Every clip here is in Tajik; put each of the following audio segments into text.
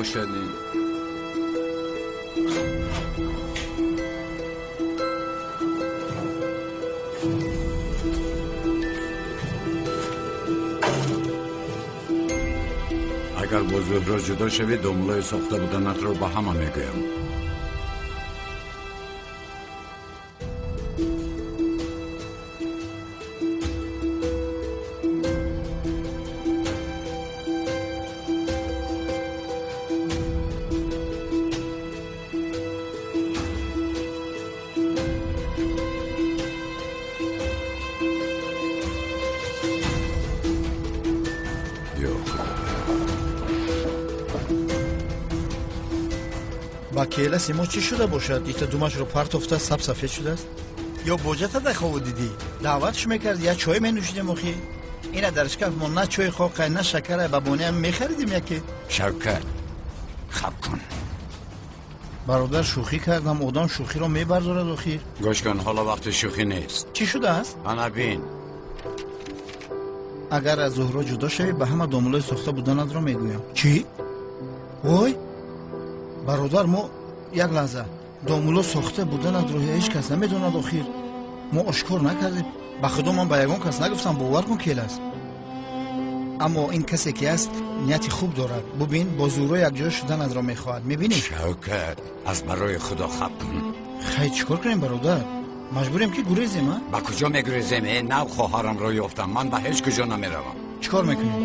Бошад. Агар бо Зуҳро ҷудо шавӣ, домулои сохта буданатро ба ҳама мегӯям. Ба келаси мо чӣ шуда бошад? Ита думашро партофта сабсафед шудааст? Ё боҷата дар хобу дидӣ? Даъватш мекард, я чой менӯшидем охи. Ина дар шкаф мо на чой хоқай, на шакарай, ба бониам мехаридим яке. Шавкат, хаб кун. Бародар, шӯхӣ кардам, одам шӯхиро мебардорад охир. Гӯш кун, ҳоло вақти шӯхӣ нест. Чӣ шудааст? Ана бин. Агар аз Зуҳро ҷудо шавӣ, ба ҳама домулои сохта буданатро мегӯям. Чӣ? Вой? Бародар, мо як лаҳза домуло сохта буданатро ҳеҷ кас намедонад охир. Мо ошкор накардем. Ба худо ман ба ягон кас нагуфтам, бовар кун келаст. Аммо ин касе ки аст нияти хуб дорад. Бубин, бо Зуҳро якҷоя шуданатро мехоҳад. Мебинӣ? Шавкат, аз барои худо хаб кун. Хай, чӣ кор кунем бародар? Маҷбурем ки гурезем, а? Ба куҷо мегурезем? Нав хоҳарамро ёфтам. Ман ба ҳеҷ куҷо намеравам. Чӣ кор мекунем?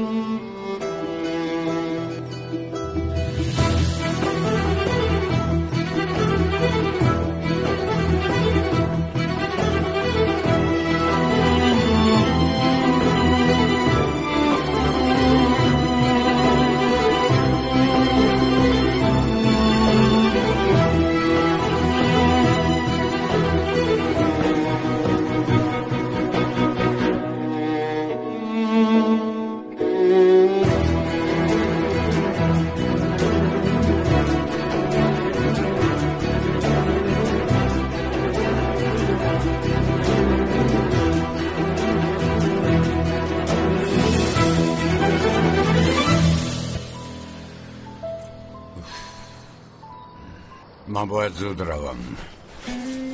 Ман бояд зуд равам.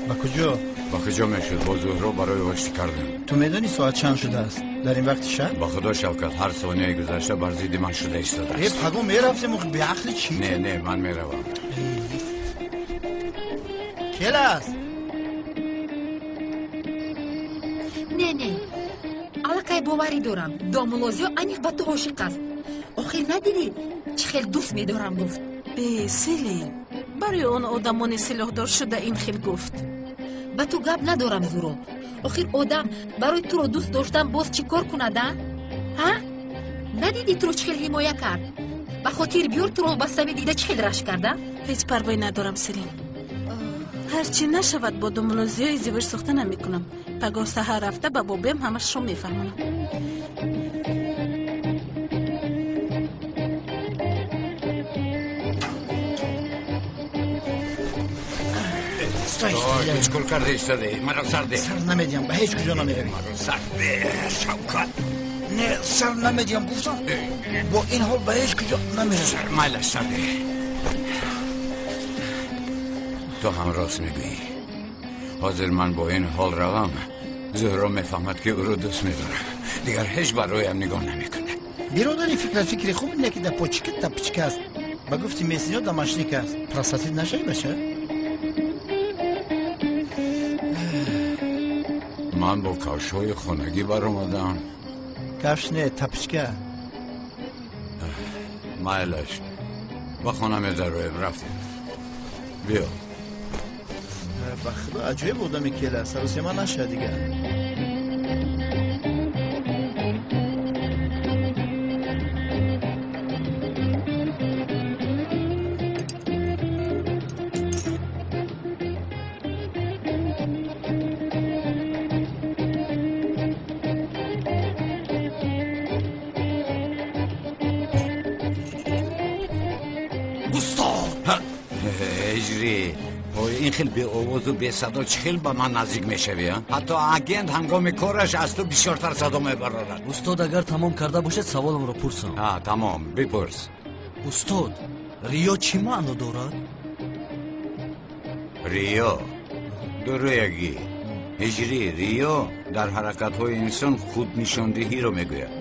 Ба куҷо? Ба куҷо мешуд? Бо Зуҳро барои оштӣ кардем. Ту медонӣ соат чанд шудааст? Дар ин вақти шаб? Ба худо Шавкат, ҳар сонияи гузашта бар зидди ман шуда истодааст. Э, паго мерафтем, беақли чӣ? Не, не, ман меравам. Келас! Не, не, аллакай боварӣ дорам. Домулозиё аниқ ба ту ошиқ аст. Охир надидӣ, чӣ хел дӯст медорам гуфт. Э, Селин, барои он одамони силоҳдор шуда ин хел гуфт. Ба ту гап надорам, Зуро. Охир одам барои туро дӯст доштан боз чӣ кор кунад, а? Ҳа? Надидӣ туро чӣ хел ҳимоя кард? Ба хотир биёр туро ба сами дида чӣ хел рашк карда? Ҳеҷ парвое надорам, Селин. Ҳарчи нашавад бо домулозиё издивоҷ сохта намекунам. Пагоҳ саҳар рафта ба бобиам ҳамашро мефаҳмонам. Чӣ кор карда истодаӣ? Маро сар деҳ. Сар намедиҳам, ба ҳеҷ куҷо намеравӣ. Маро сар деҳ, Шавкат. Не, сар намедиҳам, гуфтам. Бо ин ҳол ба ҳеҷ куҷо намеравӣ. Сар майлаш, сар деҳ. Ту ҳам рост мегӯӣ. Ҳозир ман бо ин ҳол равам, Зуҳро мефаҳмад ки ӯро дӯст медорам. Дигар ҳеҷ бароям нигоҳ намекунад. Биродари фикрат фикри хуб не ки да почика тапчика аст. Ба гуфти месниё дамашник аст. Простатит нашавӣ, бача? Ман бо кавшҳои хонагӣ баромадам. Кавш не, тапчка. Майлаш, ба хона медароем, рафтем. Биё. Ба худо аҷоиб одаме кела, саросема нашад дигар. Ин хел беовозу бесадо чӣ хел ба ман наздик мешавӣ? Ҳатто агент ҳангоми кораш аз ту бисёртар садо мебарорад. Устод, агар тамом карда бошед, саволамро пурсам. Тамом, бипурс. Устод, Риё чӣ маъно дорад? Риё дурӯягӣ. Ҳиҷрӣ риё дар ҳаракатҳои инсон худнишондиҳиро мегӯяд.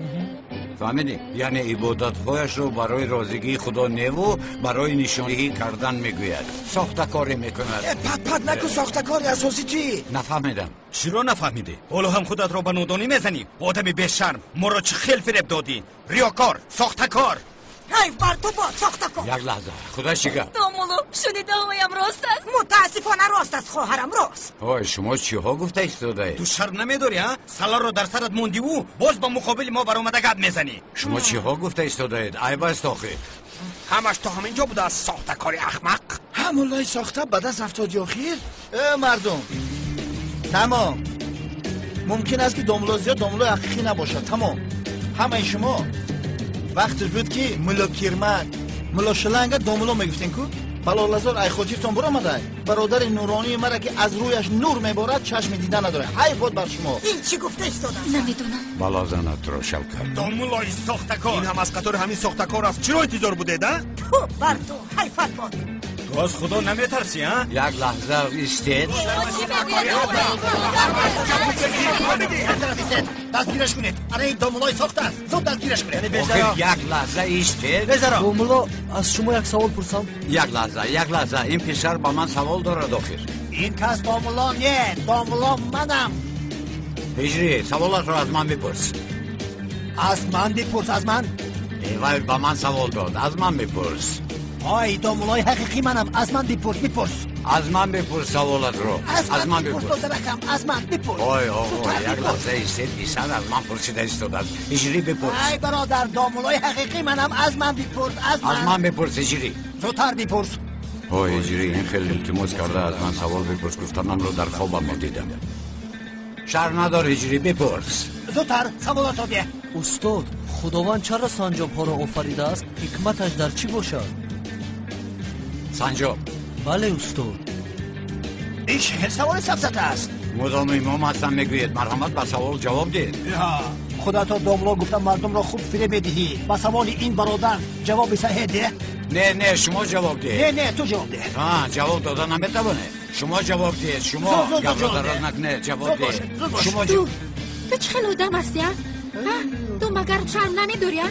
Фаҳмидӣ? Яъне ибодатҳояшро барои розигии Худо неву барои нишондиҳӣ кардан мегӯяд. Сохтакорӣ мекунад. Пат-пат накун, сохтакори асосӣ чӣ? Нафаҳмидам. Чиро нафаҳмидӣ? Ҳоло ҳам худатро ба нодонӣ мезанӣ? Одами бешарм, моро чӣ хел фиреб додӣ? Риёкор, сохтакор. Ҳайф бар ту бод, сохтакор. Як лаҳза, худо чӣ гап? Домулло, шунидаҳоям рост аст? Мутаассифона рост аст, хоҳарам, рост. Ой, шумо чиҳо гуфта истодаед? Ту шарм намедорӣ, а? Саларо дар сарат мондиву боз ба муқобили мо баромада гап мезанӣ. Шумо чиҳо гуфта истодаед? Айб аст охир. Ҳамаш то ҳамин ҷо будааст, сохтакори аҳмақ. Ҳа, муллои сохта ба даст афтоди охир. Э, мардум, тамом. Мумкин аст ки домулло зиёд домуллои ҳақиқӣ набошад. Тамом. Ҳамаи шумо вақташ буд ки мулло Кирмак, мулло Шиланга домулло мегуфтем ку? Балолазор ай хотиртон буромадай? Бародари нуронии мара ки аз рӯяш нур меборад, чашми дида надорад. Ҳайф бод бар шумо. Ин чӣ гуфта истодааст? Намедонам. Балозанатро Шавкат. Домуллои сохтакор. Ин ҳам аз қатори ҳамин сохтакор аст. Чиро интизор будед, а? Ту бар ту, ҳайфат бод. Ту аз Худо наметарсӣ, а? Як лаҳза истед. Дастгираш кунед. Ана ин домуллои сохта аст. Зуд дастгираш кунед. Охир як лаҳза истед. Домулло, аз шумо як савол пурсам? Як лаҳза, як лаҳза. Ин писар ба ман савол дорад охир. Ин кас домулло не, домулло манам. Ҳиҷрӣ, саволатро аз ман бипурс. Аз ман бипурс, аз ман? Вай ба ман савол дод, аз ман бипурс. Ой, домуллои ҳақиқӣ манам, аз ман бипурс, бипурс. Аз ман бипурс саволатро. Аз ман бипурс, додаракам, аз ман бипурс. Ой, оғо, як лаҳза истед, писар аз ман пурсида истодааст. Ҳиҷрӣ бипурс. Ай бародар, домуллои ҳақиқӣ манам, аз ман бипурс, аз ман. Аз ман бипурс, ҳиҷрӣ. Зудтар бипурс. Ой, ҳиҷрӣ, ин хеле илтимос карда аз ман савол бипурс, гуфтанамро дар хобам медидам. Шарм надор, ҳиҷрӣ, бипурс. Зудтар саволатро деҳ. Устод, Худованд чаро санҷобҳоро офаридааст? Ҳикматаш дар чӣ бошад? Санҷоб. Бале, устод. Ин чӣ хел саволи сафсата аст? Мудом имом ҳастам мегӯед, марҳамат ба савол ҷавоб диҳед. Худато домулло гуфта мардумро хуб фиреб медиҳӣ. Ба саволи ин бародар ҷавоби саҳеҳ деҳ. Не, не, шумо ҷавоб диҳед. Не, не, ту ҷавоб деҳ. Ҷавоб дода наметавонед. Шумо ҷавоб диҳед, шумо гапро дароз накунед, ҷавоб диҳед. Шумо ту чӣ хел одам ҳастӣ, а? Ту магар шарм намедорӣ, а?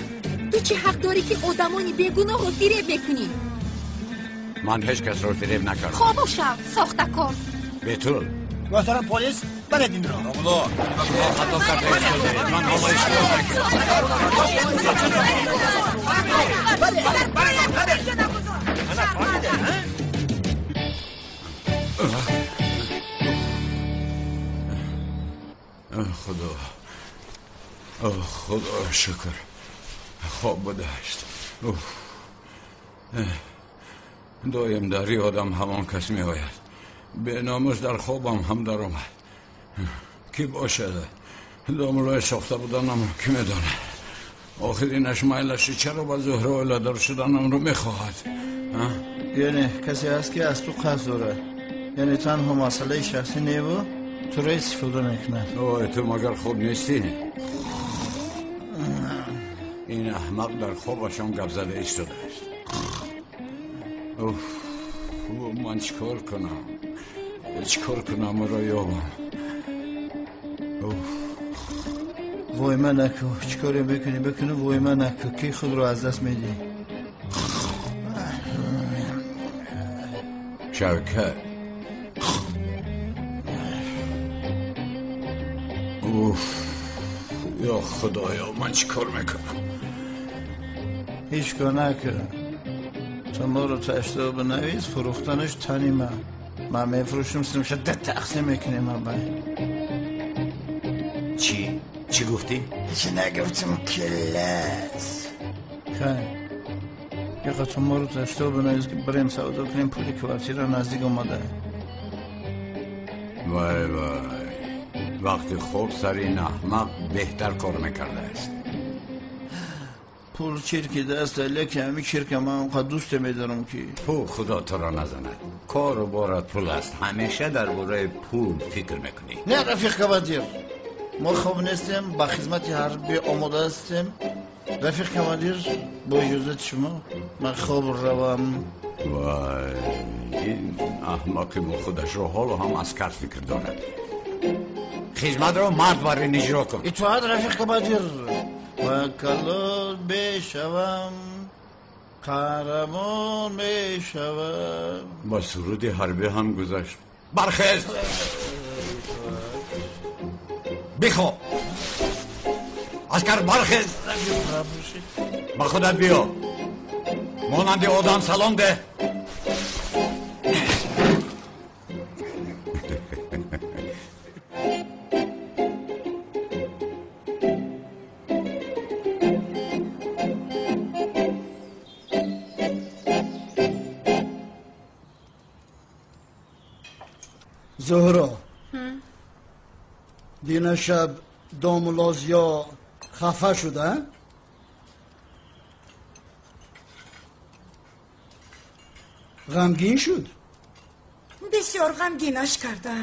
Ту чӣ ҳақ дорӣ ки одамони бегуноҳро фиреб мекунӣ? Ман ҳеҷ касро фиреб накардам. Хомӯш шав, сохтакор. Бетул. Муҳтарам полис, баред инро. Домулло, шумо хато карда истодаед. Ман ҳоло иштибоҳ накардам. Худо, Худо шукр, хоб будааст. Доим дар ёдам ҳамон кас меояд. Беномус дар хобам ҳам даромад. Кӣ бошад? Домуллои сохта буданамро кӣ медонад? Охир инаш майлаши чаро ба Зуҳро оиладор шуданамро мехоҳад? Яъне касе ҳаст ки аз ту қасд дорад. Яъне танҳо масъалаи шахсӣ неву туро истифода мекунад. Ой, ту магар хоб нестӣ? Ин аҳмақ дар хобашам гап зада истодааст. Ман чӣ кор кунам? Чӣ кор кунам ӯро ёбам? Войма наку, чӣ коре бикунӣ бикунӣ, войма наку, ки худро аз даст медиҳӣ. Шавкат. Уф, ё Худоё, ман чӣ кор мекунам? Ҳеҷ кор накун. То моро таштоб навис, фурӯхтанаш тани ман. Ман мефурӯшам, симша да тақсим мекунем абай. Чӣ? Чӣ гуфтӣ? Чӣ нагуфтам, келас. Хай. Яқа то моро таштоб навис, ки барем савдо кунем, пули квартира наздик омада. Вай вай. Вақти хоб сари ин аҳмақ беҳтар кор мекардааст. Пул чирки даст, лекин ҳамин чирка ман онқадр дӯсте медорам ки. Пул худо туро назанад. Кору борат пул аст. Ҳамеша дар бораи пул фикр мекунӣ. Не, рафиқ командир, мо хоб нестем, ба хизмати ҳарбӣ омода ҳастем. Рафиқ командир, бо иҷозати шумо ман хоб равам. Вай, ин аҳмақи мо худашро ҳоло ҳам аскар фикр дорад. Хизматро мард бар ин иҷро кун. Итоат, рафиқ командир. Ва калон мешавам, қаҳрамон мешавам. Ба суруди ҳарбӣ ҳам гузашт. Бархез, бихоб. Аскар, бархез, ба худат биё, монанди одам салом деҳ. Зуҳро, дина шаб домулло Зиё хафа шуда? Ғамгин шуд? Бисёр ғамгинаш карда.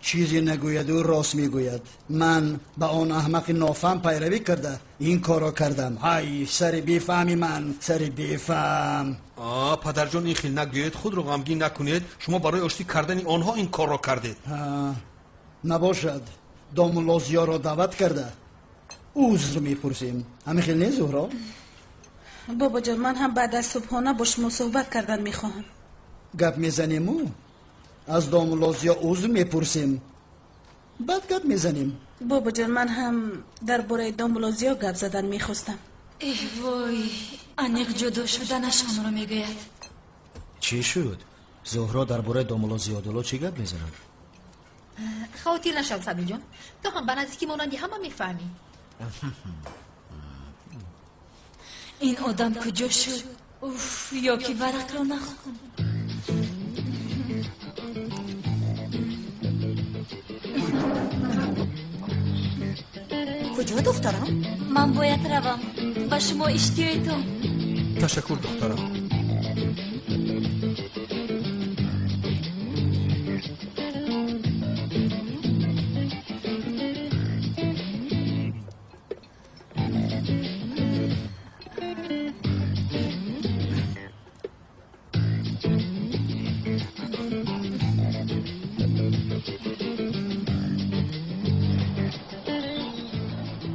Чизе нагӯяд, ӯ рост мегӯяд. Ман ба он аҳмақи нофаҳм пайравӣ карда ин корро кардам. Ҳай, сари бефаҳми ман, сари бефаҳм. Падарҷон, ин хел нагӯед, худро ғамгин накунед. Шумо барои оштӣ кардани онҳо ин корро кардед. Набошад, домулло Зиёро даъват карда узр мепурсем. Ҳамин хел не, Зуҳро? Бобоҷон, ман ҳам баъд аз субҳона бо шумо суҳбат кардан мехоҳам. Гап мезанему, аз домулло Зиё узр мепурсем, баъд гап мезанем. Бобоҷон, ман ҳам дар бораи домулло Зиё гап задан мехостам. Эҳ, вой, аниқ ҷудо шуданашонро мегӯяд. Чӣ шуд? Зуҳро дар бораи домулло Зиёдулло чӣ гап мезанад? Хавотир нашав, Сабиҷон, ту ҳам ба наздикӣ монанди ҳама мефаҳмӣ. Ин одам куҷо шуд? Уф, ё ки варақро нахонд. Куҷо, духтарам? Ман бояд равам. Ба шумо иштиёитон. Ташаккур, духтарам.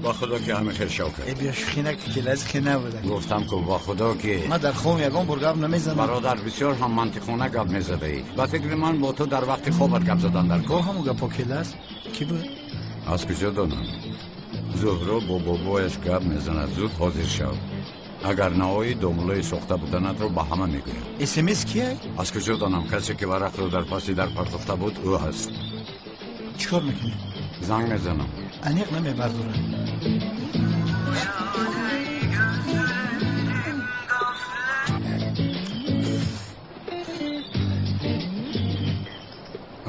Ба худо ки ҳамин хел шавкат. Э, биё шӯхӣ накун, ки лазихе набуда. Гуфтам ку, ба худо ки ман дар хобам ягон бор гап намезанам. Бародар, бисёр ҳам мантиқона гап мезадаӣ. Ба фикри ман бо ту дар вақти хобат гап задан дар кор. Ҳамон гапҳо келас? Кӣ буд? Аз куҷо донам? Зуҳро бо бобояш гап мезанад. Зуд ҳозир шав. Агар наоӣ, домуллои сохта буданатро ба ҳама мегӯям. СМС кияй? Аз куҷо донам? Касе ки варақро дар паси дар партофта буд, ӯ ҳаст. Чӣ кор мекунӣ? Занг мезанам. Аниқ намебардорад.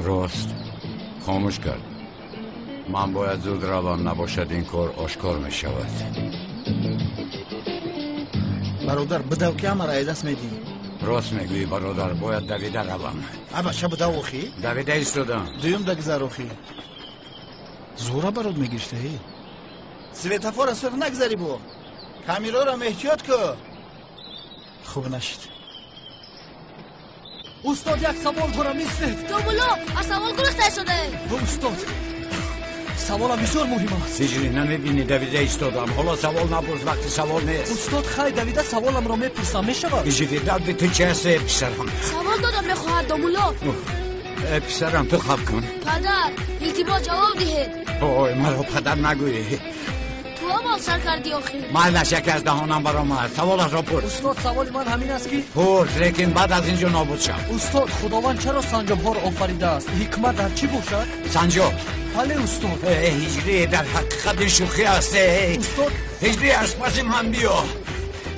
Рост, хомӯш кард. Ман бояд зуд равам, набошад ин кор ошкор мешавад. Бародар, бидав ки ҳамаро ай даст медиҳӣ. Рост мегӯӣ, бародар, бояд давида равам. Абача, бидав охӣ. Давида истодам. Дуюм дагзар охӣ. Зуҳра барот мегирифтаӣ. Светофора сурх нагзарӣ, бо камераро эҳтиёт ку. Хуб нашид. Устод, як савол дорам, истед. Домулло, аз савол гурехта истодаед. Устод, саволам бисёр муҳим аст. Ҳиҷрӣ, намебинӣ, давида истодам. Ҳоло савол напурс, вақти савол нест. Устод, хай, давида саволамро мепурсам, мешавад? Ҳиҷрӣ, дарди ту чи аст, э писарам? Савол додам мехоҳад, домулло. Э писарам, ту хаб кун. Падар, илтимос ҷавоб диҳед. Ой, маро падар нагӯӣ. Ту аввал сар кардӣ охир. Майлаш, яке аз даҳонам баромад. Саволашро пурс. Устод, саволи ман ҳамин аст ки пурс, лекин баъд аз ин ҷо нобуд шав. Устод, худованд чаро санҷобҳоро офаридааст? Ҳикмат дар чӣ бошад? Санҷоб? Бале, устод. Ҳиҷрӣ, дар ҳақиқат ин шӯхӣ аст. Устод, ҳиҷрӣ, аз паси ман биё.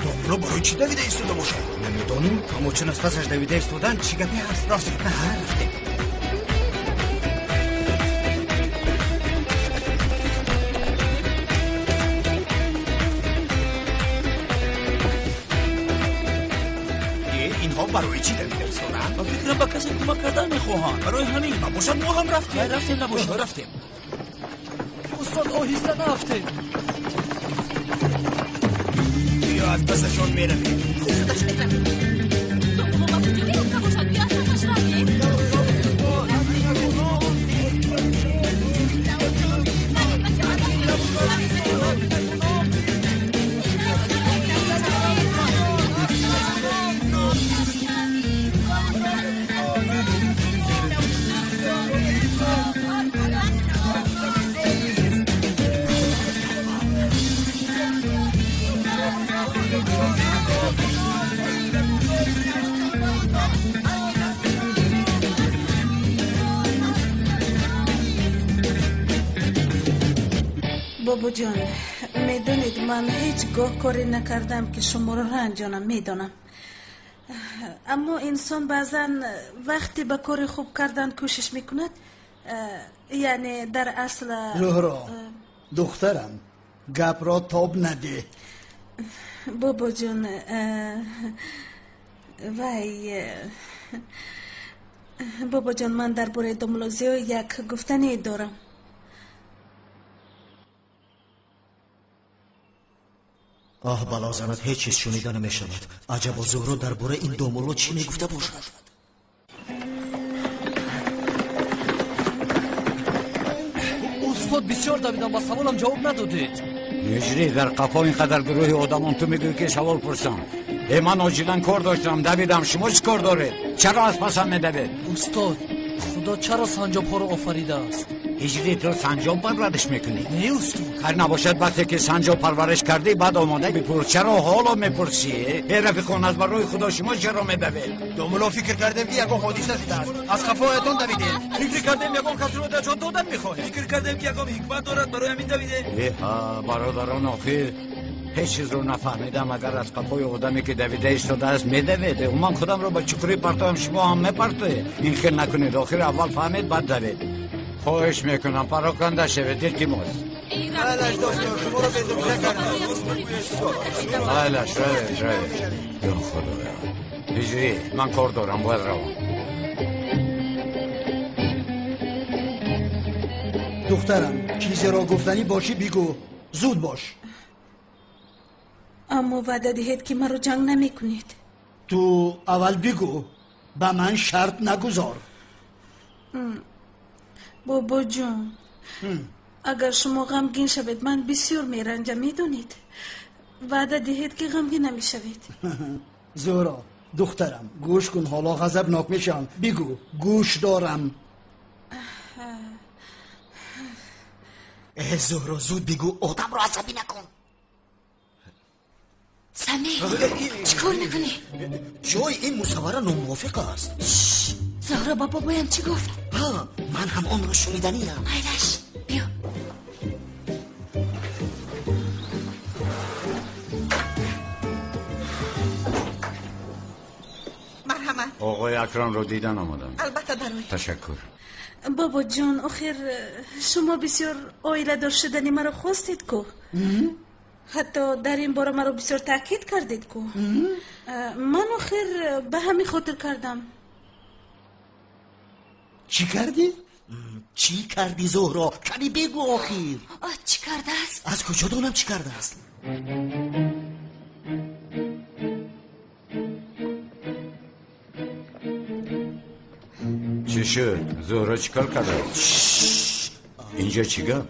Домулло барои чӣ давида истода бошад? Намедонем, аммо чун аз пасаш давида истодан, чӣ гапе ҳаст? Рафтем. Рафтем. Инҳо барои чӣ давида истодаанд? Ба фикрам, ба касе кӯмак кардан мехоҳанд. Барои ҳамин. Набошад, мо ҳам рафтем. Рафтем, набошад. Рафтем. Устод, оҳиста нарафтем. Биё аз пасашон меравем. Хуб шудаш меравем. Домулло ба куҷо мерафта бошад? Биё аз пасаш равем. Бобоҷон, медонед, ман ҳеҷ гоҳ коре накардам, ки шуморо ранҷонам, медонам. Аммо инсон баъзан вақте ба кори хуб кардан кӯшиш мекунад, яъне дар асл. Зуҳро, духтарам, гапро тоб надеҳ. Бобоҷон, вай, бобоҷон, ман дар бораи домулло Зиё як гуфтане дорам. Оҳ, бало занад, ҳеҷ чиз шунида намешавад. Аҷабо Зуҳро дар бораи ин домулло чӣ мегуфта бошад? Устод, бисёр давидам, ба саволам ҷавоб надодед. Ҳиҷрӣ, дар қафо ин қадар гурӯҳи одамон, ту мегӯӣ ки савол пурсам. Э, ман оҷилан кор доштам, давидам. Шумо чӣ кор доред? Чаро аз пасам медавед? Устод, худо чаро санҷобҳоро офаридааст? Ҳиҷрӣ, ту санҷоб парвариш мекунӣ? Не, устод. Хайр набошад, вақте ки санҷоб парвариш кардӣ, баъд омода бипурс. Чаро ҳоло мепурсӣ? Э, рафиқон, аз барои худо шумо чаро медавед? Домулло, фикр кардем, ки ягон ҳодиса шудааст. Аз қафоятон давидем. Фикр кардем, ягон касро наҷот додан мехоҳем. Фикр кардем, ки ягон ҳикмат дорад, барои ҳамин давидем. Эҳа, бародарон, охир ҳеҷ чизро нафаҳмидам. Агар аз қафои одаме ки давида истодааст медавед, ман худамро ба чуқурӣ партоям, шумо ҳам мепартоед. Ин хел накунед, охир аввал фаҳмед, баъд давед. Хоҳиш мекунам, пароканда шавед, илтимос. Майлаш, доктор, шуморо безобида кардам. Майлаш, равед, равед. Ё худоё. Ҳиҷрӣ, ман кор дорам, бояд равам. Духтарам, чизеро гуфтанӣ бошӣ бигӯ, зуд бош. Аммо ваъда диҳед, ки маро ҷанг намекунед. Ту аввал бигӯ, ба ман шарт нагузор. Бобоҷон, агар шумо ғамгин шавед, ман бисёр меранҷам, медонед. Ваъда диҳед, ки ғамгин намешавед. Зуҳро, духтарам, гӯш кун, ҳоло ғазабнок мешавам. Бигӯ, гӯш дорам. Э, Зуҳро, зуд бигӯ, одамро асабӣ накун. Самир, чӣ кор мекунӣ? Ҷои ин мусаввара номувофиқ аст. Зуҳро ба бобоям чӣ гуфт? Ҳа, ман ҳам онро шуниданиям. Майлаш, биё. Марҳамат. Оғои Акрамро дидан омадам. Албатта, дароед. Ташаккур. Бобоҷон, охир шумо бисёр оиладор шудани маро хостед ку. Ҳатто дар ин бора маро бисёр таъкид кардед ку. Ман охир ба ҳамин хотир кардам. Чӣ кардӣ? Чӣ кардӣ, Зуҳро? Кани бигӯ охир. Чӣ кардааст? Аз куҷо донам чӣ кардааст? Чӣ шуд? Зуҳро чӣ кор кардааст? Инҷо чӣ гап?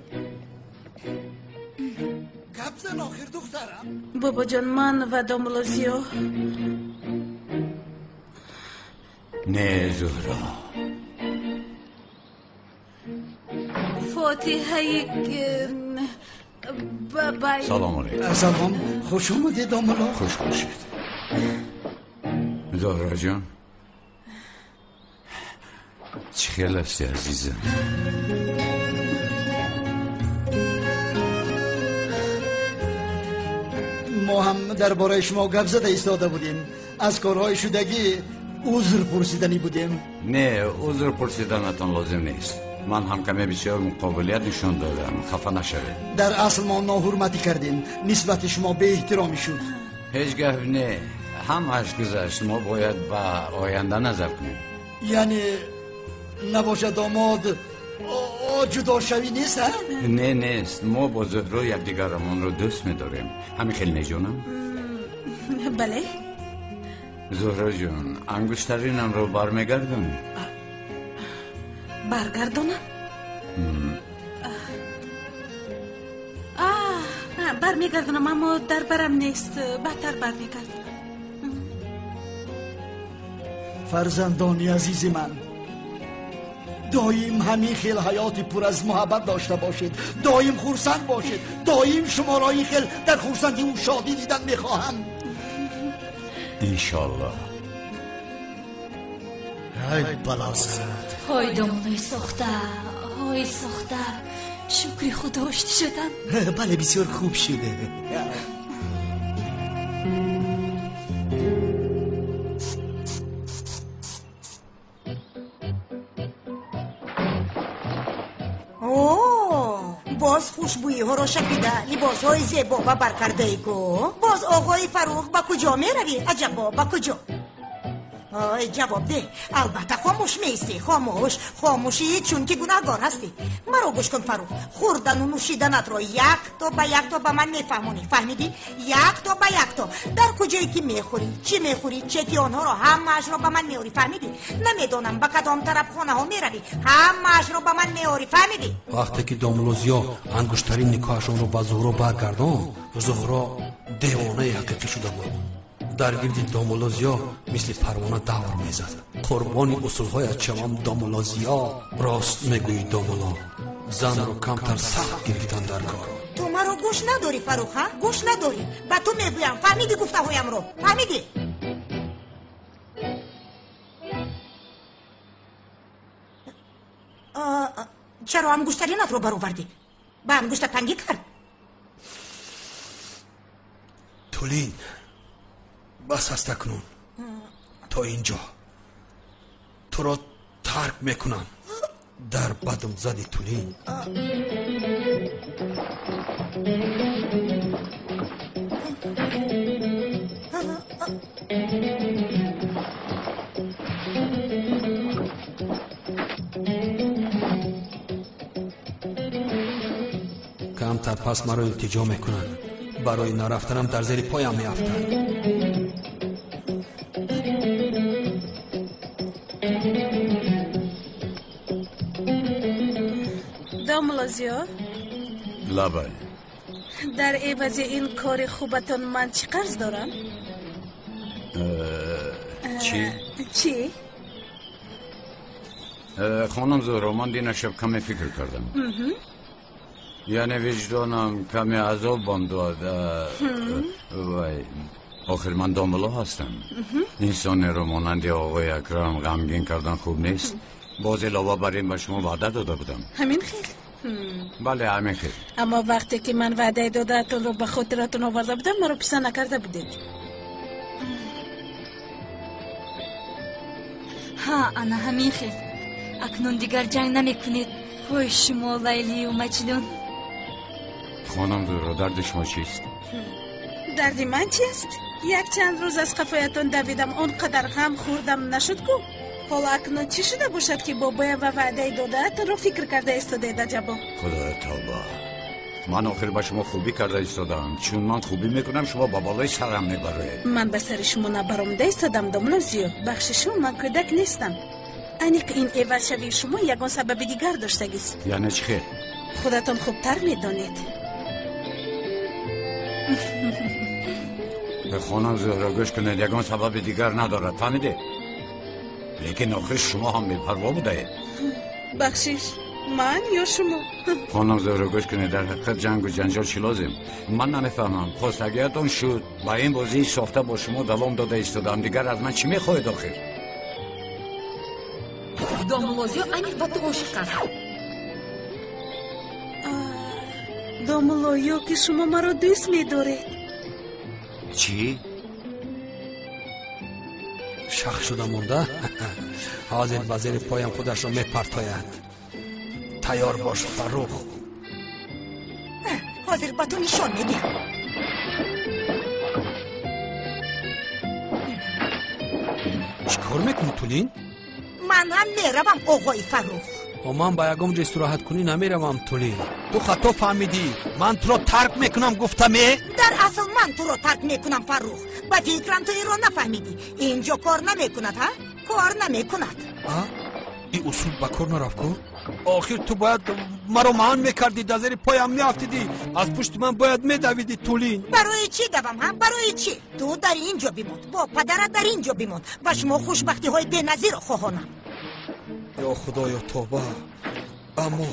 Гап зан охир, духтарам. Бобоҷон, ман ва домулло Зиё. Не, Зуҳро. Фотиҳаи бабай. Салом алейкум. Салом, хуш омадед, домулло. Хуш бошед. Зуҳро ҷон, чӣ хел ҳасти, азизам? Мо ҳам дар бораи шумо гап зада истода будем. Аз корҳои шудагӣ узр пурсиданӣ будем. Не, узр пурсиданатон лозим нест. Ман ҳам каме бисёр муқобилият нишон додам, хафа нашавед. Дар асл мо ноҳурматӣ кардем, нисбати шумо беэҳтиромӣ шуд. Ҳеҷ гап не, ҳамааш гузашт. Мо бояд ба оянда назар кунем. Яъне набошад, домод, ҷудошавӣ нест, а? Не, нест. Мо бо Зуҳро якдигарамонро дӯст медорем. Ҳамин хел, не, ҷонам? Бале. Зуҳро ҷон, ангуштаринамро бармегардонӣ? Баргардонам? Бармегардонам, аммо дар барам нест. Баъдтар бармегардонам. Фарзандони азизи ман, доим ҳамин хел ҳаёти пур аз муҳаббат дошта бошед, доим хурсанд бошед, доим шуморо ин хел дар хурсандиву шодӣ дидан мехоҳам. Иншоаллоҳ. Ай балозад. Ҳой домулои сохта, ҳой сохта, шукри худо ошти шудам. Бале, бисёр хуб шуде. Боз хушбӯиҳоро шапида, либосҳои зебо ба бар кардаи ку. Боз оғои Фаррух, ба куҷо меравӣ? Аҷабо, ба куҷо? Ой, ҷавоб деҳ. Албатта хомӯш меистӣ. Хомӯш, хомӯшӣ, чунки гунаҳгор ҳастӣ. Маро гӯш кун, Фаррух. Хӯрдану нӯшиданатро як то ба як то ба ман мефаҳмонӣ. Фаҳмидӣ? Як то ба як то. Дар куҷое ки мехӯрӣ, чӣ мехӯрӣ, чеки онҳоро ҳамаашро ба ман меорӣ. Фаҳмидӣ? Намедонам ба кадом тарабхонаҳо меравӣ, ҳамаашро ба ман меорӣ. Фаҳмидӣ? Вақте ки домулло Зиё ангуштарин никоҳашонро ба Зуҳро баргардонд, Зуҳро девонаи ҳақиқӣ шуда буд. Дар гирди домулло Зиё мисли парвона давр мезад. Қурбони усулҳоят шавам, домулло Зиё. Рост мегӯӣ, домулло, занро камтар сахт гирифтан дар кор. Ту маро гӯш надорӣ, Фаррух, ҳа? Гӯш надорӣ. Ба ту мегӯям, фаҳмидӣ гуфтаҳоямро? Фаҳмидӣ? Чаро ангуштаринатро баровардӣ? Ба ангушта тангӣ кард? Тулин, бас аст акнун. То инҷо туро тарк мекунам. Дар бадам зади, Тулин. Камтар пас маро илтиҷо мекунанд. Барои нарафтанам дар зери поям меафтанд. Домулло Зиё? Лабай. Дар эвази ин кори хубатон ман чӣ қарз дорам? Чӣ? Чӣ? Хонум Зуҳро, ман дина шаб каме фикр кардам. Яъне виҷдонам каме азобам дод. Вай, охир ман домулло ҳастам. Инсонеро монанди оғои Акрам ғамгин кардан хуб нест. Боз илова бар ин ба шумо ваъда дода будам. Ҳамин хел? Бале, ҳамин хел. Аммо вақте ки ман ваъдаи додаатонро ба хотиратон оварда будам, маро писанд накарда будед. Ҳа, ана ҳамин хел. Акнун дигар ҷанг намекунед. Ҳой шумо, Лайлию Маҷнун. Хонум Зуҳро, дарди шумо чист? Дарди ман чист? Якчанд рӯз аз қафоятон давидам, он қадар ғам хӯрдам нашуд ку? Ҳоло акнун чӣ шуда бошад, ки бобоям ва ваъдаи додаатонро фикр карда истодаед, аҷабо? Худоя тавба, ман охир ба шумо хубӣ карда истодаам. Чун ман хубӣ мекунам, шумо ба болои сарам мебароед. Ман ба сари шумо набаромада истодам, домулло Зиё. Бахшишу, ман кӯдак нестам. Аниқ ин эвазшавии шумо ягон сабаби дигар доштагист. Яъне чӣ хел? Худатон хубтар медонед. Хонум Зуҳро, гӯш кунед, ягон сабаби дигар надорад, фаҳмидед? Лекин охир шумо ҳам бепарво будаед. Бахшиш, ман ё шумо? Хонум Зуҳро, гӯш кунед, дар ҳақиқат ҷангу ҷанҷол чӣ лозим? Ман намефаҳмам. Хостагиятон шуд, ба ин бозии сохта бо шумо давом дода истодаам. Дигар аз ман чӣ мехоҳед охир? Домулло Зиё аниқ ба ту ошиқ аст. Домулло, ё ки шумо маро дӯст медоред? Чӣ? Шах шуда монда? Ҳозир ба зери поям худашро мепартояд. Тайёр бош, Фаррух. Ҳозир ба ту нишон медиҳам. Чӣ кор мекунӣ, Тулин? Ман ҳам меравам, оғои Фаррух. Ман ба ягон ҷо истироҳаткунӣ намеравам, Тулин. Ту хато фаҳмидӣ. Ман туро тарк мекунам, гуфтаме? Дар асл ман туро тарк мекунам, Фаррух. Ба фикрам ту инро нафаҳмидӣ. Инҷо кор намекунад, ҳа? Кор намекунад. Ин усул ба кор нарафт ку? Охир ту бояд маро маън мекардӣ, дар зери поям меафтидӣ, аз пушти ман бояд медавидӣ, Тулин. Барои чӣ давам, ҳа? Барои чӣ? Ту дар ин ҷо бимон, бо падарат дар ин ҷо бимон. Ба шумо хушбахтиҳои беназирро хоҳонам. Ё худоё, тоба. Аммо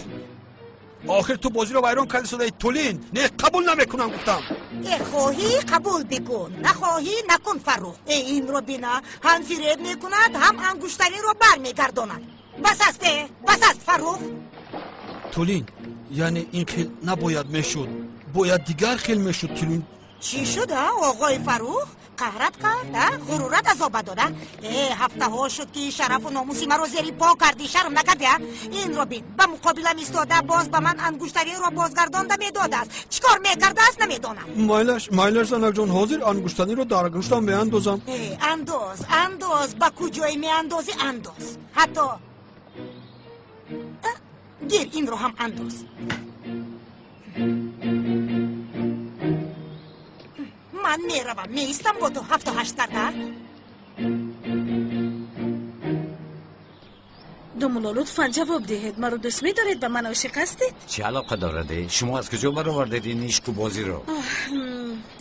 охир ту бозиро вайрон карди содаи, Тулин. Не, қабул намекунам, гуфтам. Э, хоҳӣ қабул бикун, нахоҳӣ накун, Фаррух. Э, инро бина, ҳам фиреб мекунад, ҳам ангуштаринро бармегардонад. Бас аст, э, бас аст, Фаррух. Тулин, яъне ин хел набояд мешуд, бояд дигар хел мешуд, Тулин. Чӣ шуд, а, оғои Фаррух? Қаҳрат кард, а? Ғурурат азоба дод, а? Э, ҳафтаҳо шуд, ки шарафу номуси маро зери по кардӣ, шарм накардӣ, а? Инро бин, ба муқобилам истода, боз ба ман ангуштаринро бозгардонда медодааст. Чӣ кор мекардааст, намедонам. Майлаш, майлаш, занакҷон, ҳозир ангуштариро дар гӯштам меандозам. Э, андоз, андоз, ба куҷое меандозӣ, андоз. Ҳатто гир инро ҳам андоз. Ман меравам, меистам бо ту 7-8 карда. Домулло, лутфан ҷавоб диҳед. Маро дӯст медоред? Ба ман ошиқ ҳастед? Чӣ алоқа дорад? Шумо аз куҷо баровардед ин ишқу бозиро?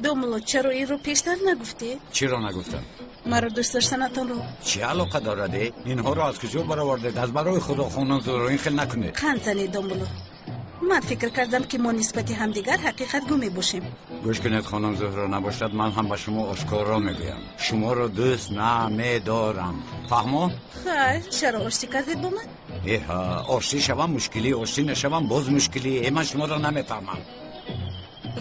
Домулло, чаро инро пештар нагуфтед? Чиро нагуфтам? Маро дӯст доштанатонро. Чӣ алоқа дорад? Инҳоро аз куҷо баровардед? Аз барои худо, хонум Зуҳро, ин хел накунед. Қанд занед, домулло. Ман фикр кардам, ки мо нисбати ҳамдигар ҳақиқатгӯ мебошем. Гӯш кунед, хонум Зуҳро, набошад ман ҳам ба шумо ошкоро мегӯям. Шуморо дӯст намедорам. Фаҳмо? Хайр, чаро оштӣ кардед бо ман? Эҳа, оштӣ шавам мушкилӣ, оштӣ нашавам боз мушкилӣ. Э, ман шуморо намефаҳмам.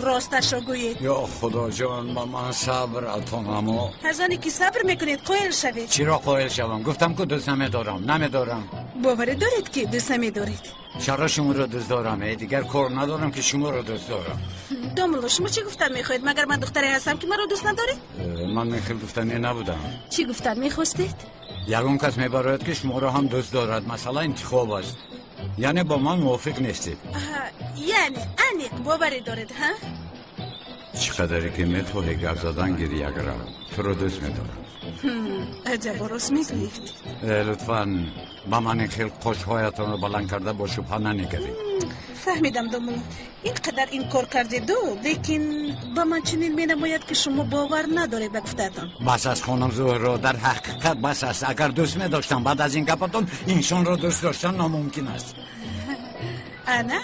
Росташро гӯед. Ё худоҷон, ба ман сабр ато намо. Аз оне ки сабр мекунед, қоил шавед. Чиро қоил шавам? Гуфтам ку дӯст намедорам, намедорам. Боварӣ доред, ки дӯст намедоред? Чаро шуморо дӯст дорам? Э, дигар кор надорам, ки шуморо дӯст дорам. Домулло, шумо чӣ гуфтан мехоҳед? Магар ман духтаре ҳастам, ки маро дӯст надоред? Ман ин хел гуфтанӣ набудам. Чӣ гуфтан мехостед? Ягон кас мебарояд, ки шуморо ҳам дӯст дорад. Масъала интихоб аст. Яъне бо ман мувофиқ нестед. Яъне аниқ боварӣ доред, ҳа? Чӣ қадаре ки мехоҳӣ гап задан гир, якрам туро дӯст медорам. Аҷабо, рост мегӯед. Лутфан ба ман ин хел қошҳоятонро баланд карда бо шубҳа нанигаред. Фаҳмидам, домулло, ин қадар инкор кардеду, лекин ба ман чунин менамояд, ки шумо бовар надоред ба гуфтаатон. Бас аст, хонум Зуҳро, дар ҳақиқат бас аст. Агар дӯст медоштам, баъд аз ин гапатон инсонро дӯст доштан номумкин аст. Ана,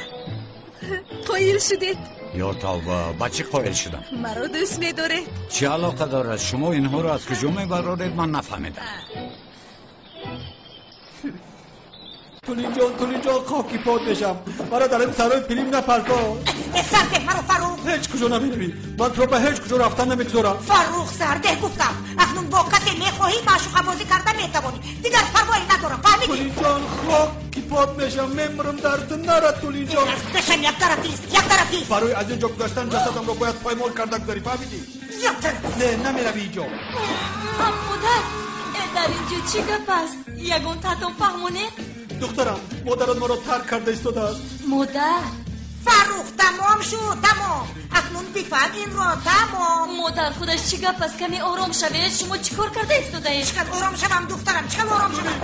қоил шудед. Ё тавба, ба чӣ қоил шудам? Маро дӯст медоред. Чӣ алоқа дорад? Шумо инҳоро аз куҷо мебароред, ман нафаҳмидам. Тулинҷон, Тулинҷон, хоки под мешам. Маро дар ин сарои филм напарто. Сардеҳ маро, Фаррух. Ҳеҷ куҷо намеравӣ. Ман туро ба ҳеҷ куҷо рафтан намегузорам. Фаррух, сардеҳ гуфтам. Акнун бо касе мехоҳӣ маъшуқабозӣ карда метавонӣ. Дигар парвоӣ надорам, фаҳмидӣ? Тулинҷон, хоки под мешам, мемирам дар ту, нара, Тулинҷон. Бешам, як тарафист, як тарафист. Барои аз ин ҷо гузаштан ҷасадамро бояд поймол карда гузарӣ, фаҳмидӣ? Як тараф. Не, намеравӣ инҷо. Модар, дар ин ҷо чӣ гап аст? Ягон таътон фаҳмонед? Духтарам, модарат маро тарк карда истодааст. Модар. Фаррух, тамом шуд, тамом. Акнун бифаҳм инро, тамом. Модар, худаш чӣ гап аст? Каме ором шавед. Шумо чӣ кор карда истодаед? Чӣ қадр ором шавам, духтарам, чӣ қадр ором шавам?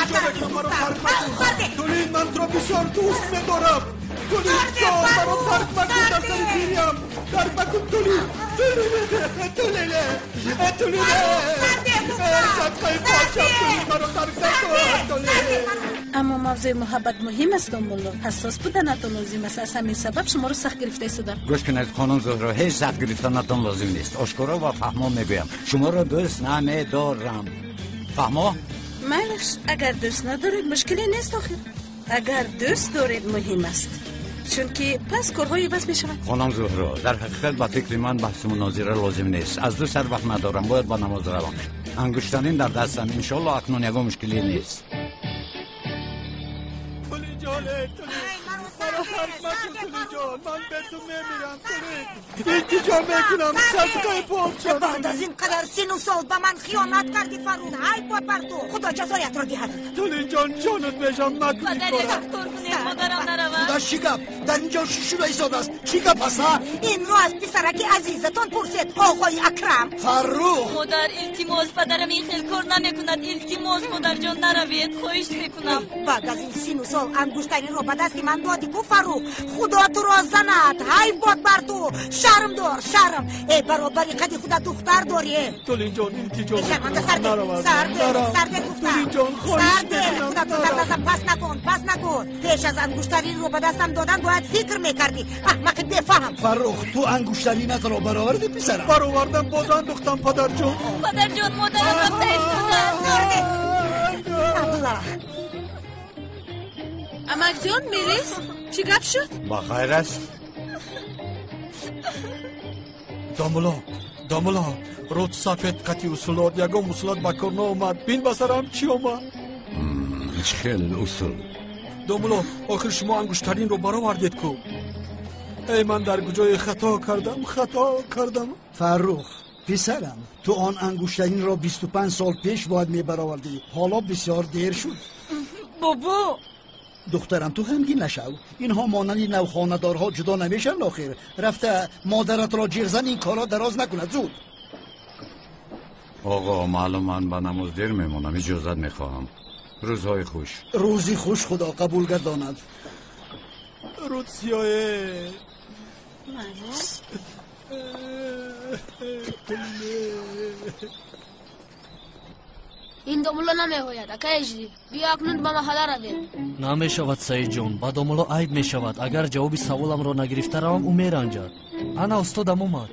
Як тараф, як тараф, духтарам. Тулин, ман туро бисёр дӯст медорам. Тулин ҷон, маро тарк макун, дар сари пириям. Тарк макун, Тулин. Тулин, Тулин, Тулин. Садқаи подшам, Тулин, маро тарк накун, Тулин. Аммо мавзӯи муҳаббат муҳим аст, домулло. Ҳассос буданатон лозим аст. Аз ҳамин сабаб шуморо сахт гирифта истодам. Гӯш кунед, хонум Зуҳро, ҳеҷ сахт гирифтанатон лозим нест. Ошкоро ва фаҳмо мегӯям, шуморо дӯст намедорам. Фаҳмо? Майлаш, агар дӯст надоред, мушкиле нест охир. Агар дӯст доред, муҳим аст, чунки пас корҳо иваз мешаванд. Хонум Зуҳро, дар ҳақиқат ба фикри ман баҳсу мунозира лозим нест. Аз ду сар вақт надорам, бояд ба намоз равам. Ангуштарин дар дастам, иншоалло акнун ягон мушкиле нест. Ман ба ту мемирам, Тулин. Илтиҷо мекунам, садқаи подшоҳ. Баъд аз ин қадар сину сол ба ман хиёнат кардӣ, Фаррух. Ҳай бод бар ту. Худо ҷазоятро диҳад. Тулин ҷон, ҷонат мешам, макун ин Падар, кора. як кор кунед, модарам наравад. Худо, чӣ гап? Дар инҷо чӣ шуда истодааст? Чӣ гап аст, ҳа? Инро аз писараки азизатон пурсед, оғои Акрам. Фаррух! Модар, илтимос, падарам ин хел кор намекунад. Илтимос, модарҷон, наравед, хоҳиш мекунам. Баъд аз ин сину сол ангуштариро ба дасти ман додӣ ку, Фаррух. Худо туро занад. Ҳай бод бар ту. Шарм дор, шарм. Э, баробари қади худа духтар дорӣ. Тулин ҷон, илтиҷо Шарманда, сар бер, наравад. сар бер, Нарав. сар бер гуфтам. Тулин ҷон, хоҳиш Сар бер, мекунам, худатро дар нарав. назам пас накун, пас накун. Пеш аз ангуштариро ба дастам додан бояд фикр мекардӣ. Аҳмақи бефаҳм. Фаррух, ту ангуштаринатро баровардӣ, писарам? Баровардам, боз андохтам, падарҷон. Падарҷон, модарам рафта истодааст. Сар бер. Абла. Амакҷон, мелис, чӣ гап шуд? Ба хайр аст? Домуло, домуло, рӯд сафед қати усулот, ягон усулот ба кор наомад. Бин ба сарам чӣ омад. Чӣ хел усул? Домуло, охир шумо ангуштаринро баровардед ку. Эй, ман дар куҷое хато кардам, хато кардам. Фаррух, писарам, ту он ангуштаринро 25 сол пеш бояд мебаровардӣ. Ҳоло бисёр дер шуд. Бобо! Духтарам, ту ғамгин нашав. Инҳо монанди навхонадорҳо ҷудо намешаванд охир. Рафта модаратро ҷиғ зан, ин корро дароз накунад, зуд. Оғо, маълум ман ба намоз дер мемонам, иҷозат мехоҳам. Рӯзҳои хуш. Рӯзи хуш, Худо қабул гардонад. Рӯд сиёе. Ин домулло намеояд, акай Ҳиҷрӣ. Биё акнун ба маҳалла равем. Намешавад, Саидҷон, ба домулло айб мешавад. Агар ҷавоби саволамро нагирифта равам, ӯ меранҷад. Ана устодам омад.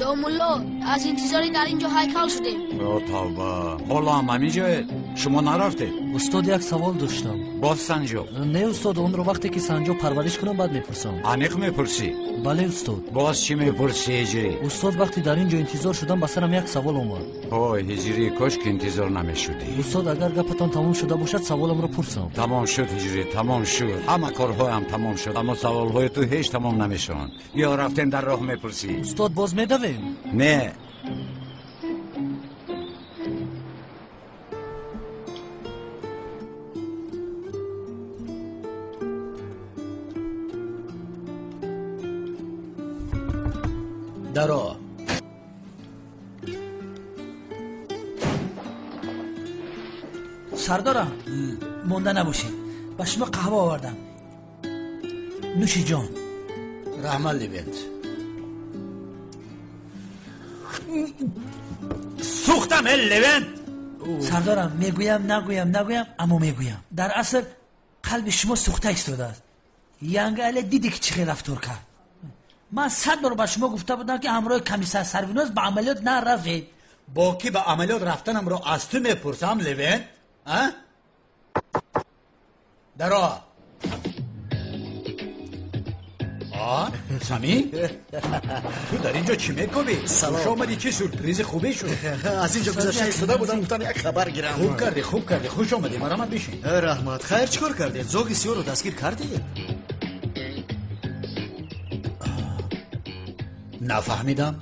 Домулло, аз интизорӣ дар ин ҷо ҳайкал шудем. О, тавба, ҳоло ҳам ҳамин ҷоед? Шумо нарафтед? Устод, як савол доштам. Боз санҷоб? Не, устод, онро вақте ки санҷоб парвариш кунам, баъд мепурсам. Аниқ мепурсӣ? Бале, устод. Боз чӣ мепурсӣ, Ҳиҷрӣ? Устод, вақте дар ин ҷо интизор шудам, ба сарам як савол омад. Ой, Ҳиҷрӣ, кош ки интизор намешудӣ. Устод, агар гапатон тамом шуда бошад, саволамро пурсам. Тамом шуд, Ҳиҷрӣ, тамом шуд. Ҳама корҳоям тамом шуд, аммо саволҳои ту ҳеҷ тамом намешаванд. Биё рафтем, дар роҳ мепурсӣ. Устод, боз медавем? Не. Даро. Сардорам, монда набошед. Ба шумо қаҳва овардам. Нӯши ҷон. Раҳмат, Левент. Сӯхтам, э, Левент. Сардорам, мегӯям, нагӯям, нагӯям, аммо мегӯям. Дар асл қалби шумо сӯхта истодааст. Янга але диди ки чӣ хел рафтор кард. Ман 100 бор ба шумо гуфта будам, ки ҳамроҳи комиссар Сарвиноз ба амалиёт наравед. Бо кӣ ба амалиёт рафтанамро аз ту мепурсам, Левент? А? Даро. А, Сами? Ту дар инҷо чӣ мекобӣ? Салом. Хуш омадӣ, чӣ сюрпризи хубе шуд. Аз инҷо гузашта истода будам, гуфтам як хабар гирам. Хуб кардӣ, хуб кардӣ. Хуш омадӣ, марамат бишин. Раҳмат. Хайр, чӣ кор кардед? Зоғи сиёҳро дастгир кардед? Нафаҳмидам.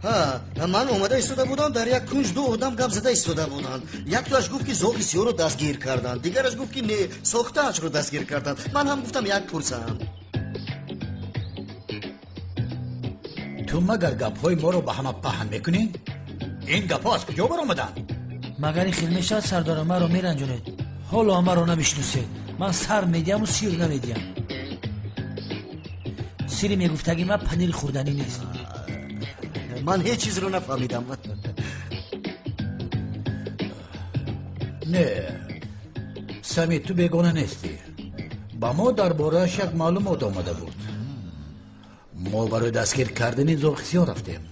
Ҳа, ман омада истода будам, дар як кунҷ ду одам гап зада истода буданд. Яктоаш гуфт, ки зоғи сиёҳро дастгир карданд, дигараш гуфт, ки не, сохтаашро дастгир карданд. Ман ҳам гуфтам як пурсам. Ту магар гапҳои моро ба ҳама паҳн мекунӣ? Ин гапҳо аз куҷо баромаданд? Магар ин хел мешавад, сардорам, маро меранҷонед. Ҳоло маро намешиносед. Ман сар медиҳаму сир намедиҳам. Сири мегуфтаги ман панир хӯрданӣ нест. Ман ҳеҷ чизро нафаҳмидам. Не, Сами, ту бегона нестӣ. Ба мо дар борааш як маълумот омада буд. Мо барои дастгир кардани зоғи сиёҳ рафтем,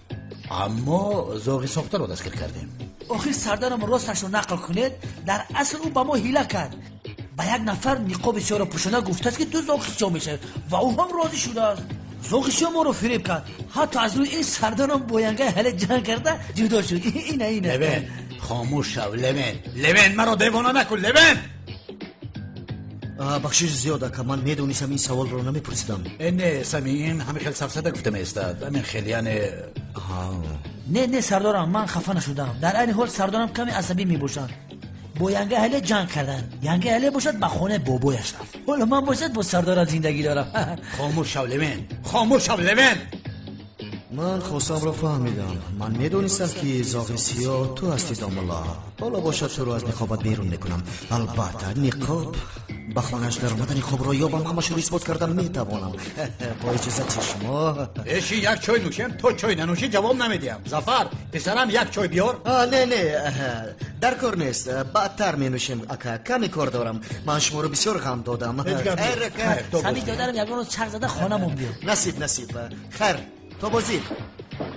аммо зоғи сохтаро дастгир кардем. Охир сардарам, росташро нақл кунед, дар асл ӯ ба мо ҳила кард. Ба як нафар ниқоби сиёҳро пӯшонда гуфтааст, ки ту зоғи сиёҳ мешавӣ, ва ӯ ҳам розӣ шудааст. Зоғи сиёҳ моро фиреб кард. Ҳатто аз рӯи ин сардарам бо янгаи ҳале ҷанг карда ҷудо шуд. Ина, ина. Левен, Хомӯш шав, Левен. Левен, маро девона накун, Левен! Бахшиш зиёд, ака, ман медонистам ин саволро намепурсидам. Не, Сами, ин ҳамин хел сафсата гуфта меистад. Ҳамин хел, яъне... Не, сардорам, ман хафа нашудам. Дар айни ҳол сардорам каме асабӣ мебошанд. Бо янга ҳале ҷанг карданд. Янга ҳале бошад ба хонаи бобояш рафт. Ҳоло ман бошад бо сардорам зиндагӣ дорам. Хомӯш шав, Левен! Хомӯш шав, Левен! Ман хостамро фаҳмидам. Ман медонистам, ки зоғи сиёҳ ту ҳастӣ, домулло. Ҳоло бошад туро аз ниқобат берун мекунам. Албатта, ниқоб ба хонааш даромада ниқобро ёбам, ҳамашро исбот кардан метавонам. Бо иҷозати шумо. Эши, як чой нӯшем, то чой нанӯшӣ ҷавоб намедиҳам. Зафар, писарам, як чой биёр. Не, дар кор нест. Баъдтар менӯшем, ака. Каме кор дорам. Ман шуморо бисёр ғам додам. Сами додарам ягон рӯз чарх зада хонамон биёр. Насиб, насиб. Хайр, то бозӣ.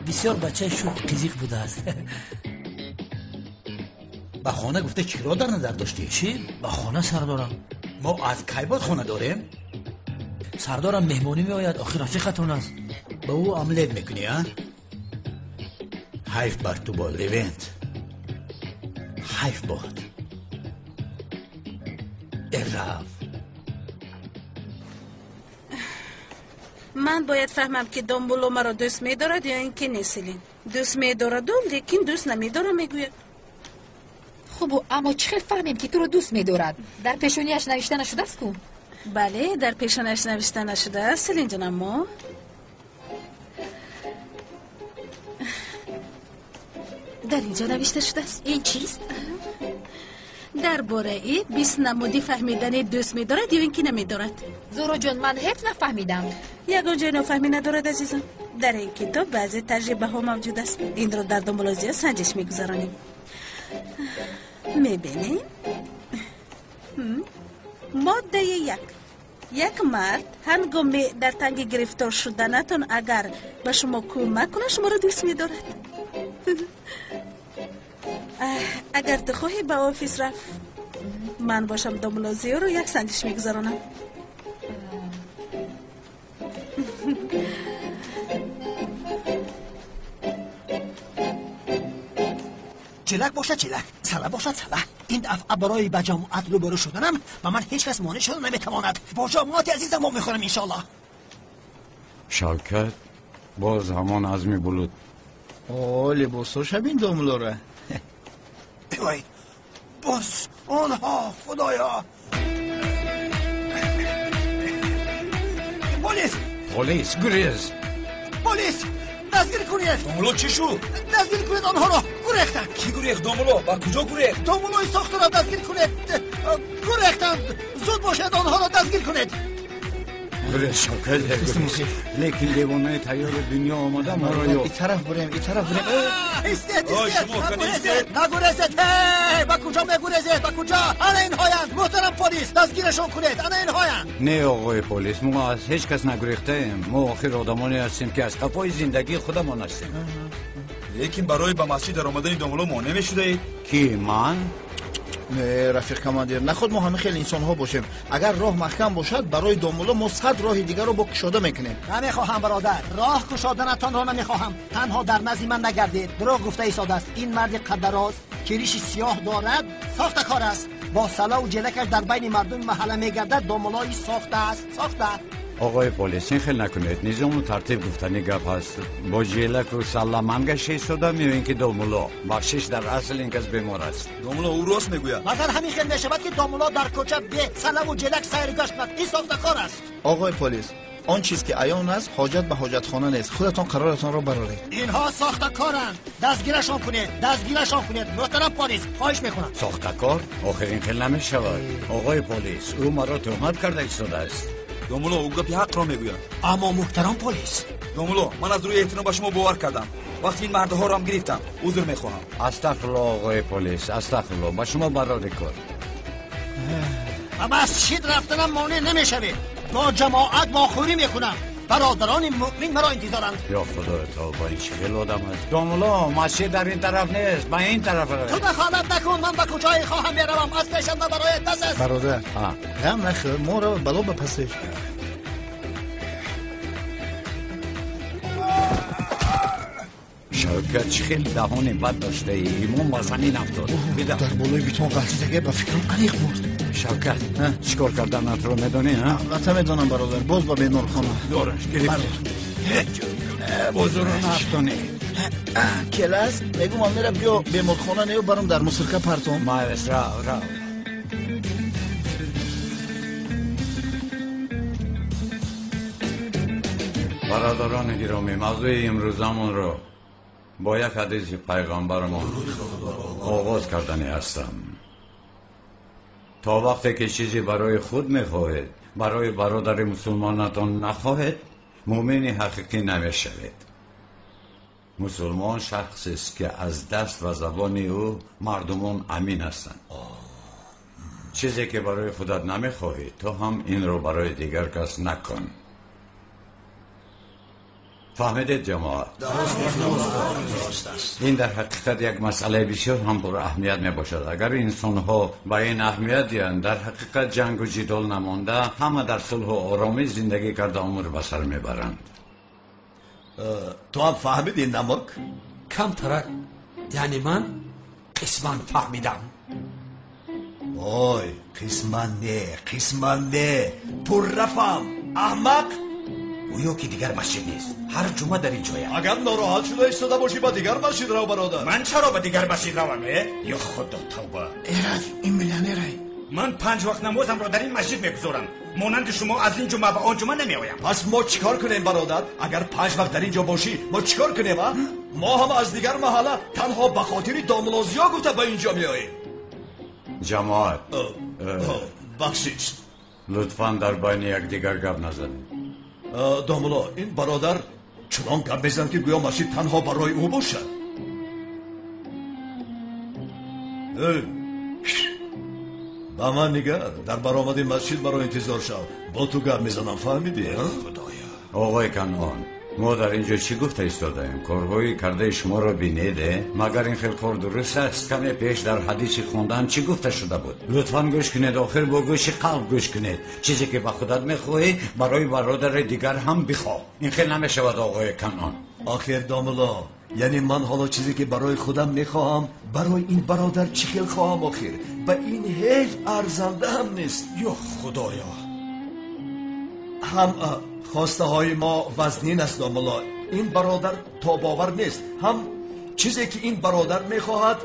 Бисёр бачаи шӯх қизиқ будааст. Ба хона гуфта чиро дар назар доштӣ? Чӣ? Ба хона, сардорам. Мо аз кай боз хона дорем? Сардорам, меҳмонӣ меояд, охир рафиқатон аст. Ба ӯ омлет мекунӣ, а? Ҳайф бар ту бод, Левент. Ҳайф бод. Эраф. Ман бояд фаҳмам, ки домулло маро дӯст медорад ё ин ки не, Селин. Дӯст медораду, лекин дӯст намедорам, мегӯяд. Хубу, аммо чӣ хел фаҳмем, ки туро дӯст медорад? Дар пешониаш навишта нашудааст ку? Бале, дар пешониаш навишта нашудааст, Селинҷон, аммо дар инҷо навишта шудааст. Ин чист? Дар бораи 20 намуди фаҳмидани дӯст медорад ё ин ки намедорад. Зуҳроҷон, ман ҳеҷ нафаҳмидам. Ягон ҷой нофаҳмӣ надорад, азизам. Дар ин китоб баъзе таҷрибаҳо мавҷуд аст. Инро дар домулло зиёд санҷиш мегузаронем. Мебинем. Моддаи 1. Як мард ҳангоми дар танги гирифтор шуданатон агар ба шумо кӯмак кунад, шуморо дӯст медорад. Агар ту хоҳӣ ба офис рафт, ман бошам домулло зиёро як санҷиш мегузаронам. Ҷилак бошад ҷилак, сала бошад сала. Ин дафъа барои ба ҷамоат рӯбарӯ шуданам ба ман ҳеҷ кас монеъ шуда наметавонад. Бо ҷамоати азизам мо мехӯрам, иншоаллоҳ. Шавкат, боз ҳамон азми булут. О, либосоша бин домуллора. Ой, боз онҳо, худоё! Полис! Полис, гурез! Полис! Дастгир кунед! Домулло, чӣ шуд? Дастгир кунед онҳоро! Гурехтанд! Кӣ гурехт, домулло? Ба куҷо гурехт? Домуллои сохтаро дастгир кунед! Гурехтанд! Зуд бошед, онҳоро дастгир кунед! Гурез, Шавкат, гурез. Лекин девонаи тайёри дунё омада маро ёфт. И тараф бурем, и тараф бурем. Истед, истед! Нагурезед! Нагурезед! Ҳей! Ба куҷо мегурезед? Ба куҷо? Ана инҳоянд! Муҳтарам полис, дастгирашон кунед! Ана инҳоянд! Не, оғои полис, мо аз ҳеҷ кас нагурехтаем. Мо охир одамоне ҳастем, ки аз қафои зиндагии худамон ҳастем. Лекин барои ба масҷид даромадани домулло монеъ мешудаед? Ки, ман? Не, рафиқ командир, наход мо ҳама хел инсонҳо бошем. Агар роҳ маҳкам бошад, барои домулло мо 100 роҳи дигарро бо кушода мекунем. Намехоҳам, бародар, роҳ кушоданатонро намехоҳам. Танҳо дар назди ман нагардед. Дурӯғ гуфта истодааст. Ин марди қаддароз, ки риши сиёҳ дорад, сохтакор аст. Бо салаву ҷелакаш дар байни мардуми маҳалла мегардад. Домуллои сохта аст, сохта. Оғои полис, ин хел накунед. Низому тартиб гуфтани гап ҳаст. Бо ҷелаку салла ман гашта истодам ё ин ки домулло? Бахшиш, дар асл ин кас бемор аст. Домулло, ӯ рост мегӯяд. Магар ҳамин хел мешавад, ки домулло дар кӯча бе салаву ҷелак сайру гашт кунад? Ин сохтакор аст. Оғои полис, он чиз ки аён аст, ҳоҷат ба ҳоҷатхона нест. Худатон қароратонро бароред. Инҳо сохтакоранд. Дастгирашон кунед, дастгирашон кунед. Муҳтарам полис, хоҳиш мекунам. Сохтакор? Охир ин хел намешавад. Оғои полис, ӯ маро тӯҳмат карда истодааст. Домулло, ӯ гапи ҳақро мегӯяд. Аммо муҳтарам полис. Домулло, ман аз рӯи эҳтиром ба шумо бовар кардам. Вақти ин мардҳоро ҳам гирифтам, узр мехоҳам. Астағфирулло, оғои полис, астағфирулло. Ба шумо барори кор. Ба масҷид рафтанам монеъ намешавед. Бо ҷамоат вохӯрӣ мекунам. Бародарони муъмин маро интизоранд. Ё худои тавба, ин чӣ хел одам аст? Домулло, масҷид дар ин тараф нест, ба ин тараф равед. Ту дахолат накун, ман ба куҷое хоҳам меравам. Аз пешам набарояд, бас аст. Бародар, ғам нахӯр, моро бало ба пасеш. Шавкат, чӣ хеле даҳони бад доштаӣ, имон ба замин афтод. Дар болои бетон ғалтидаге ба фикрам аниқ бурд. Шавкат, чӣ кор карданатро медонӣ? Албатта медонам, бародар, боз ба беморхона. Дораш гирифт. Бозуро нафтонӣ. Келас, мегум мера биё беморхона нею барам дар мусирка партом. Майлаш, рав, рав. Бародарони гиромӣ, мавзӯи имрӯзамонро бо як ҳадиси пайғамбарамон оғоз кардани ҳастам. То вақте ки чизе барои худ мехоҳед, барои бародари мусулмонатон нахоҳед, мӯмини ҳақиқӣ намешавед. Мусулмон шахсест ки аз даст ва забони ӯ мардумон амин ҳастанд. Чизе ки барои худат намехоҳӣ, ту ҳам инро барои дигар кас накун. Фаҳмидед, ҷамоат? Ин дар ҳақиқат як масъалаи бисёр ҳам пураҳамият мебошад. Агар инсонҳо ба ин аҳамият диҳанд, дар ҳақиқат ҷангу ҷидол намонда, ҳама дар сулҳу оромӣ зиндагӣ карда умр ба сар мебаранд. Ту ҳам фаҳмидӣ, намак? Камтарак, яъне ман қисман фаҳмидам. Ой, қисман не, қисман не, пурра фаҳм, аҳмақ. Гӯё ки дигар масҷид нест, ҳар ҷумъа дар ин ҷоя. Агар нороҳат шуда истода бошӣ, ба дигар масҷид рав, бародар. Ман чаро ба дигар масҷид равам? Ё худо, тавба! Эраҷ, ин миллионерай. Ман 5 вақт намозамро дар ин масҷид мегузорам. Монанди шумо аз ин ҷумъа ба он ҷумъа намеоям. Пас мо чӣ кор кунем, бародар? Агар 5 вақт дар ин ҷо бошӣ, мо чӣ кор кунем, а? Мо ҳам аз дигар маҳалла танҳо ба хотири домулозиё гуфта ба ин ҷо меоем. Ҷамоат, бахшиш, лутфан дар байни якдигар гап назанед. Домуло, ин бародар чунон гап мезанад, ки гӯё масҷид танҳо барои ӯ бошад. Ба ман нигар, дар баромади масҷид маро интизор шав, бо ту гап мезанам, фаҳмидӣ? Худоё! Оғои Канъон, мо дар ин ҷо чӣ гуфта истодаем? Корҳои кардаи шуморо бинед, магар ин хел кор дуруст аст? Каме пеш дар ҳадиси хондаам чӣ гуфта шуда буд? Лутфан гӯш кунед, охир бо гӯши қалб гӯш кунед. Чизе ки ба худат мехоҳӣ, барои бародари дигар ҳам бихоҳ. Ин хел намешавад, оғои Канъон. Охир домуло, яъне ман ҳоло чизе ки барои худам мехоҳам, барои ин бародар чӣ хел хоҳам? Охир ба ин ҳеҷ арзанда ҳам нест. Ё худоё! Ҳам хостаҳои мо вазнин аст, домуло. Ин бародар тобовар нест. Ҳам чизе ки ин бародар мехоҳад,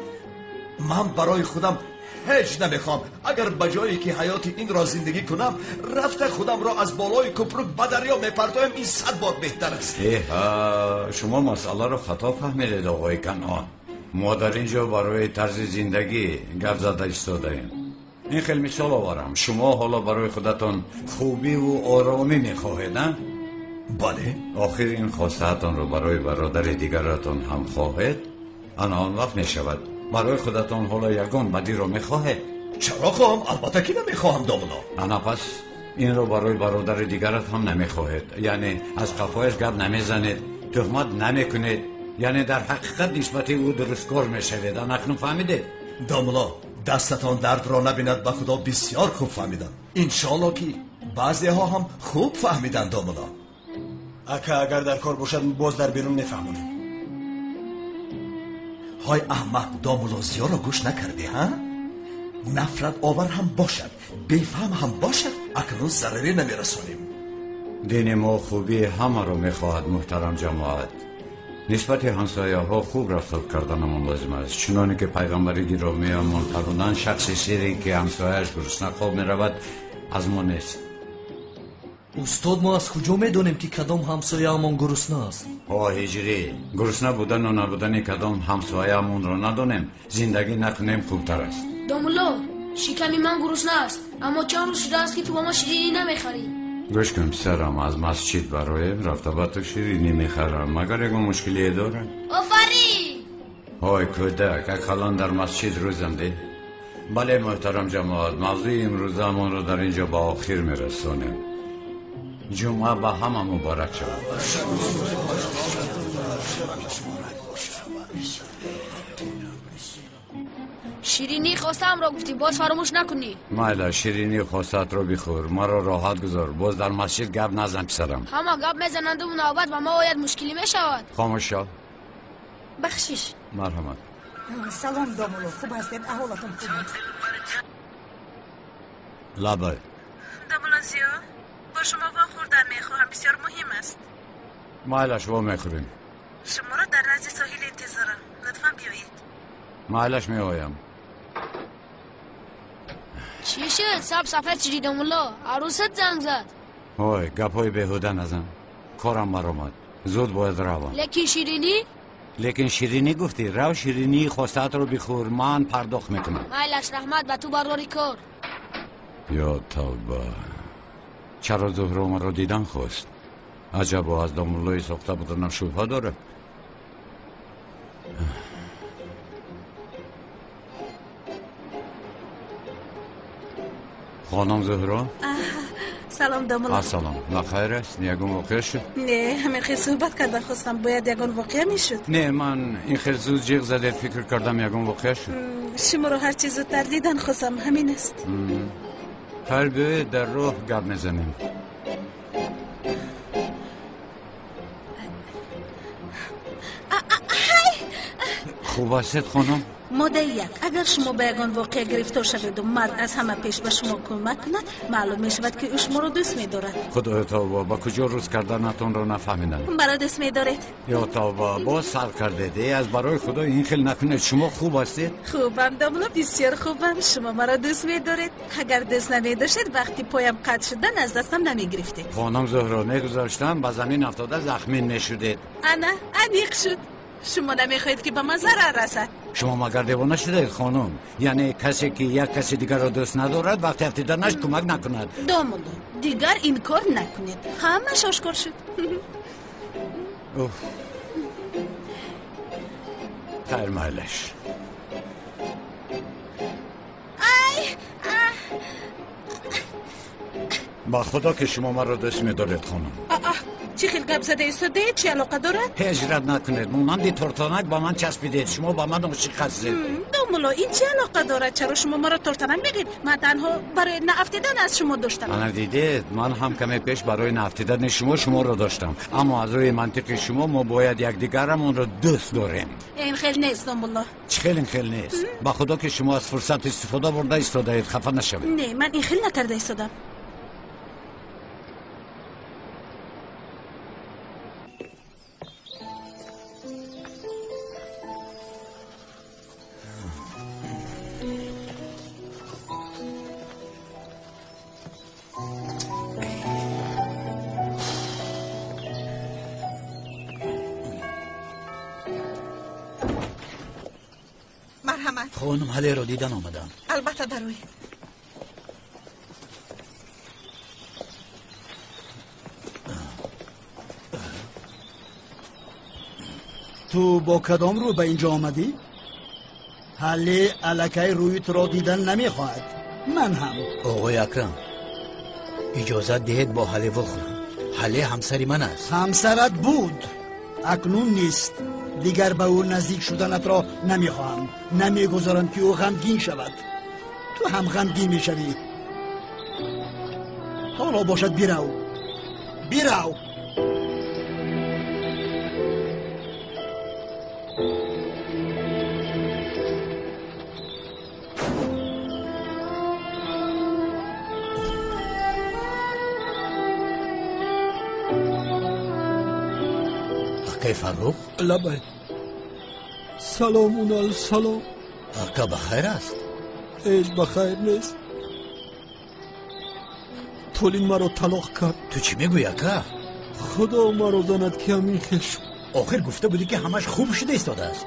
ман барои худам ҳеҷ намехоҳам. Агар ба ҷое ки ҳаёти инро зиндагӣ кунам, рафта худамро аз болои кӯпрук ба дарё мепартоям, ин 100 бор беҳтар аст. Эҳа, шумо масъаларо хато фаҳмидед, оғои Канъон. Мо дар ин ҷо барои тарзи зиндагӣ гап зада истодаем. Ин хел мисол оварам. Шумо ҳоло барои худатон хубиву оромӣ мехоҳед, а? Бале. Охир ин хостаатонро барои бародари дигаратон ҳам хоҳед, ана он вақт мешавад. Барои худатон ҳоло ягон бадиро мехоҳед? Чаро хоҳам? Албатта ки намехоҳам, домуло. Ана пас инро барои бародари дигарат ҳам намехоҳед. Яъне аз қафояш гап намезанед, туҳмат намекунед, яъне дар ҳақиқат нисбати ӯ дурусткор мешавед. Ана акнун фаҳмидед? Домуло, дастатон дардро набинад, ба худо бисёр хуб фаҳмидам. Иншоалло ки баъзеҳо ҳам хуб фаҳмиданд, домуло. Ака, агар дар кор бошад, боз дар берун мефаҳмонем. Ҳой аҳмақ, домулозиёро гӯш накардӣ, ҳа? Нафрат овар ҳам бошад, бефаҳм ҳам бошад, акнун зараре намерасонем. Дини мо хубии ҳамаро мехоҳад, муҳтарам ҷамоат. Нисбати ҳамсояҳо хуб рафтор карданамон лозим аст. Чуноне ки пайғамбари гиромиамон фармуданд, шахси сире ки ҳамсояаш гурусна хоб меравад, аз мо нест. Устод, мо аз куҷо медонем, ки кадом ҳамсояамон гурусна аст? Ҳо, ҳиҷрӣ, гурусна будану набудани кадом ҳамсояамонро надонем, зиндагӣ накунем хубтар аст. Домулло, шиками ман гурусна аст, аммо чанд рӯз шудааст, ки ту ба ман ширинӣ намехарӣ. Гӯш кун, писарам, аз масҷид бароем рафта ба ту ширинӣ мехарам. Магар ягон мушкилие дорад? Офарин! Ҳой кӯдак, акалан дар масҷид рӯзам де. Бале, муҳтарам ҷамоат, мавзӯи имрӯзаамонро дар ин ҷо ба охир мерасонем. Ҷумъа ба ҳама муборак шавад. Ширинии хостаамро гуфтӣ, боз фаромӯш накунӣ. Майла, ширинии хостаатро бихӯр, маро роҳат гузор. Боз дар масҷид гап назан, писарам. Ҳама гап мезананду навбат ба мо ояд, мушкилӣ мешавад. Хомӯш шав. Бахшиш. Марҳамат. Салом домулло, хуб ҳастед? Аҳолатон хуб аст? Лабай. Домулло Зиё, бо шумо вохӯрдан мехоҳам, бисёр муҳим аст. Майлаш, вомехӯрем. Шуморо дар назди соҳил интизорам, лутфан биёед. Майлаш, меоям. Чӣ шуд? Саб сафед шудӣ домулло, арӯсат занг зад. Ҳой, гапҳои беҳуда назан, корам баромад, зуд бояд равам. Лекин ширинӣ? Лекин ширинӣ гуфтӣ, рав ширинии хостаатро бихӯр, ман пардохт мекунам. Майлаш, раҳмат ба ту барори кор. Ё тавба, чаро Зуҳро маро дидан хост? Аҷабо, аз домуллои сохта буданам шубҳа дорад. Хонум Зуҳро? Салом домулло. Ассалом, бахайр аст? Ягон воқеа шуд? Не, ҳамин хел суҳбат кардан хостам, бояд ягон воқеа мешуд. Не, ман ин хел зуд ҷиғ задед, фикр кардам ягон воқеа шуд. Шуморо ҳарчи зудтар дидан хостам, ҳамин аст. Хайр, биёед дар роҳ гап мезанем. Хуб ҳастед хонум? Моддаи як. Агар шумо ба ягон воқеа гирифтор шаведу мард аз ҳама пеш ба шумо кӯмак кунад, маълум мешавад, ки ӯ шуморо дӯст медорад. Худоё тавба, ба куҷо рӯз карданатонро нафаҳмидам. Маро дӯст медоред? Ё тавба, боз сар кардед. Э, аз барои худо ин хел накунед. Шумо хуб ҳастед? Хубам домулло, бисёр хубам. Шумо маро дӯст медоред. Агар дӯст намедоштед, вақти поям қатъ шудан аз дастам намегирифтед. Хонум Зуҳро, мегузаштам, ба замин афтода захмин мешудед. Ана, аниқ шуд. Шумо намехоҳед, ки ба ман зарар расад. Шумо магар девона шудаед хонум? Яъне касе ки як каси дигарро дӯст надорад, вақти афтиданаш кӯмак накунад. Домулло, дигар инкор накунед, ҳамаш ошкор шуд. Хайр, майлаш. Ай, ба худо ки шумо маро дӯст медоред хонум. Чӣ хел гап зада истодаед? Чӣ алоқа дорад? Ҳеҷ рад накунед, монанди тортанак ба ман часпидед. Шумо ба ман ошиқ ҳастед. Домулло, ин чӣ алоқа дорад? Чаро шумо маро тортанак мегӯед? Ман танҳо барои наафтидан аз шумо доштам. Ана дидед, ман ҳам каме пеш барои наафтидани шумо шуморо доштам, аммо аз рӯи мантиқи шумо мо бояд якдигарамонро дӯст дорем. Ин хел нест домулло. Чӣ хел ин хел нест? Ба худо ки шумо аз фурсат истифода бурда истодаед, хафа нашавед. Не, ман ин хел накарда истодам. Хонум Ҳалеро дидан омадам. Албатта, дароед. Ту бо кадом рӯ ба инҷо омадӣ? Ҳале аллакай рӯи туро дидан намехоҳад. Ман ҳам. Оғои Акрам, иҷозат диҳед бо Ҳале вохӯрам. Ҳале ҳамсари ман аст. Ҳамсарат буд, акнун нест. Дигар ба ӯ наздик шуданатро намехоҳам. Намегузорам, ки ӯ ғамгин шавад. Ту ҳам ғамгин мешавӣ. Ҳоло бошад, бирав, бирав. Акай Фаррух? Лабай. Салом, Унал, салом. Ака, ба хайр аст? Ҳеҷ ба хайр нест. Толин маро талоқ кард. Ту чӣ мегӯӣ, ака? Худо маро занад, ки ҳамин хел шуд. Охир гуфта будӣ, ки ҳамаш хуб шуда истодааст.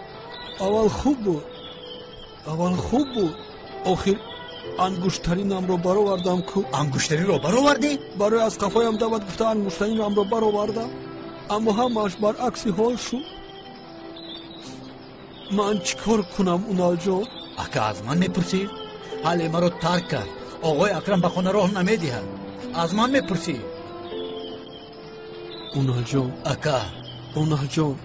Аввал хуб буд, аввал хуб буд, охир ангуштаринамро баровардам ку. Ангуштариро баровардӣ? Барои аз қафоям дават гуфта ангуштаринамро баровардам, аммо ҳамааш баръакси ҳол шуд. Ман чӣ кор кунам, Уналҷон? Ака, аз ман мепурсӣ? Ҳале маро тарк кард, оғои Акрам ба хона роҳ намедиҳад. Аз ман мепурсӣ? Уналҷон. Ака. Уналҷон,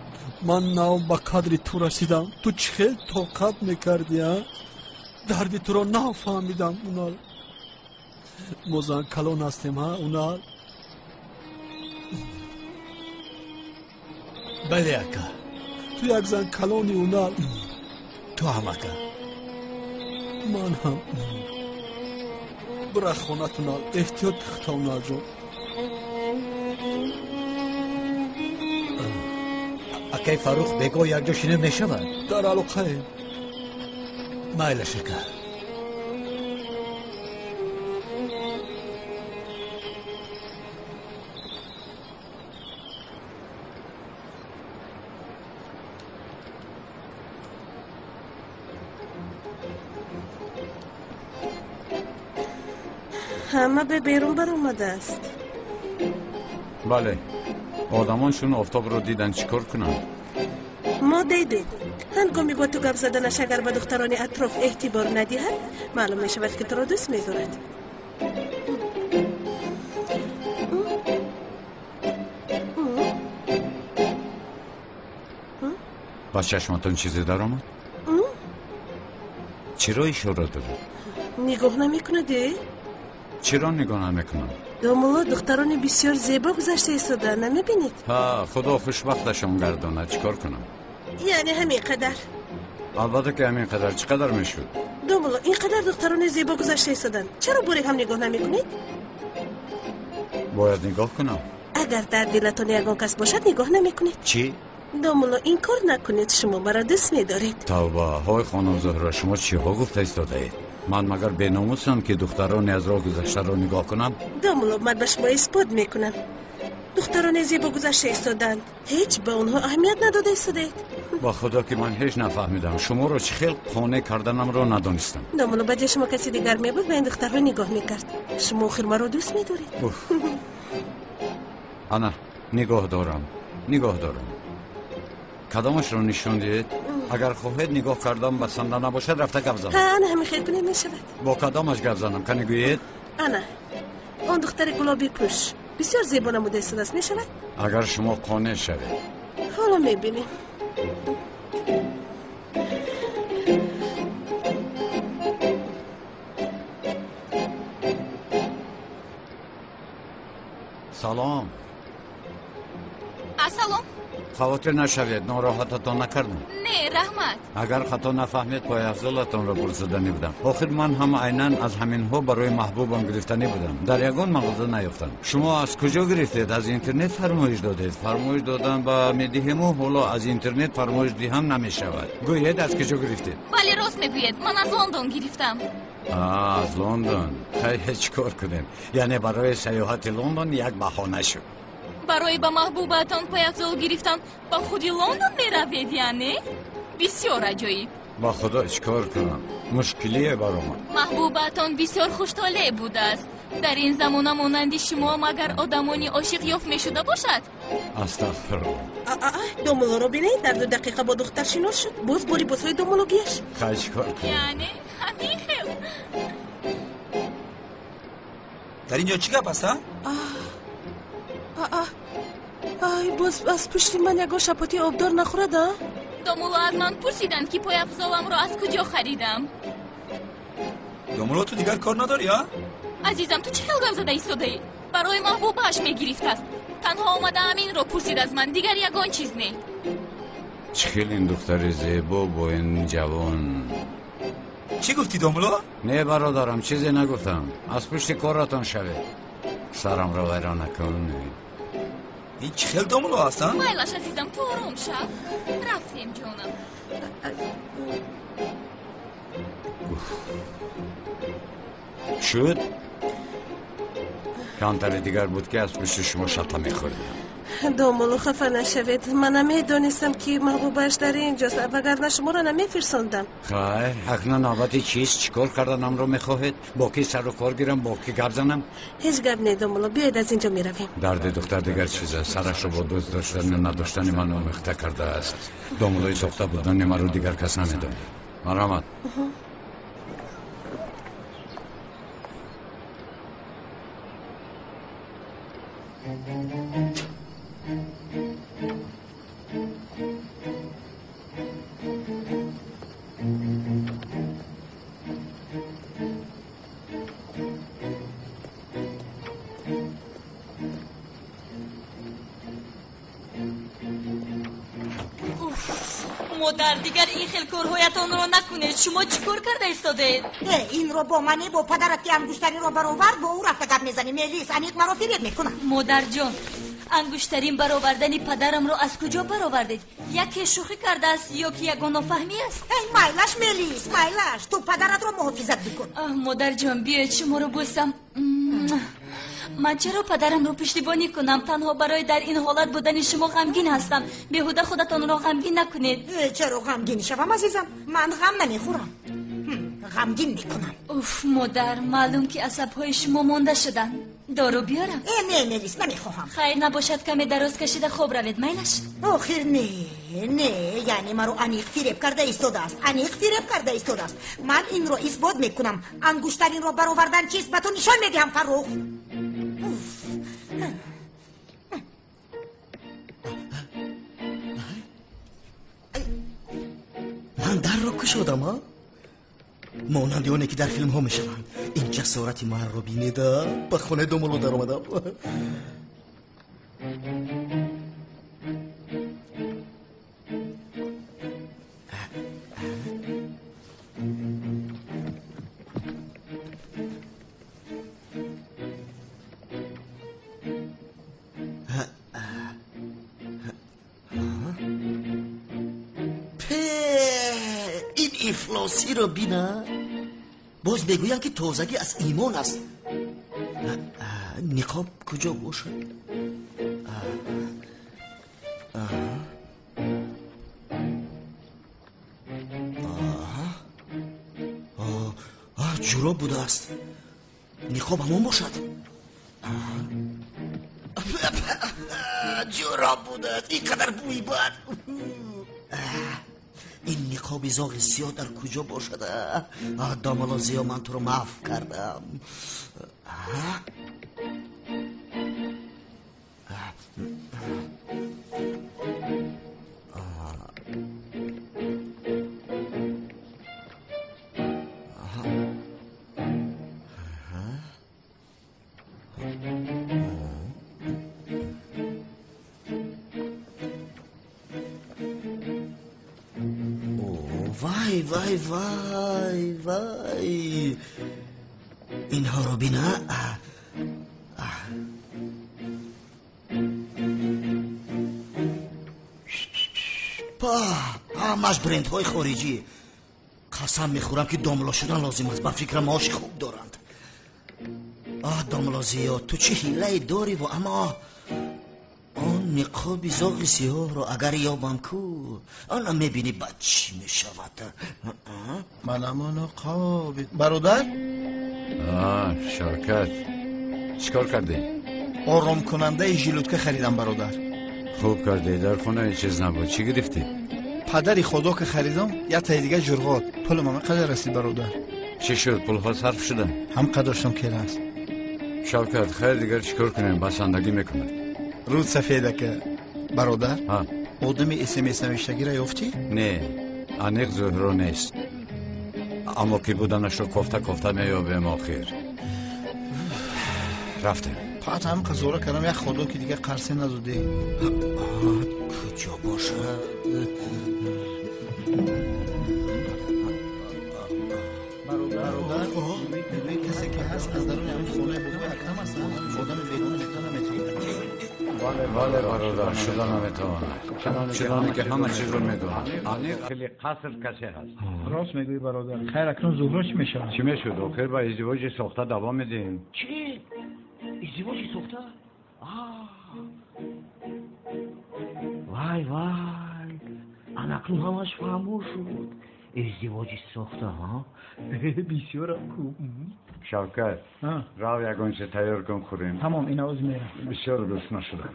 ман нав ба қадри ту расидам. Ту чӣ хел тоқат мекардӣ, а? Дарди туро нафаҳмидам, Унал. Мо зан калон ҳастем, ҳа, Унал? Бале, ака, Ту як зан калони унал. Ту ҳам ака. Ман ҳам. Бира хонат унал, эҳтиёт хита уналҷон. Акай Фаррух, бегоҳ якҷо шинем мешавад? Дар алоқаем. Майлаш ака. Ҳама ба берун баромадааст. Бале, одамон чун офтобро дидан чӣ кор кунанд? Мо дидем. Ҳангоми бо ту гап заданаш агар ба духтарони атроф эътибор надиҳад, маълум мешавад ки туро дӯст медорад. Ба чашматон чизе даромад? Чиро ишора доред? Нигоҳ намекунад, э? Чиро нигоҳ намекунам? Домулло, духтарони бисёр зебо гузашта истодаанд, намебинед? Ҳа, худо хушбахташон гардонад, чӣ кор кунам? Яъне ҳамин қадар? Албатта ки ҳамин қадар. Чӣ қадар мешуд? Домулло, ин қадар духтарони зебо гузашта истоданд, чаро боре ҳам нигоҳ намекунед? Бояд нигоҳ кунам. Агар дар дилатон ягон кас бошад, нигоҳ намекунед. Чӣ? Домулло, ин кор накунед, шумо маро дӯст медоред. Тавба, ҳой хонум Зуҳро, шумо чиҳо гуфта истодаед? Ман магар беномусам ки духтарони аз роҳ гузаштаро нигоҳ кунам? Домулло, ман ба шумо исбот мекунам. Духтарони зебо гузашта истодаанд, ҳеҷ ба онҳо аҳамият надода истодаед. Ба худо ки ман ҳеҷ нафаҳмидам. Шуморо чӣ хел қонеъ карданамро надонистам. Домулло, ба ҷои шумо каси дигар мебуд, ба ин духтарҳо нигоҳ мекард. Шумо охир маро дӯст медоред. Ана, нигоҳ дорам, нигоҳ дорам. Кадомашро нишон диҳед? Агар хоҳед нигоҳ кардан басанда набошад, рафта гап занам. Ҳа, ана ҳамин хел кунед мешавад. Бо кадомаш гап занам? Кани гӯед? Ана, он духтари гулобӣ пӯш бисёр зебо намуда истодааст, мешавад? Агар шумо қонеъ шавед. Ҳоло мебинем. Салом. Ассалом. Хавотир нашавед, нороҳататон накардам. Не, раҳмат. Агар хато нафаҳмед, пойафзолатонро пурсиданӣ будам. Охир ман ҳам айнан аз ҳаминҳо барои маҳбубам гирифтанӣ будам. Дар ягон мағоза наёфтам. Шумо аз куҷо гирифтед? Аз интернет фармоиш додед. Фармоиш додан ба медиҳему, ҳоло аз интернет фармоиш диҳам намешавад. Гӯед, аз куҷо гирифтед? Бале, рост мегӯед, ман аз Лондон гирифтам. Аз Лондон? Хай, чӣ кор кунем? Яъне барои сайёҳати Лондон як баҳона шуд. Барои ба маҳбубаатон пойафзол гирифтан ба худи Лондон меравед, яъне? Бисёр аҷоиб. Ба худо чӣ кор кунам? Мушкилие баромад. Маҳбубаатон бисёр хуштолеъ будааст. Дар ин замона монанди шумо магар одамони ошиқ ёфт мешуда бошад? Астағфируллоҳ. Домуллоро бинед, дар 2 дақиқа бо духтар шинос шуд. Боз бо либосҳои домуллогиаш. Хай, чӣ кор кунам? Яъне ҳамин хел. Дар ин ҷо чӣ гап аст, а? Ай, боз аз пушти ман ягон шапоти обдор нахӯрад, а? Домулло аз ман пурсиданд, ки пойафзоламро аз куҷо харидам. Домулло, ту дигар кор надорӣ, а? Азизам, ту чӣ хел гап зада истодаӣ? Барои маҳбубааш мегирифтааст. Танҳо омада ҳаминро пурсид аз ман, дигар ягон чиз не. Чӣ хел ин духтари зебо бо ин ҷавон? Чӣ гуфтӣ, домулло? Не, бародарам, чизе нагуфтам. Аз пушти коратон шавед. Сарамро вайрон накун. Ин чӣ хел домулло аст, а? Майлаш, азизам, ту ором шав. Рафтем, ҷонам. Шуд? Камтари дигар буд ки аз пушти шумо шата мехӯрдем. Домулло, хафа нашавед. Ман намедонистам ки маҳбубааш дар инҷост, вагарна шуморо намефирсондам. Хайр, акнун навбати чист? Чӣ кор карданамро мехоҳед? Бо ки сару кор гирам, бо ки гап занам? Ҳеҷ гап не, домулло, биёед аз инҷо меравем. Дарди духтар дигар чиз аст. Сарашро бо дӯст доштану надоштани ман омехта кардааст. Домуллои сохта будани маро дигар кас намедонад. Марҳамат. Модар, дигар ин хел корҳоятонро накунед. Шумо чӣ кор карда истодаед? Инро бо мане, бо падарат ки ангуштариро баровард, бо ӯ рафта гап мезанӣ. Мелис, аниқ маро фиреб мекунад. Модарҷон, ангуштарин баровардани падарамро аз куҷо баровардед? Яке шӯхӣ кардааст ё ки ягон нофаҳмӣ аст? Эй, майлаш, Мелис, майлаш, ту падаратро муҳофизат бикун. Модарҷон, биёед шуморо бӯсам. Ман чаро падарамро пуштибонӣ кунам? Танҳо барои дар ин ҳолат будани шумо ғамгин ҳастам. Беҳуда худатонро ғамгин накунед. Чаро ғамгин шавам, азизам? Ман ғам намехӯрам, ғамгин мекунам. Уф, модар, маълум ки асабҳои шумо монда шуданд. Дору биёрам? Не, Мелис, намехоҳам. Хайр набошад, каме дароз кашида хоб равед, майлаш? Охир не, не, яъне маро аниқ фиреб карда истодааст. Аниқ фиреб карда истодааст. Ман инро исбот мекунам. Ангуштаринро баровардан чист, ба ту нишон медиҳам, Фаррух. Ман дарро кушодам, а? Монанди оне ки дар филмҳо мешаванд. Ин ҷасорати манро бинеда, ба хонаи домулло даромадам. Ин ифлосиро бина. Боз мегӯянд ки тозагӣ аз имон аст. Ниқоб куҷо бошад? Ҷуроб будааст. Ниқоб ҳамон бошад. Ҷуроб будааст. Ин қадар бӯи бад. Ин ниқоби зоғи сиёҳ дар куҷо бошад? Домулло Зиё, ман туро маъф кардам. Вай, вай, вай, вай, инҳоро бина. Па, ҳамаш брендҳои хориҷӣ. Қасам мехӯрам ки домулло шудан лозим аст. Ба фикрам маоши хуб доранд. Оҳ, домулло Зиё, ту чӣ ҳилае дориву, аммо он ниқоби зоғи сиёҳро агар ёбам ку, ана мебинӣ бад чӣ мешавад. Манам ниқоби бародар? Шавкат, чӣ кор кардӣ? Оромкунандаи жилудка харидам, бародар. Хуб кардӣ, дар хона ҳеҷ чиз набуд. Чӣ гирифтӣ? Падари худо ки харидам, як таи дига ҷурғот. Пулам ҳама қадар расид, бародар. Чӣ шуд, пулҳо сарф шуданд? Ҳам қадр доштам ки раст. Шавкат, хайр, дигар чӣ кор кунем? Басандагӣ мекунад. Рӯз сафедака, бародар, одами смс навиштагиро ёфтӣ? Не, аниқ Зуҳро нест, аммо ки буданашро кофта кофта меёбем. Охир рафтем. Пат ҳам қазора кардам, як худо ки дигар қарсе надодӣ. Куҷо бошад? Бародар, касе ки ҳаст аз даруни ҳамин хонаи бобои Акрам аст. Одами бегона мекунад наметавонад. Бале, бале, бародар, шуда наметавонад, чуноне ки ҳама чизро медонад. Аниқ хеле қаср касе ҳаст. Рост мегӯӣ, бародар. Хайр, акнун Зуҳро чӣ мешавад? Чӣ мешуд? Охир ба издивоҷи сохта давом медиҳем. Чӣ? Издивоҷи сохта? Вай, вай, анакнун ҳамаш фаҳмо шуд. Издивоҷи сохта, ҳа? Бисёрам хуб. Шавкат, рав ягон чиз тайёр кун, хӯрем. Тамом, ин овоз мерам. Бисёр гурусна шудам.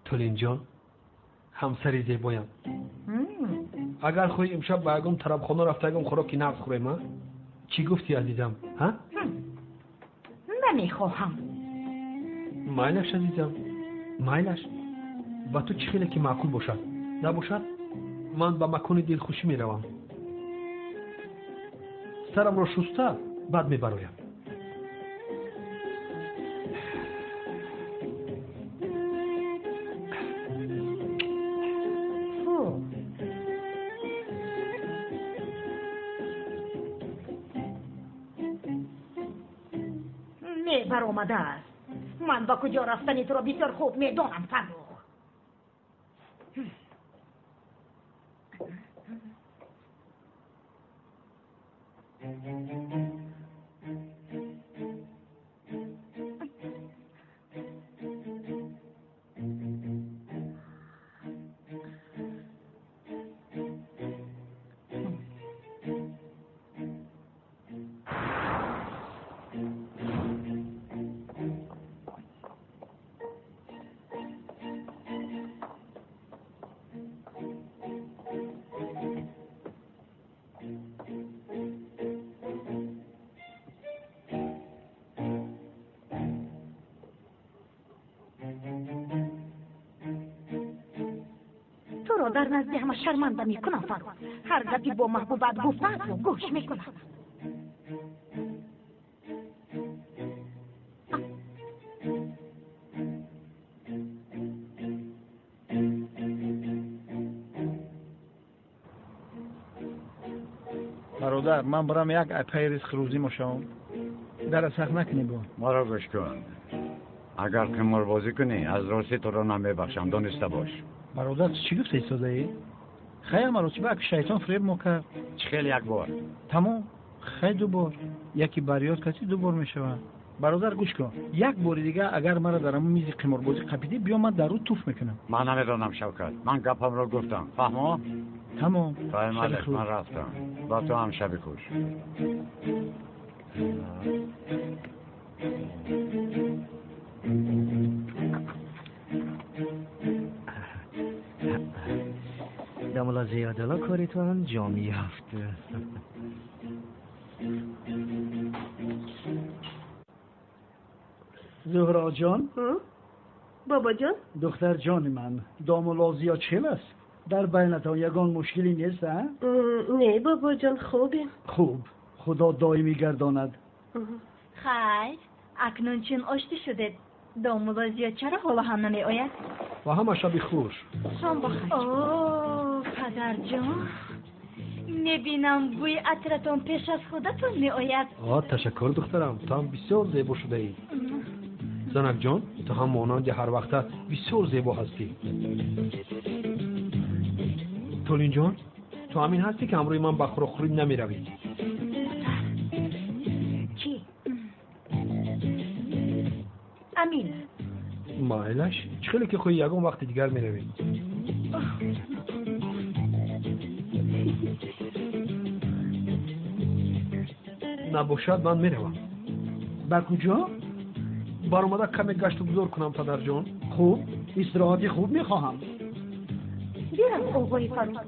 Тулинҷон, ҳамсари зебоям, агар хоҳӣ имшаб ба ягон тарабхона рафта ягон хӯроки нағз хӯрем, а? Чӣ гуфтӣ, азизам, ҳа? Намехоҳам. Майлаш, азизам, майлаш. Ба ту чӣ хеле ки маъқул бошад. Набошад, Ман ба макони дилхушӣ меравам. Сарамро шуста баъд мебароям. Баромадааст. Ман ба куҷо рафтани туро бисёр хуб медонам, Фаррух. Туро дар назди ҳама шарманда мекунам, Фаррух. Ҳар гапи бо маҳбубат гуфтаатро гӯш мекунам. Бародар, ман барам як айпаи ризқи рӯзӣ мошавам. Дара сахт накунӣ бо. Маро гӯш кун. Агар қиморбозӣ кунӣ, аз ростӣ туро намебахшам, дониста бош. Бародар, ту чӣ гуфта истодаӣ? Хай маротиба аки шайтон фиреб мо кард. Чӣ хел як бор? Тамом, хай ду бор. Яке барёд каси ду бор мешавад. Бародар, гӯш кун. Як бори дига агар маро дар ҳамон мизи қиморбозӣ қапидӣ, биё ман дар рӯ туф мекунам. Ман намедонам, Шавкат. Ман гапамро гуфтам. Фаҳмо? Тамом. Фаҳмалек, ман рафтам. Ба ту ҳам шаби хуш. Домулло Зиёдулло кори ту анҷом ёфт. Зуҳро ҷон? Бобоҷон? Духтар ҷони ман, домулло Зиё чел аст? Дар байнатон ягон мушкилӣ нест, а? Не, бобоҷон, хубем. Хуб, худо доимӣ гардонад. Хайр, акнун чун оштӣ шудед, домулло Зиё чаро ҳоло ҳам намеояд? Ва ҳама шаби хуш. Шом бахайр. О, падарҷон, мебинам бӯи атратон пеш аз худатон меояд. О, ташаккур, духтарам, ту ҳам бисёр зебо шудаӣ. Занакҷон, ту ҳам монанди ҳар вақта бисёр зебо ҳастӣ. Толинҷон, ту ҳамин ҳастӣ ки ҳамрӯи ман ба хӯрокхӯрӣ намеравӣ? Чӣ? Амин. Майлаш, чӣ хеле ки хоҳӣ, ягон вақти дигар меравем. Набошад, ман меравам. Ба куҷо? Баромада каме гашту гузор кунам, падарҷон. Хуб, истироҳати хуб мехоҳам. Бирав, оғои Фаррух,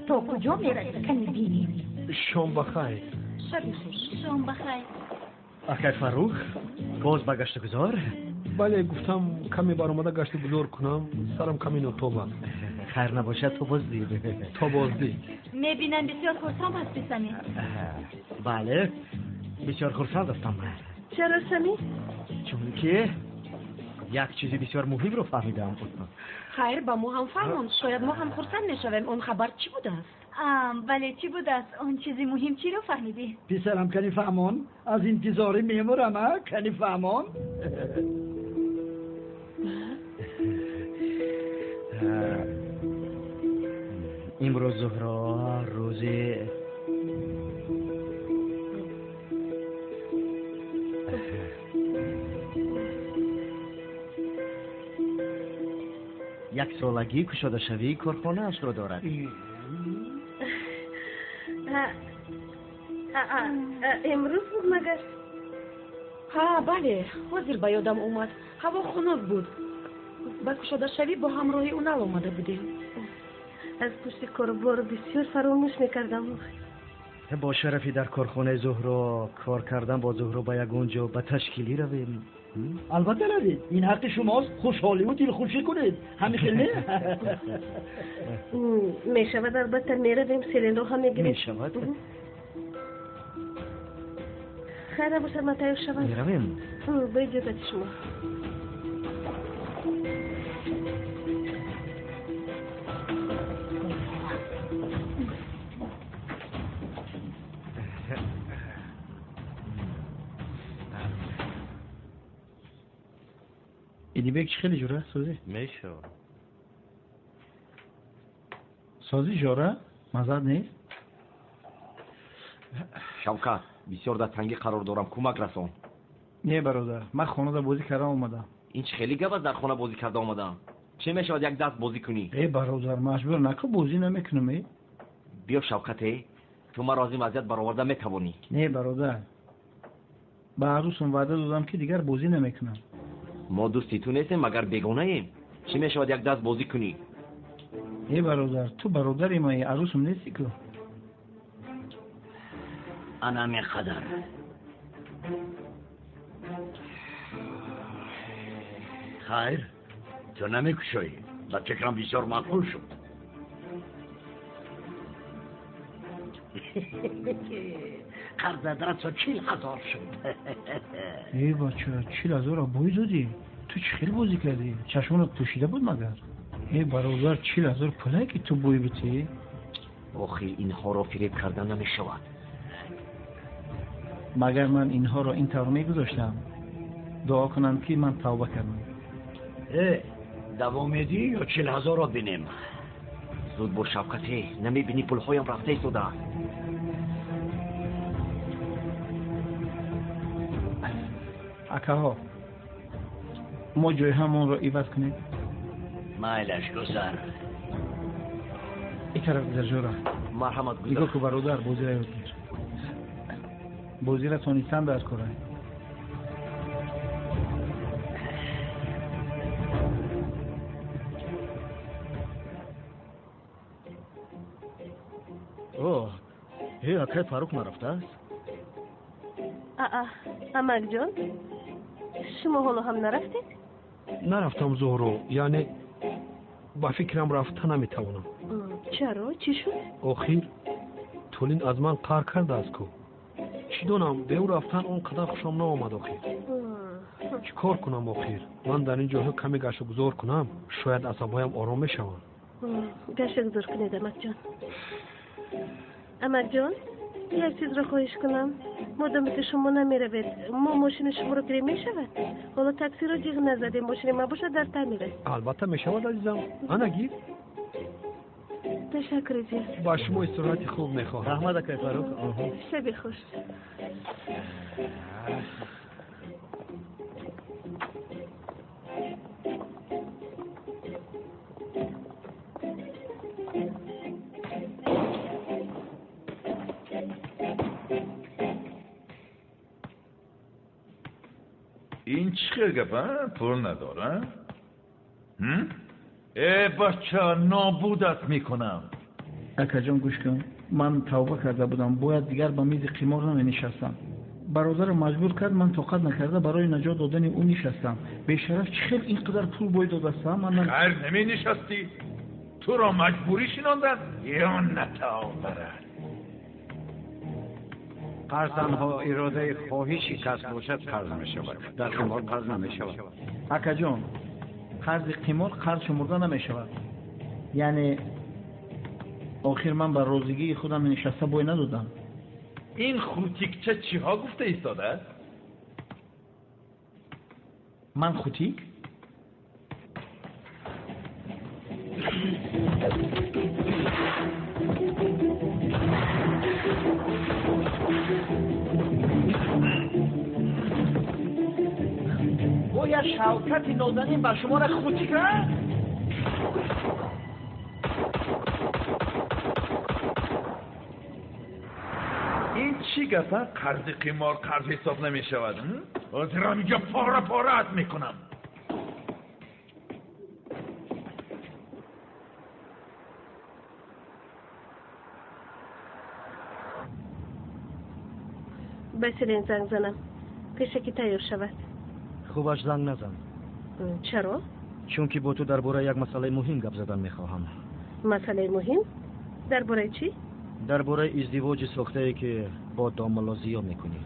то куҷо меравӣ, каме бинем. Шом ба хайр. Шаби хуш. Шом ба хайр. Акай Фаррух, боз ба гашту гузор? Бале, гуфтам каме баромада гашту гузор кунам, сарам каме нотоб аст. Хайр набошад, то боздид. То боздид. Мебинам бисёр хурсанд ҳастӣ, Самир. Бале, бисёр хурсанд ҳастам. Чаро, Самир? Чунки як чизи бисёр муҳимро фаҳмидам. Хайр, ба мо ҳам фаҳмон, шояд мо ҳам хурсанд мешавем. Он хабар чӣ будааст? Бале, чӣ будааст? Он чизи муҳим чиро фаҳмидӣ? Писарам, кани фаҳмон, аз интизорӣ мемурам, а? Кани фаҳмон. Имрӯз Зуҳро рӯзи яксолагии кушодашавии корхонаашро дорад. Имрӯз буд магар? Ҳа, бале, ҳозир ба ёдам омад. Ҳаво хунук буд. Ба кушодашавӣ бо ҳамроҳи Унал омада будем. Аз пушти корубор бисёр фаромӯш мекардам. Бо шарафи дар корхонаи Зуҳро кор кардан бо Зуҳро ба ягон ҷо ба ташкилӣ равем. Албатта равед, ин ҳаққи шумост, хушҳоливу дилхушӣ кунед. Ҳамин хел не? Мешавад, албатта меравем, селенро ҳам мегирем. Мешавад. Хайр набошад, ман тайёр шавам. Меравем. Бо иҷозати шумо. Идибек чӣ хеле ҷура созӣ? Мешавад. Созӣ жора? Маззат нест? Шавкат, бисёр дар тангӣ қарор дорам, кӯмак расон. Не бародар, ман хонада бозӣ карда омадам. Ин чӣ хеле гап аст, дар хона бозӣ карда омадам? Чӣ мешавад як даст бозӣ кунӣ? Э бародар, маҷбур накун, бозӣ намекунам. Э биё Шавкате, ту маро аз ин вазъият бароварда метавонӣ. Не бародар, ба арӯсам ваъда додам, ки дигар бозӣ намекунам. Мо дӯсти ту нестем, магар бегонаем? Чӣ мешавад як даст бозӣ кунӣ? Э бародар, ту бародари маи, арӯсам нестӣ ку. Ана меқадар. Хайр, ту намекушоӣ. Ба фикрам бисёр маъқул шуд. Қарзат расо 40 000 шуд. Э бача, 40 000-ро бой додӣ? Ту чӣ хел бозӣ кардӣ? Чашмонат пӯшида буд магар? Э бародар, 40 000 пулае ки ту бой битӣ? Охи, инҳоро фиреб карда намешавад. Магар ман инҳоро ин тавр мегузоштам? Дуо кунанд, ки ман тавба кардам. Э, давом медиҳӣ ё 40 000-ро бинем? Зуд бош Шавкате, намебинӣ пулҳоям рафта истодааст. Акаҳо, мо ҷойҳамонро иваз кунем. Майлаш, гузар. Ин тараф гузар, ҷора. Марҳамат, гузар. Нигоҳ ку бародар, бозира ёд гир. Бозира тонистан дар кора. О, э, акай Фарух нарафтааст? Аа, амакҷон, шумо ҳоло ҳам нарафтед? Нарафтам, Зуҳро, яъне ба фикрам рафта наметавонам. Чаро, чӣ шуд? Охир Тулин аз ман қаҳр кардааст ку. Чӣ донам, бе ӯ рафтан он қадар хушам наомад охир. Чӣ кор кунам охир? Ман дар ин ҷойҳо каме гаштугузор кунам, шояд асабҳоям ором мешаванд. Гаштугузор кунед, амакҷон. Амакҷон, як чизро хоҳиш кунам. Модоме ки шумо намеравед, мо мошини шуморо гирем, мешавад? Ҳоло таксиро ҷиғ назадем, мошини ман бошад дар таъмир аст. Албатта мешавад, азизам, ана гир. Ташаккури зиёд. Ба шумо истироҳати хуб мехоҳам. Раҳмат, акай Фарух. Шаби хуш. Ин чӣ хел гап, а? Пул надора? Э бача, нобудат мекунам. Акаҷон, гӯш кун, ман тавба карда будам, бояд дигар ба мизи қимор наменишастам. Бародарам маҷбур кард, ман тоқат накарда барои наҷот додани ӯ нишастам. Бешараф чӣ хел ин қадар пул бой додастам? Ман хайр наменишастӣ. Туро маҷбурӣ шинонданд ё натавбарад. Қарз танҳо иродаи хоҳиши кас бошад, қарз мешавад. Дар қимор қарз намешавад. Акаҷон, қарзи қимор қарз шумурда намешавад. Яъне охир ман ба розигии худам нишаста бой надодам. Ин хутикча чиҳо гуфта истодааст? Ман хутик? Бояд Шавкати нозанин ба шуморо хутик, а? Ин чӣ гап, а? Қарзи қимор қарз ҳисоб намешавад. Ҳозирам инҷо пора пораат мекунам. Ба Селин занг занам, пешакӣ тайёр шавад. Хубаш занг назан. Чаро? Чунки бо ту дар бораи як масъалаи муҳим гап задан мехоҳам. Масъалаи муҳим? Дар бораи чӣ? Дар бораи издивоҷи сохтае, ки бо домулло Зиё мекунӣ.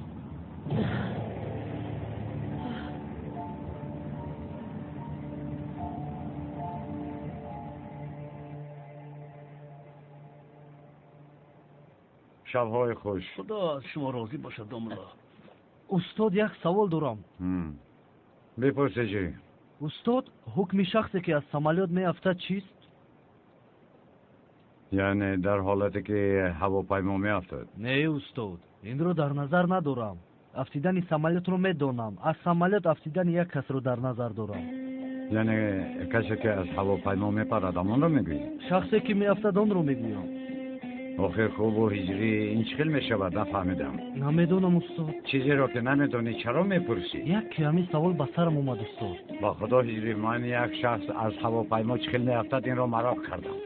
Шабҳои хуш. Худо аз шумо розӣ бошад, домулло. Устод, як савол дорам. Бипурс, ҳиҷрӣ. Устод, ҳукми шахсе ки аз самолёт меафтад чист? Яъне дар ҳолате ки ҳавопаймо меафтад? Не, устод, инро дар назар надорам. Афтидани самолётро медонам. Аз самолёт афтидани як касро дар назар дорам. Яъне касе ки аз ҳавопаймо мепарад, ҳамонро мегӯӣ? Шахсе ки меафтад, онро мегӯям. Охир хубу ҳиҷрӣ, ин чӣ хел мешавад? Нафаҳмидам. Намедонам, устод. Чизеро ки намедонӣ, чаро мепурсӣ? Як ки ҳамин савол ба сарам омад, устод. Ба худо, ҳиҷрӣ, ман як шахс аз ҳавопаймо чӣ хел меафтад, инро мароқ кардам.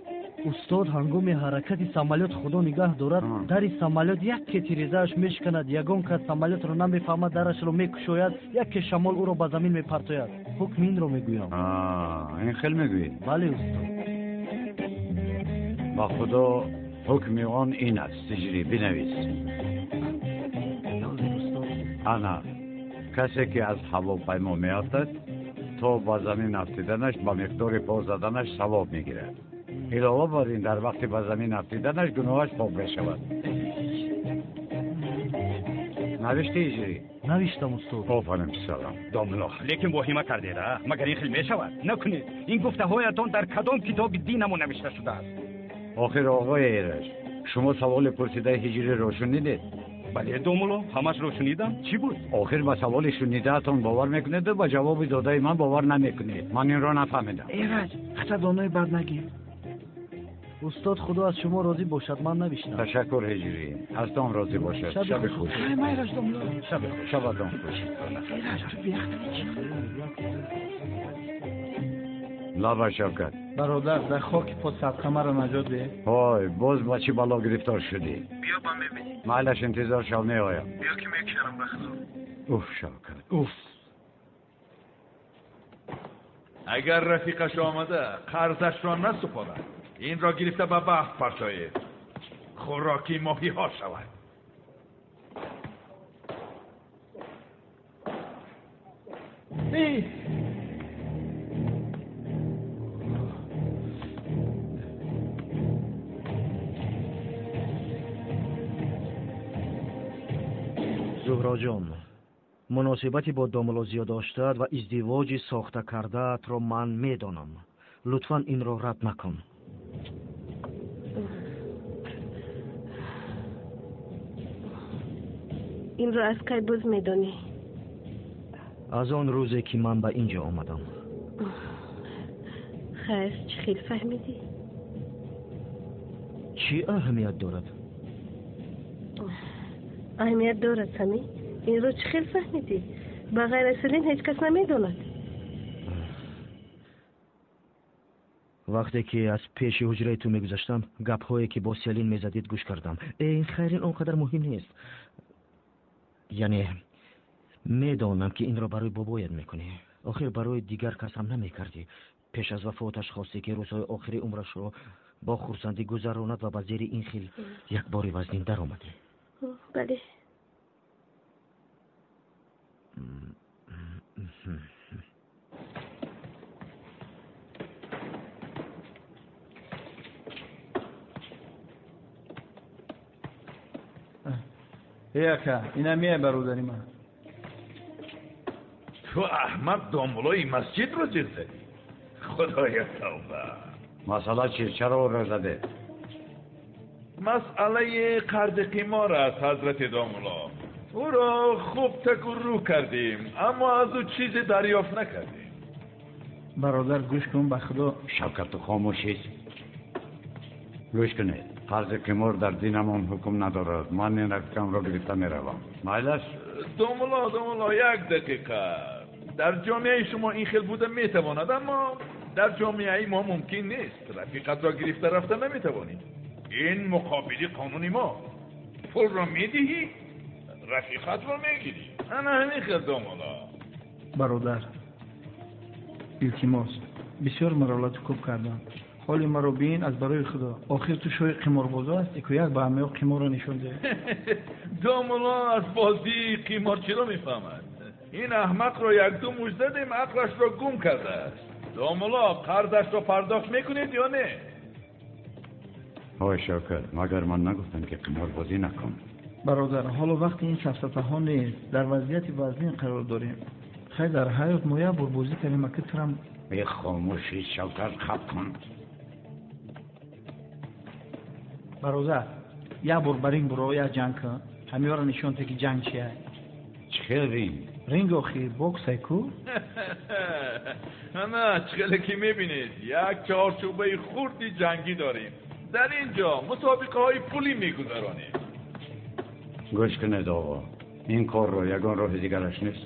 Устод, ҳангоми ҳаракати самолёт, худо нигаҳ дорад, дари самолёт яке тирезааш мешканад, ягон кас самолётро намефаҳмад, дарашро мекушояд, яке шамол ӯро ба замин мепартояд. Ҳукми инро мегӯям. Ин хел мегӯӣ? Бале, устод. Ба худо, ҳукми он ин аст, ҳиҷрӣ, бинавис. Ана, касе ки аз ҳавопаймо меафтад, то ба замин афтиданаш ба миқдори по заданаш савоб мегирад. Илова бар ин, дар вақти ба замин афтиданаш гуноҳаш пок мешавад. Навиштӣ, ҳиҷрӣ? Навиштам, устод. Офарин, писарам. Домулло, лекин воҳима кардед, а? Магар ин хел мешавад? Накунед. Ин гуфтаҳоятон дар кадом китоби динамо навишта шудааст? Охир, оғои Эраҷ, шумо саволи пурсидаи ҳиҷриро шунидед? Бале, домулло, ҳамашро шунидам. Чӣ буд? Охир ба саволи шунидаатон бовар мекунеду ба ҷавоби додаи ман бовар намекунед. Ман инро нафаҳмидам. Эраҷ, хата донои бад нагир. Устод, худо аз шумо розӣ бошад, ман навиштам. Ташаккур, ҳиҷрӣ, аз тон розӣ бошад. Шаби хуш. Майраш, домулло. Шаби хуш. Шабатон хуш. Эраҷ, ту беахтарӣ чӣ? Лаба, Шавкат. Бародар, дар хоки по садқа маро наҷот деҳ. Ҳой, боз ба чӣ бало гирифтор шудӣ? Биё, ба мебинӣ. Майлаш, интизор шав, меоям. Биё ки мекушарам, ба худо. Уф, Шавкат, уф. Агар рафиқаш омада қарзашро насупорад, инро гирифта ба баҳр партоед, хӯроки моҳиҳо шавад. Зуҳроҷон, муносибати бо домулло Зиё доштаат ва издивоҷи сохта кардаатро ман медонам. Лутфан инро рад накун. Инро аз кай боз медонӣ? Аз он рӯзе ки ман ба ин ҷо омадам. Хайр, чӣ хел фаҳмидӣ? Чӣ аҳамият дорад? Аҳамият дорад, Самӣ. Инро чӣ хел фаҳмидӣ? Ба ғайр аз Селин ҳеҷ кас намедонад. Вақте ки аз пеши ҳуҷраи ту мегузаштам, гапҳое ки бо Селин мезадид гӯш кардам. Ин хайр, ин он қадар муҳим нест. Яъне медонам ки инро барои бобоят мекунӣ. Охир барои дигар кас ҳам намекардӣ. Пеш аз вафоташ хостӣ ки рӯзҳои охири умрашро бо хурсандӣ гузаронад ва ба зери ин хел як бори вазнин даромадӣ. Бале. Эй ака, ина меай бародари ман. Ту аҳмақ домуллои масҷидро ҷиғ задӣ. Худоя тавба. Масъала чист? Чаро ӯро задед? Масъалаи қарзи қимор аст, ҳазрати домулло. Ӯро хуб таку рӯ кардем, аммо аз ӯ чизе дарёфт накардем. Бародар, гӯш кун, ба худо. Шавкат, ту хомӯшист. Гӯш кунед, қарзи қимор дар динамон ҳукм надорад. Ман ин рафиқамро гирифта меравам. Майлаш? Домулло, домулло, як дақиқа. Дар ҷомеаи шумо ин хел буда метавонад, аммо дар ҷомеаи мо мумкин нест. Рафиқатро гирифта рафта наметавонӣ. Ин муқобили қонуни мо. Пулро медиҳӣ, рафиқатро мегирӣ. Ана ҳамин хел, домулло. Бародар, илтимос, бисёр маро лату кӯб карданд. Ҳоли маро бин аз барои Худо. Охир ту шоҳи қиморбозо ҳастӣ, ку як ба ҳамаё қиморро нишон деҳ. Домулло аз бозии қимор чиро мефаҳмад? Ин аҳмақро якду мушт задем, ақлашро гум кардааст. Домулло, қарзашро пардохт мекунед ё не? Ҳой Шавкат, магар ман нагуфтам ки қиморбозӣ накун? Бародар, ҳоло вақти ин сафсатаҳо нест. Дар вазъияти вазнин қарор дорем. Хай, дар ҳаёт мо як бор бозӣ кардем, аки турам. Бехомӯшӣ, Шавкат, хаб кун. Бародар, як бор ба ринг буро, як ҷанг кун. Ҳамиёро нишон те ки ҷанг чия. Чӣ хел ринг? Ринг охир боксай ку? Ана, чӣ хеле ки мебинед, як чорчӯбаи хурди ҷангӣ дорем. Дар ин ҷо мусобиқаҳои пулӣ мегузаронем. Гӯш кунед, оғо, ин корро ягон роҳи дигараш нест.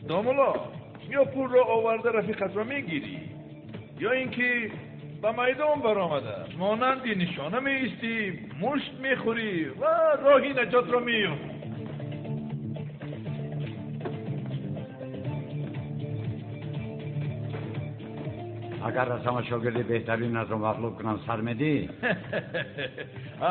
Домулло, ё пулро оварда рафиқатро мегирӣ, ё ин ки ба майдон баромада монанди нишона меистӣ, мушт мехӯрӣ ва роҳи наҷотро меёбӣ. Агар аз ҳама шогирди беҳтаринатро мағлуб кунам, сар медиҳӣ?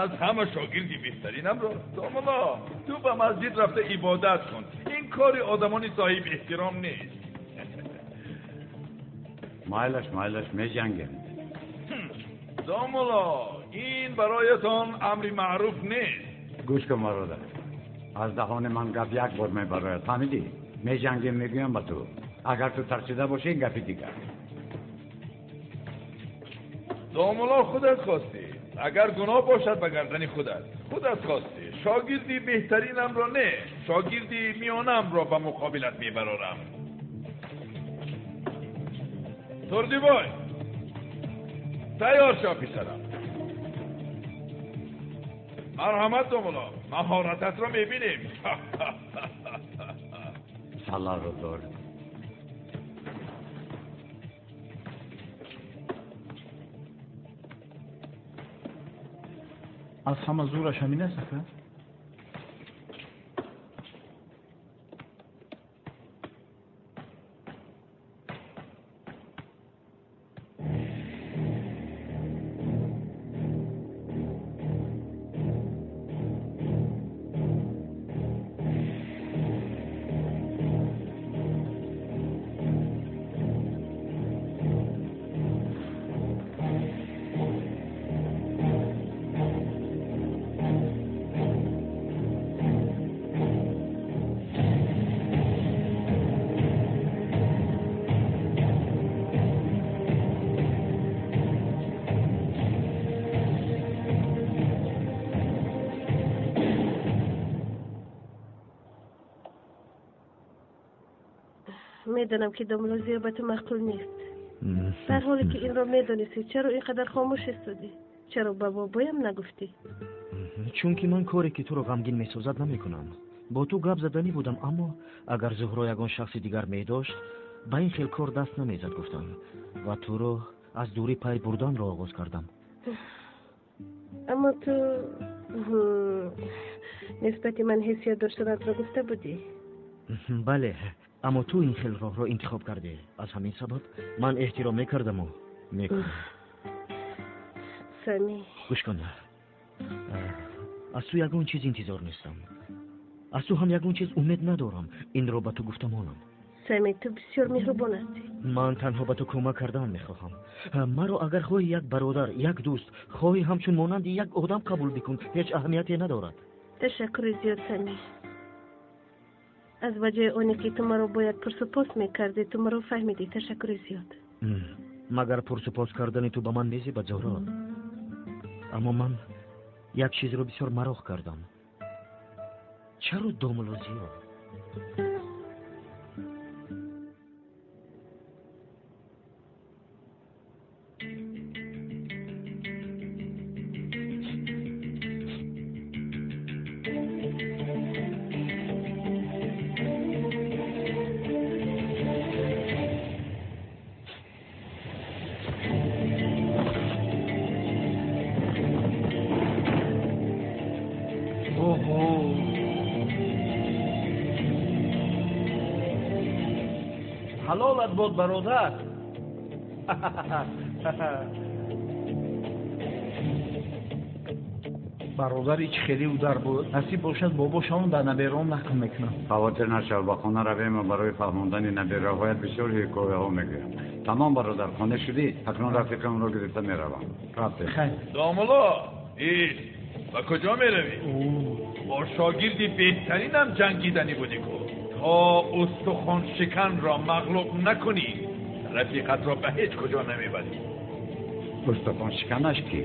Аз ҳама шогирди беҳтаринамро? Домулло, ту ба масҷид рафта ибодат кун. Ин кори одамони соҳиби эҳтиром нест. Майлаш, майлаш, меҷангем. Домулло, ин бароятон амри маъруф нест. Гӯш кун, бародар, аз даҳони ман гап як бор мебарояд, фаҳмидӣ? Меҷангем, мегӯям ба ту. Агар ту тарсида бошӣ, ин гапи дигар. Домулло, худат хостӣ. Агар гуноҳ бошад, ба гардани худат. Худат хостӣ. Шогирди беҳтаринамро не, шогирди миёнамро ба муқобилат мебарорам. Турдибой, тайёр шав, писарам. Марҳамат, домулло, маҳорататро мебинем. Саларо дор. Аз ҳама зӯраш ҳамин аст, ака? Медонам ки домулло Зиё ба ту маъқул нест. Дар ҳоле ки инро медонистӣ, чаро ин қадар хомӯш истодӣ? Чаро ба бобоям нагуфтӣ? Чунки ман коре ки туро ғамгин месозад намекунам. Бо ту гап заданӣ будам, аммо агар Зуҳро ягон шахси дигар медошт, ба ин хел кор даст намезад, гуфтам, ва туро аз дурӣ пай бурданро оғоз кардам. Аммо ту нисбати ман ҳиссиёт доштанатро гуфта будӣ. Бале, аммо ту ин хел роҳро интихоб кардӣ. Аз ҳамин сабаб ман эҳтиром мекардаму мекунам. Сами, гӯш кун, аз ту ягон чиз интизор нестам, аз ту ҳам ягон чиз умед надорам. Инро ба ту гуфта монам. Сами, ту бисёр меҳрубон ҳастӣ. Ман танҳо ба ту кӯмак кардан мехоҳам. Маро агар хоҳӣ як бародар, як дӯст, хоҳӣ ҳамчун монанди як одам қабул бикун, ҳеҷ аҳамияте надорад. Ташаккури зиёд, Сами. Аз ба ҷои оне ки ту маро бояд пурсупос мекардӣ, ту маро фаҳмидӣ. Ташаккури зиёд. Магар пурсупос кардани ту ба ман мезебад, Зуҳро? Аммо ман як чизро бисёр мароқ кардам. Чаро домулло Зиё? Ҳалолат бод, бародар. Бародар, ич хеле удар буд. Насиб бошад, бобошамон дар набераҳом нақл мекунам. Хавотир нашав, ба хона равем ва барои фаҳмондани набераҳоят бисёр ҳикояҳо мегӯям. Тамом, бародар, хона шудӣ? Акнун рафиқамро гирифта меравам. Рафтем. Хайр. Домулло, иш, ба куҷо меравӣ? Бо шогирди беҳтаринам ҷангиданӣ будӣ ку. То устухоншиканро мағлуб накунӣ, рафиқатро ба ҳеҷ куҷо намебарӣ. Устухоншиканаш кӣ?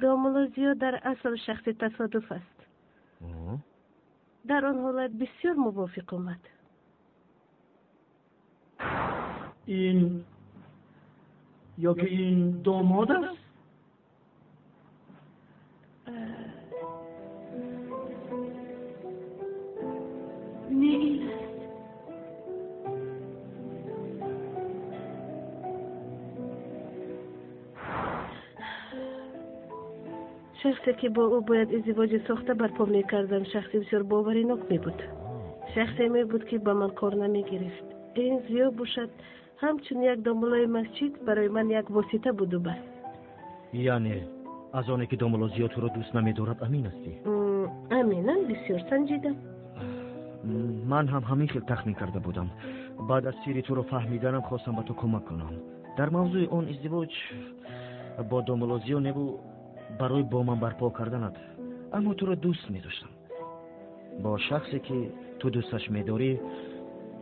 Домулло Зиё дар асл шахси тасодуф аст. Дар он ҳолат бисёр мувофиқ омад. Ин ё ки ин домод аст? Не, ин аст. Шахсе ки бо ӯ бояд издивоҷи сохта барпо мекардам, шахси бисёр боваринок мебуд. Шахсе мебуд, ки ба ман кор намегирифт. Ин Зиё бошад, ҳамчун як домуллои масҷид барои ман як восита буду бас. Яъне аз оне ки домулло Зиё туро дӯст намедорад, амин ҳастӣ? Аминам, бисёр санҷидам. Ман ҳам ҳамин хел тахмин карда будам. Баъд аз сирри туро фаҳмиданам хостам ба ту кӯмак кунам. Дар мавзӯи он издивоҷ бо домулло Зиё небу барои бо ман барпо карданат, аммо туро дӯст медоштам. Бо шахсе ки ту дӯсташ медорӣ,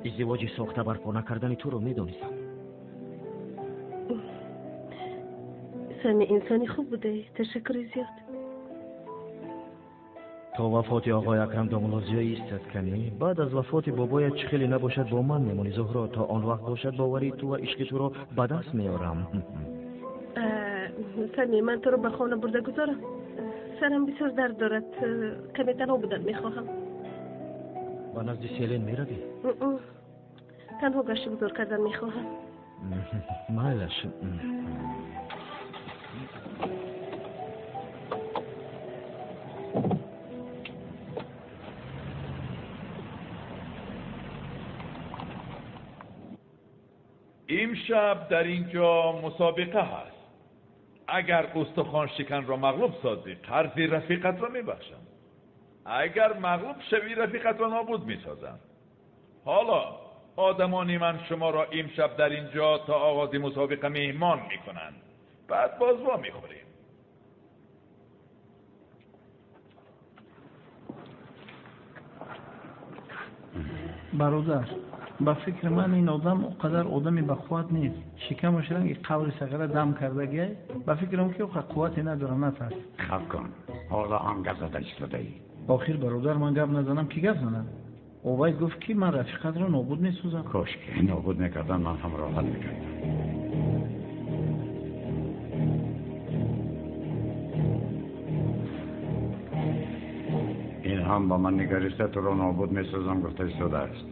издивоҷи сохта барпо накардани туро медонистам. Сами, инсони хуб будаӣ. Ташаккури зиёд. То вафоти оғои Акрам домулло Зиё истад кани. Баъд аз вафоти бобоят чӣ хеле набошад бо ман мемонӣ, Зуҳро. То он вақт бошад боварии ту ва ишқи туро ба даст меорам. Сами, ман туро ба хона бурда гузорам. Сарам бисёр дард дорад. Каме танҳо будан мехоҳам. Ба назди Селин меравӣ? Танҳо гашту гузор кардан мехоҳам. Майлаш. Имшаб дар ин ҷо мусобиқа ҳаст. Агар устухоншиканро мағлуб созӣ, қарзи рафиқатро мебахшам. Агар мағлуб шавӣ, рафиқатро нобуд месозам. Ҳоло одамони ман шуморо имшаб дар ин ҷо то оғози мусобиқа меҳмон мекунанд. Баъд боз во мехӯрем. Бародар, ба фикри ман ин одам он қадар одами бақувват нест. Шикамаш ранги қаври сағира дам кардагиай. Ба фикрам ки ӯ қуввате надорад, натарс. Хаб кун, ҳоло ҳам гап зада истодаӣ. Охир бародар, ман гап назанам, ки гап занад? Овайд гуфт, ки ман рафиқатро нобуд месозам. Кош ки нобуд мекардам, ман ҳам роҳат мекардам. Ин ҳам ба ман нигариста туро нобуд месозам гуфта истодааст.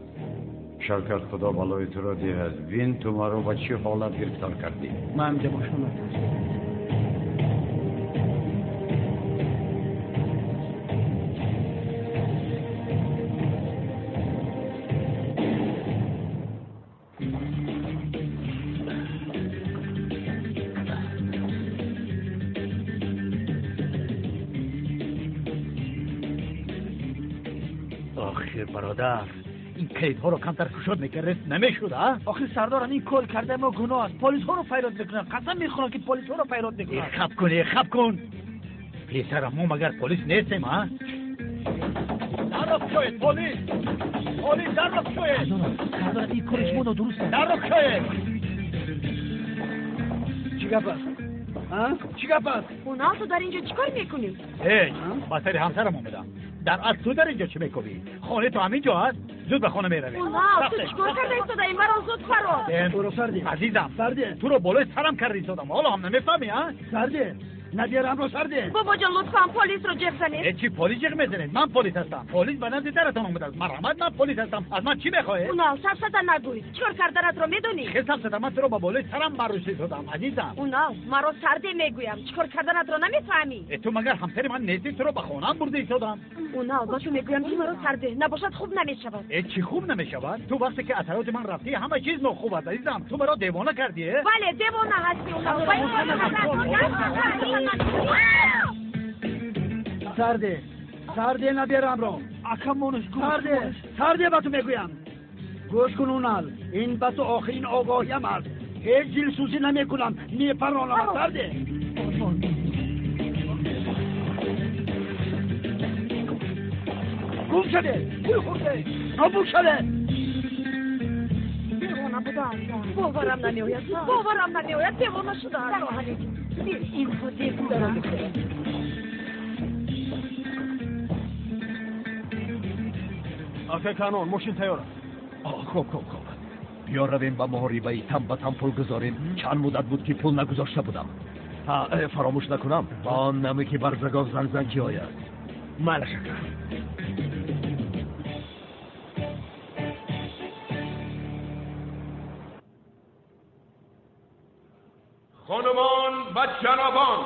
Шавкат, худо балои туро диҳад. Бин, ту маро ба чӣ ҳолат гирифтор кардӣ. Ман ҳамҷа бошам, натарс. Охир бародар, ин калидҳоро камтар кушод мекардест, намешуд, а? Охир сардорам, ин кор кардаи мо гуноҳ аст. Полисҳоро файрод мекунанд. Қасам мехӯрам, ки полисҳоро файрод мекунанд. Хаб кун, хаб кун. Писарам, мо магар полис нестем, а? Дарро кушоед, полис! Полис, дарро кушоед! Сардорам, ин кори шумо нодуруст аст. Дарро кушоед! Чӣ гап аст? Чӣ гап аст? Унал, ту дар инҷо чӣ кор мекунӣ? Ҳеҷ, ба сари ҳамсарам омадам. Дар асл ту дар инҷо чӣ мекунӣ? Хонаи ту ҳамин ҷо аст? Зуд ба хона меравем. Унал, ту чӣ кор карда истодаӣ? Маро зуд фаро. Азизам, туро болои сарам карда истодам. Ҳоло ҳам намефаҳмӣ, а? Сарде, наберамро сарде. Бобоҷон, лутфан полисро ҷеғ занед. Чӣ полис ҷеғ мезанед? Ман полис ҳастам. Полис ба назди даратон омадааст. Марҳамат, ман полис ҳастам. Аз ман чӣ мехоҳед? Унал, сафсата нагӯй. Чӣ кор карданатро медонӣ? Хел сафсата, ман туро ба болои сарам баррӯшта истодам, азизам. Унал, маро сарде мегӯям. Чӣ кор карданатро намефаҳмӣ? Ту магар ҳамсари ман нестӣ? Туро ба хонаам бурда истодам. Унал, ба ту мегӯям ки маро сарде. Набошад хуб намешавад. Чӣ хуб намешавад? Ту вақте ки аз ҳаёти ман рафтӣ, ҳама чиз нохуб аст, азизам. Ту маро девона кардӣ? Бале, девона ҳастӣ, Унал. Сарде, сарде наберамро. Акамонаш сарде, сарде ба ту мегӯям. Гӯш кун, Унал, ин ба ту охирин огоҳиям аст. Ҳеҷ дилсӯзӣ намекунам, мепаронам. Сарде. Гум шаве, пул хӯрде, нобуд шаве. Девона будааст. Боварам намеояд, боварам намеояд, девона шудааст. Инҳо девона. Ака Канон, мошин тайёр аст. Хуб, хуб, хуб. Биё равем ба муҳорибаи тан ба тан пул гузорем. Чанд муддат буд ки пул нагузошта будам. Фаромӯш накунам, ба он наме ки барзагов занг зан ки ояд. Майлаш, ака. خانمان و جنابان،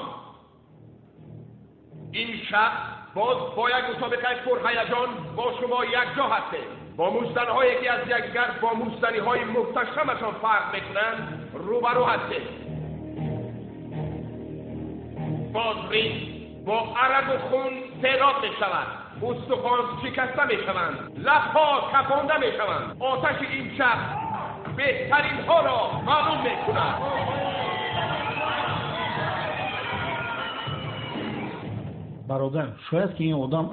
این شب باز با یک مسابقه پرهیجان با شما یکجا هستیم. با موشزنهایی که از یکدیگر با موشزنی‌های محتشمشان فرق میکنند روبرو هستیم. باز رینگ با عرق و خون سیراب میشود، استخوان شکسته میشوند، لبها کپانده میشوند. آتش این شب بهترین ها را معلوم میکند. Бародар, шояд ки ин одам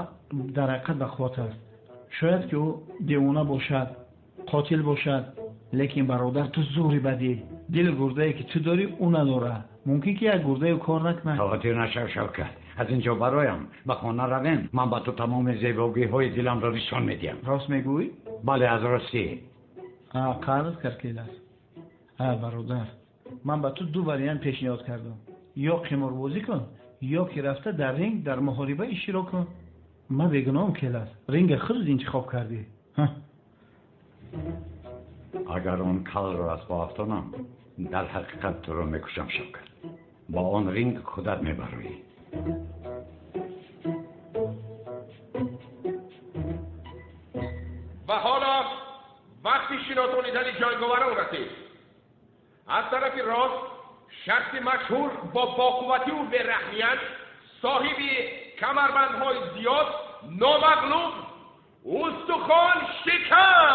дар ҳақиқат бақувват аст, шояд ки ӯ девона бошад, қотил бошад, лекин бародар, ту зӯри бадӣ. Дили гурдае ки ту дорӣ, ӯ надорад. Мумкин ки як гурдае кор накунад. Хавотир нашав, Шавкат. Аз ин ҷо бароям ба хона равем. Ман ба ту тамоми зебогиҳои диламро нишон медиҳам. Рост мегӯӣ? Бале, аз ростӣ. Қарз кард келас. Бародар, ман ба ту ду вариант пешниҳод кардам. Ё қиморбозӣ кун, ё ки рафта дар ринг дар муҳориба иштирок кун. Ман бегуноҳам, келас. Ринга худат интихоб кардӣ. Агар он калро аз по афтонам, дар ҳақиқат туро мекушам, Шавкат. Бо он ринг худат мебароӣ. Ва ҳоло вақти шиносонидани ҷанговарон расид. Аз тарафи рост шахси машҳур бо боқуввативу бераҳмият, соҳиби камарбандҳои зиёд, номағлуб, устухон шикан.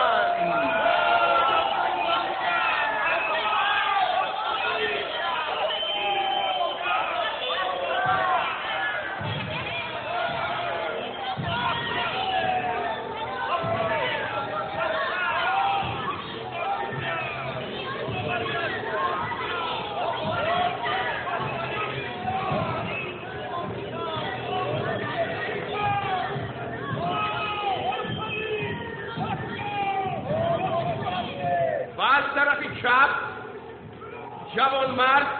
Ҷавонмард,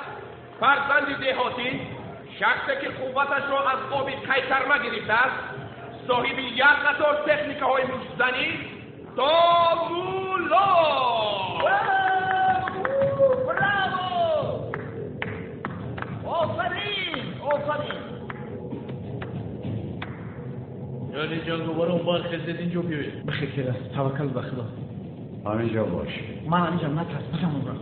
фарзанди деҳотӣ, шахсе ки қувваташро аз оби қайтарма гирифтааст, соҳиби як қатор техникаҳои муштзанӣ, Домулло. Браво! Офарин, офарин! Яъне ҷанговарон бархезед, инҷо биёед. Бихел, келас, таваккал ба Худо. Ҳаминҷо бош. Ман ҳаминҷам, натарс, бизан онро.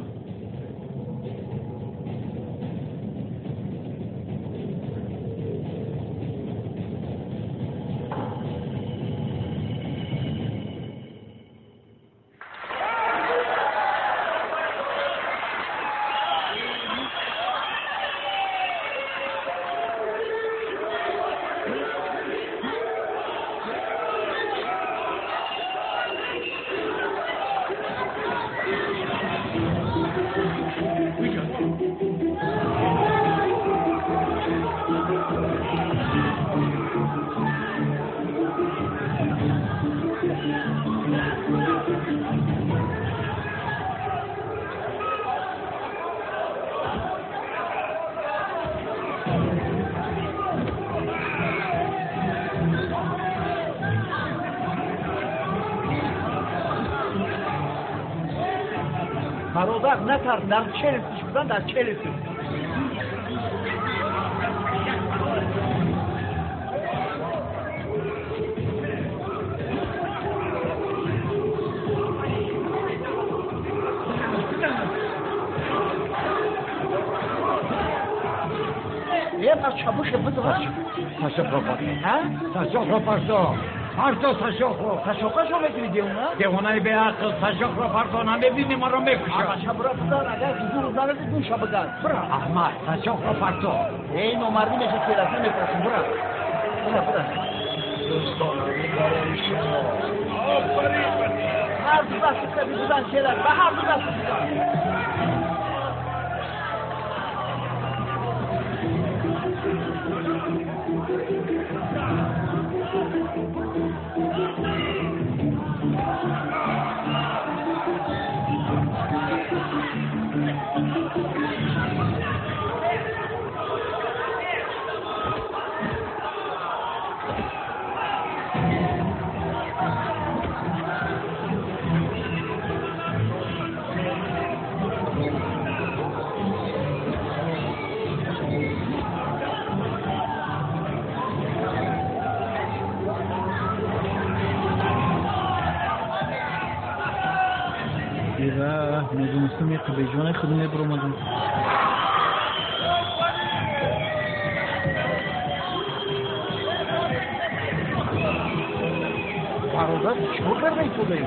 Бародар, натарс, дар челюстиш бизан, дар челюстиш. Сашоқро парто. Сашоқро парто. Парто сашоқро. Сашоқашо мекунӣ девона? Девонаи беақл, сашоқро парто, намебинӣ маро мекушад. Аша бура бизан, агар зур нарази гӯша бизан. Бура. Аҳмад, сашоқро парто. Эй номардӣ меша келаса мепурсам, бура. Бура, бура. Дӯстонами барои шумо. Офарин! Ҳар ду дастат бизан келак, ба ҳар ду дастат бизан. Медонистам, як беҷонаи худ мебуромадам. Бародар, чӣ кор карда истодаӣ?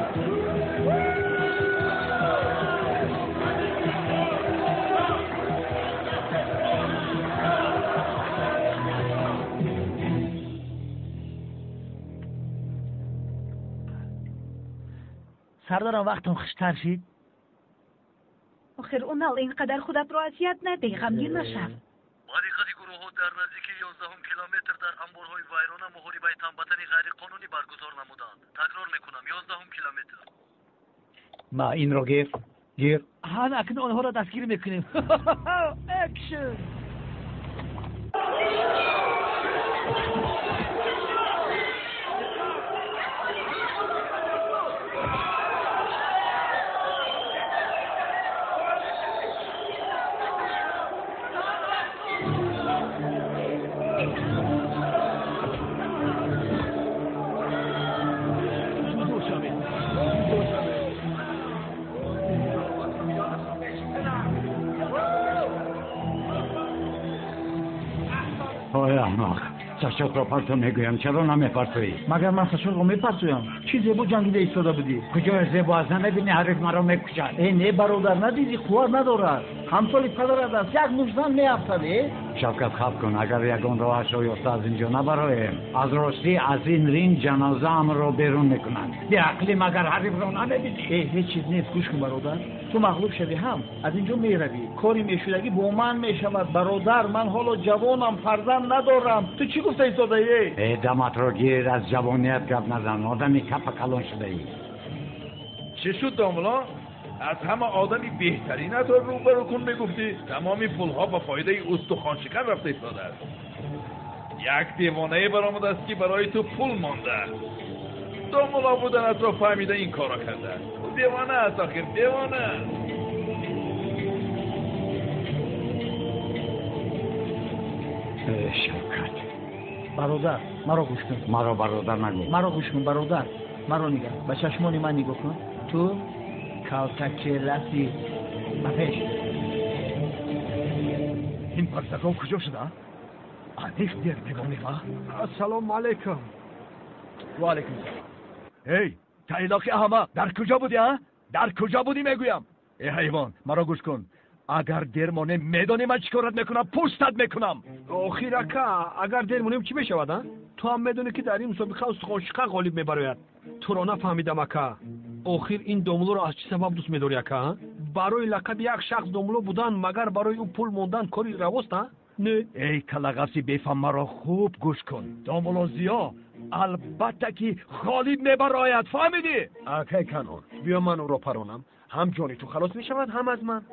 Сардарам, вақтон хуштар шид? Охир Унал, ин қадар худатро азият надеҳ, ғамгин машав. Ба диққати гурӯҳҳо дар наздики 11 километр дар анборҳои вайрона муҳорибаи танбатани ғайриқонунӣ баргузор намуданд. Такрор мекунам, 11 километр. Ма инро гир, гир. Ҳа, акнун онҳоро дастгир мекунем. Экшн! Ой, аҳмақ, сашоқро парто мегӯям, чаро намепартоӣ? Магар ман сашоқро мепартоям? Чӣ зебо ҷангида истода будӣ? Куҷоя зебо аст? Намебинӣ ҳариф маро мекушад? Э, не бародар, надидӣ, қувват надорад. Ҳамсоли падарат аст, як мушзан меафтад, э? Шавкат, хаб кун, агар ягон роҳашро ёфта аз ин ҷо набароем, аз ростӣ аз ин ринг ҷанозаамро берун мекунанд. Беақлӣ, магар ҳарифро намебинӣ? Э, ҳеҷ чиз нест, гӯш кун бародар. Ту мағлуб шавӣ ҳам, аз ин ҷо меравӣ. Кори мешудагӣ бо ман мешавад, бародар. Ман ҳоло ҷавонам, фарзанд надорам. Ту чӣ гуфта истодаӣ? Э, даматро гир, аз ҷавоният гап назан, одами капа калон шудаӣ. Чӣ шуд, домулло? Аз ҳама одами беҳтаринатро рӯбарӯ кун мегуфтӣ. Тамоми пулҳо ба фоидаи устухоншикан рафта истодааст. Як девонае баромадааст, ки барои ту пул монда. Домулло буданатро фаҳмида ин корро кардааст. Ӯ девона аст, охир девона. Э, Шавкат. Бародар, маро гӯш кун. Маро бародар нагӯ. Маро гӯш кун, бародар. Маро нигар. Ба чашмони ман нигоҳ кун. Ту калтакеласи. Ба пеш. Ин парсакон куҷо шуда? Аниқ дер мемонем, а? Ассалому алайкум. Ва алайкум салом. Эй, тайлоқи аҳмақ, дар куҷо будӣ, а? Дар куҷо будӣ мегӯям? Э ҳайвон, маро гӯш кун. Агар дер монем, медонӣ ман чӣ корат мекунам? Пӯстат мекунам. Охир ака, агар дер монем чӣ мешавад, а? Ту ҳам медонӣ, ки дар ин мусобиқа устухоншикан ғолиб мебарояд. Туро нафаҳмидам, ака. Охир ин домуллоро аз чӣ сабаб дӯст медорӣ, ака? Барои лақаби як шахс домулло будан, магар барои ӯ пул мондан кори равост, а? Не. Эй калагафси бефаҳм, маро хуб гӯш кун. Домулло Зиё албатта ки ғолиб мебарояд, фаҳмидӣ? Акай Канон, биё ман ӯро паронам. Ҳам ҷони ту халос мешавад, ҳам аз ман.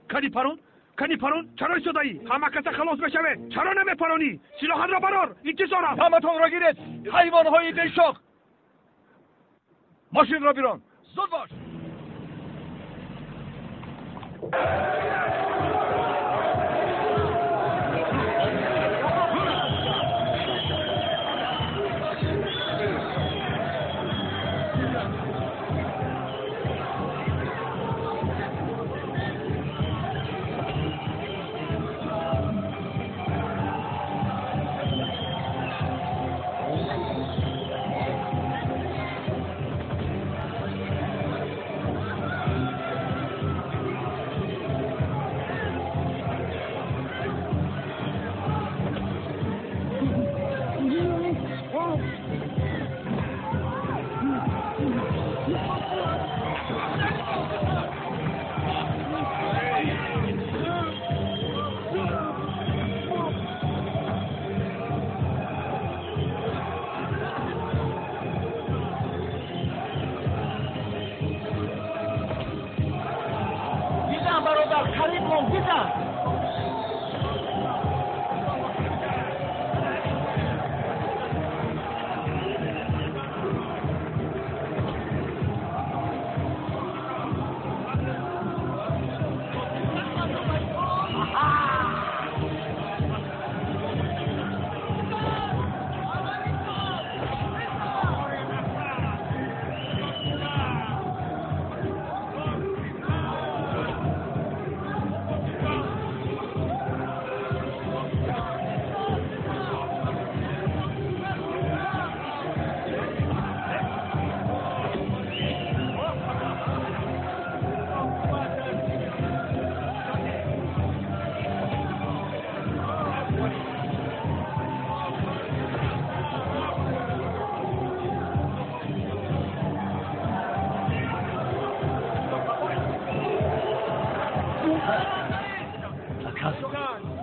Кани парон? Кани парон? Чаро истодаӣ? Ҳама каса халос мешавед. Чаро намепаронӣ? Силоҳатро барор, интизорам. Ҳаматонро гиред, ҳайвонҳои бешох. Мошинро бирон, зуд бош.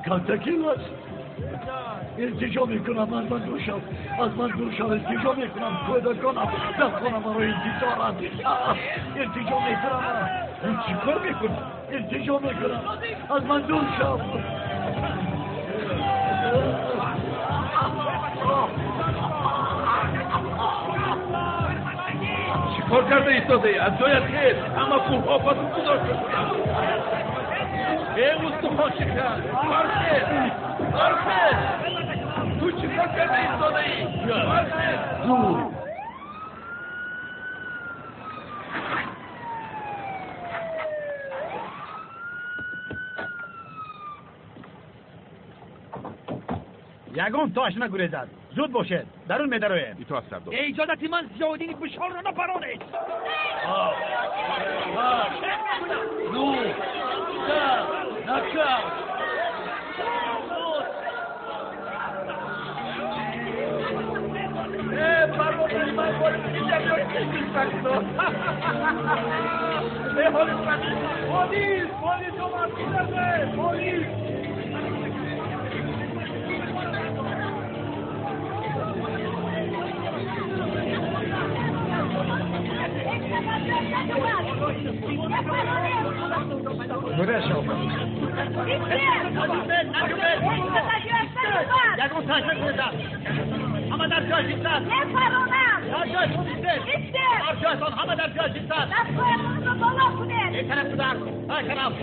Калтакилаш илтиҷо мекунам, аз ман дур шав, аз ман дур шав, илтиҷо мекунам, кӯдаконам дар хона маро интизоранд. Илтиҷо мекунам, чӣ кор мекунам? Илтиҷо мекунам, аз ман дур шав. Чӣ кор карда истодаӣ? Аз ҷоят хез, ҳама пулҳо ба ту гузошта шуданд. Э, устухоншикан, бархез, бархез! Ту чӣ кор карда истодаӣ? Бархез! Дур! Ягон тош нагурезад. Зуд бошед, дарун медароем. Итоат сардор. Иҷозати ман Зиёддини Бушорро напаронед. Ну, нокаут! Бародари ман полис, полис омад, полис! Ягон тош нагурезад. Ҳама дар ҷой истад. Дар ҷоятон истед. Дар ҷоятон, ҳама дар ҷоят истад. Ин тараф гузар, ай тараф.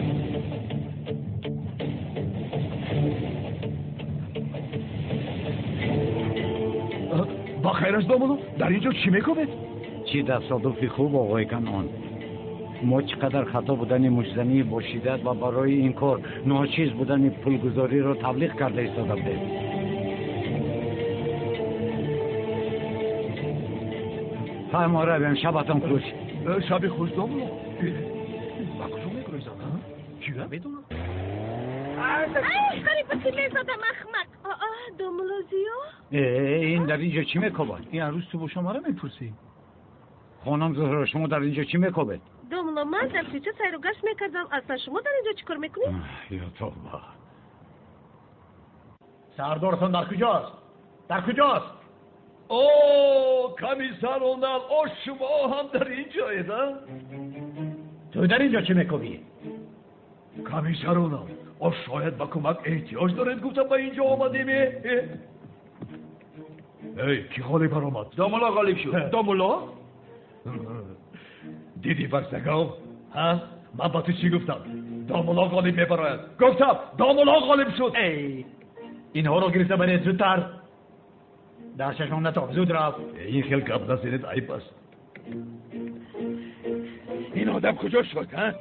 Ба хайр аст, домулло, дар ин ҷо чӣ мекунед? Чӣ тасодуфи хуб, оғои Канъон. Мо чӣ қадар хато будани муштзании бо шиддат ва барои ин кор ночиз будани пулгузориро таблиғ карда истода будем. Ҳай, мо равем, шабатон хуш. Шаби хуш, домулло. Ба куҷо мегурезанд? Кӣ медонад? Ай, қариб ба кӣ мезадам, ахмақ. Домулло Зиё? Э, ин дар ин ҷо чӣ мекобад? Ин арӯз ту боша мара мепурсӣ? Хонум Зуҳро, шумо дар ин ҷо чӣ мекобед? Домулло, ман дар кӯча сайру гашт мекардам. Аслан шумо дар ин ҷо чӣ кор мекунед? Ё тавба. Сардортон дар куҷост? Дар куҷост? О, комиссар Онал, о, шумо ҳам дар ин ҷоед, а? Ту дар ин ҷо чӣ мекобӣ? Комиссар Онал, о, шояд ба кӯмак эҳтиёҷ доред, гуфтам ба ин ҷо омадем. Эй, кӣ ғолиб баромад? Домулло ғолиб шуд. Домулло? Дидӣ, Барзагов, ҳа? Ман ба ту чӣ гуфтам? Домулло ғолиб мебарояд. Гуфтам, домулло ғолиб шуд. Эй, инҳоро гирифта баред зудтар. Дар чашмам натоб, зуд рафт. Ин хел гап назанед, айб аст. Ин одам куҷо шуд, ҳа?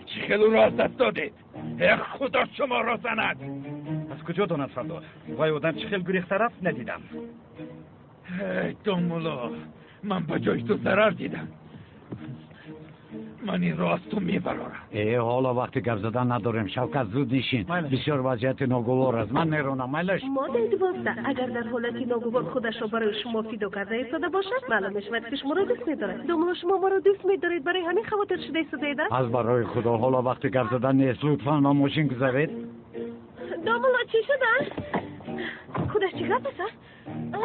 Чӣ хел ӯро аз даст додед? Э, Худо шуморо занад! Аз куҷо донад сардор? Вай одам чӣ хел гурехта рафт, надидам. Эй, домулло, ман ба ҷои ту зарар дидам. Ман инро аз ту мебарорам. Э, ҳоло вақти гап задан надорем. Шавкат, зуд нишин. Бисёр вазъияти ногувор аст. Ман меронам, майлаш? Моддаи 12. Агар дар ҳолати ногувор худашро барои шумо фидо карда истода бошад, маълум мешавад, ки шуморо дӯст медорад. Домулло, шумо маро дӯст медоред, барои ҳамин хавотир шуда истодаед? Аз барои Худо, ҳоло вақти гап задан нест. Лутфан ба мошин гузаред. Домулло, чӣ шуда? Худаш чӣ гап аст, а?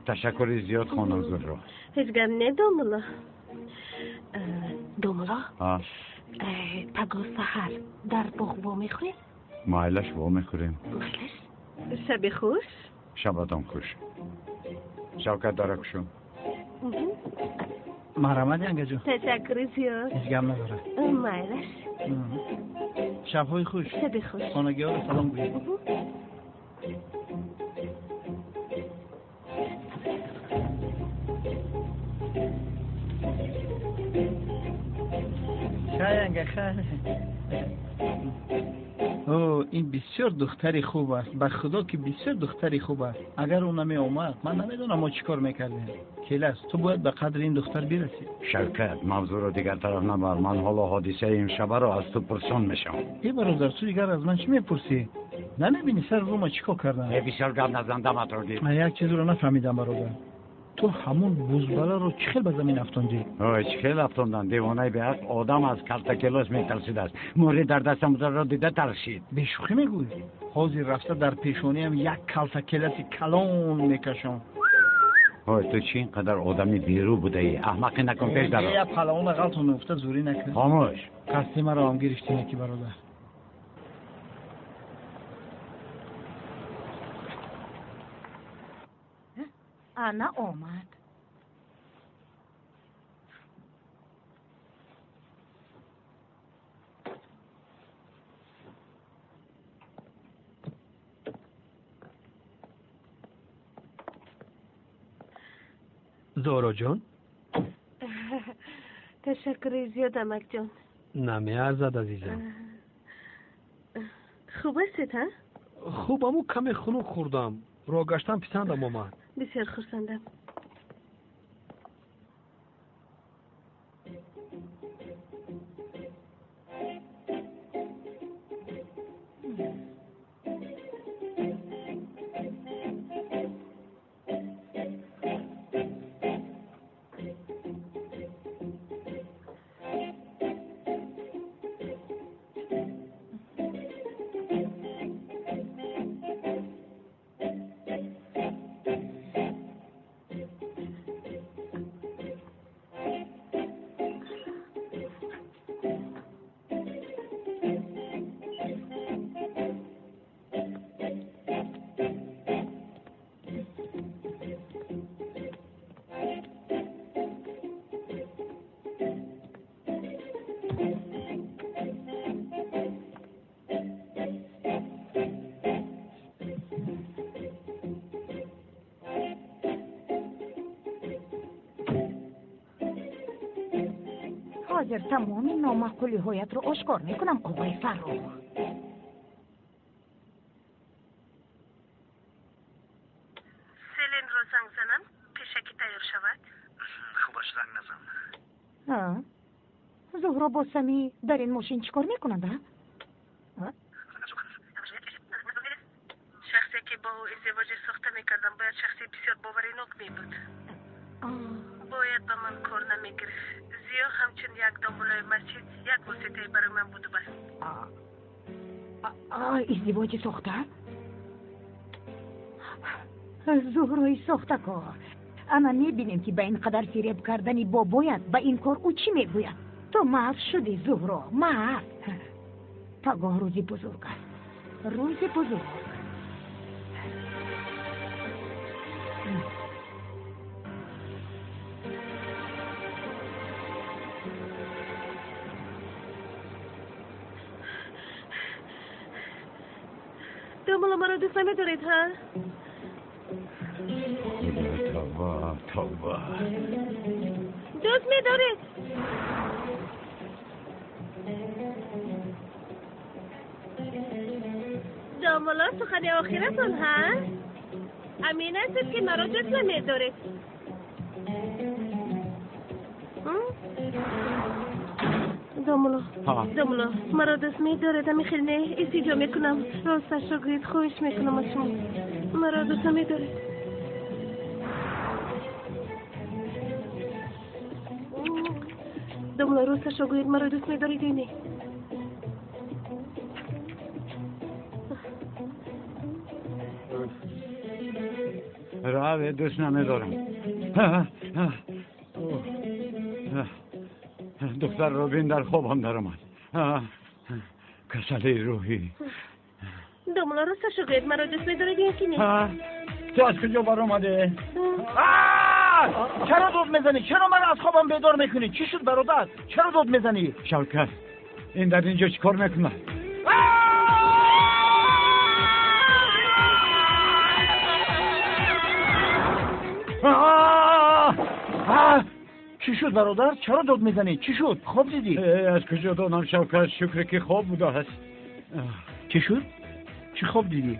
Ташаккури зиёд, хонум Зуҳро. Ҳеҷ гап не, домулло. Домулло, пагоҳ саҳар дар боғ вомехӯрем? Майлаш, вомехӯрем. Майлаш. Шаби хуш. Шабатон хуш. Шавкат, дара кушо. Марҳамат, янгаҷон. Ташаккури зиёд. Ҳеҷ гап надорад. Майлаш. Шабҳои хуш. Шаби хуш. Хонагиҳоро салом гӯед. О, ин бисёр духтари хуб аст. Ба Худо ки бисёр духтари хуб аст. Агар ӯ намеомад, ман намедонам мо чӣ кор мекардем. Келас, ту бояд ба қадри ин духтар бирасӣ. Шавкат, мавзӯъро дигар тараф набар. Ман ҳоло ҳодисаи имшабаро аз ту пурсон мешавам. Э, бародар, ту дигар аз ман чӣ мепурсӣ? Намебинӣ сари рӯма чӣ кор кардам? Э, бисёр гап назан, даматро гир. Ман як чизро нафаҳмидам, бародар. Ту ҳамун бузбаларо чӣ хел ба замин афтондӣ? Ой, чӣ хел афтондан? Девонаи беақл одам аз калтакелос метарсидааст. Мӯри дар дастам бударо дида тарсид. Бешӯхӣ мегӯӣ? Ҳозир рафта дар пешониам як калтакеласи калон мекашам. Ой, ту чӣ ин қадар одами берӯ будаӣ? Аҳмақӣ накун, пеш даро. Як палавона ғалтон меуфта, зурӣ накун. Хомӯш. Қасди маро ҳам гирифтӣ неки, бародар. Ана омад. Зуҳроҷон? Ташаккури зиёд, амакҷон. Намеарзад, азизам. Хуб ҳастед, ҳа? Хуб, аммо каме хунук хӯрдам. Роҳ гаштан писандам омад. Бисёр хурсандам. Ҳозир тамоми номаъқулиҳоятро ошкор мекунам, оғои Фаррух. Селинро занг занам, пешакӣ тайёр шавад? Хубаш, занг назан. Зуҳро бо Самӣ дар ин мошин чӣ кор мекунанд, а? Шахсе ки бо ӯ издивоҷи сохта мекардам, бояд шахси бисёр боваринок мебуд. Бояд ба ман кор намегирифт. Зиё ҳамчун як домуллои масҷид як воситае барои ман буду бас. Издивоҷи сохта? Зуҳрои сохтакор. Ана мебинем, ки ба ин қадар фиреб кардани бобоят ба ин кор ӯ чӣ мегӯяд. Ту маъф шудӣ, Зуҳро, маъф. Пагоҳ рӯзи бузург аст. Рӯзи бузург. Домулло, маро дӯст намедоред, ҳа? Тавба, тавба. Дӯст медоред? Домулло, сухани охиратон, ҳа? Амин ҳастед, ки маро дӯст намедоред? Домулло, домулло, маро дӯст медоред, ами хел не? Истиҷо мекунам. Росташро гӯед, хоҳиш мекунам аз шумо. Маро дӯст намедоред? Домулло, росташро гӯед, маро дӯст медоред ё не? Раве, дӯст намедорам. Духтар Робин дар хобам даромад. Касалии рӯҳӣ. Домулло, росташро гӯед, маро дӯст медоред ё ки не? Ту аз куҷо баромадӣ? Чаро дод мезанӣ? Чаро маро аз хобам бедор мекунӣ? Чӣ шуд, бародар? Чаро дод мезанӣ? Шавкат, ин дар инҷо чӣ кор мекунад? Чӣ шуд, бародар? Чаро дод мезанӣ? Чӣ шуд? Хоб дидӣ? Аз куҷо донам, Шавкат? Шукре ки хоб будааст. Чӣ шуд? Чӣ хоб дидӣ?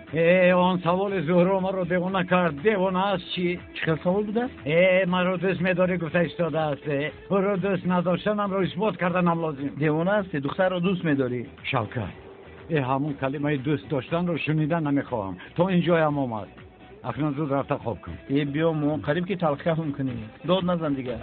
Он саволи Зуҳро маро девона кард. Девона аст чӣ? Чӣ хел савол будааст? Маро дӯст медорӣ гуфта истодааст. Ӯро дӯст надоштанамро исбот карданам лозим. Девона ҳастӣ, духтарро дӯст медорӣ. Шавкат, ҳамон калимаи дӯст доштанро шунидан намехоҳам. То ин ҷоям омад. Акнун зуд рафта хоб кун. Биё, мо қариб ки талхиҳам кунем. Дод назан дигар.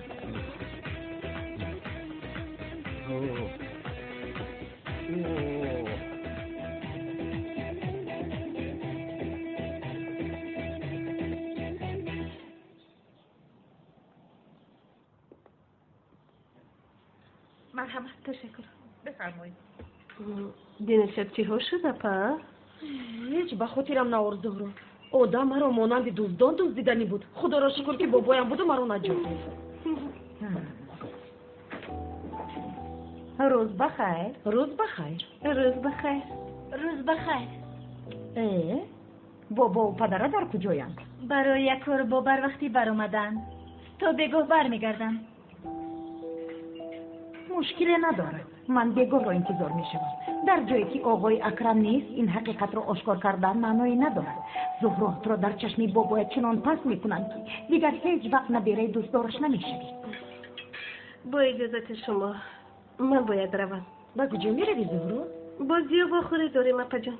Марҳамат, ташаккур. Бифармоед. Динашаб чиҳо шуд, апа? Ҳеҷ ба хотирам наор, Зуҳро. Одам маро монанди дуздон дуздиданӣ буд. Худоро шукр, ки бобоям буду маро наҷот дод. Рӯз ба хайр. Рӯз ба хайр. Рӯз ба хайр. Рӯз ба хайр. Бобову падара дар куҷоянд? Барои як кор бо барвақтӣ баромаданд. То бегоҳ бармегардам. Мушкиле надорад. Ман бегоҳро интизор мешавам. Дар ҷое ки оғои Акрам нест, ин ҳақиқатро ошкор кардан маъное надорад. Зуҳротро дар чашми бобоят чунон паст мекунанд, ки дигар ҳеҷ вақт набераи дӯстдораш намешавӣ. Бо иҷозати шумо, ман бояд равам. Ба куҷо меравӣ, Зуҳро? Бо Зиё вохӯрӣ дорем, апаҷон.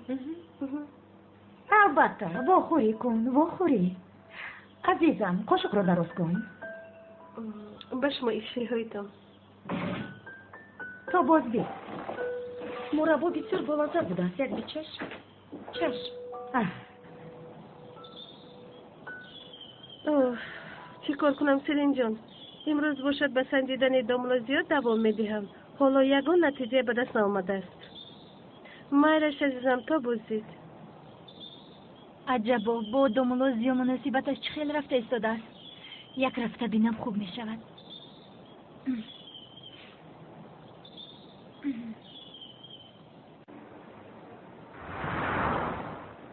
Албатта, вохӯрӣ кун, вохӯрӣ. Азизам, қошуқро дароз кун. Ба шумо ифшиҳоитон. То боздид. Мураббо бисёр болаззат будааст. Як бичаш. Чаш. Чӣ кор кунам, Селинҷон? Имрӯз бошад ба санҷидани домулло зиёд давом медиҳам. Ҳоло ягон натиҷа ба даст наомадааст. Майлаш, азизам, то боздид. Аҷабо, бо домулло Зиё муносибаташ чӣ хел рафта истодааст? Як рафта бинам хуб мешавад.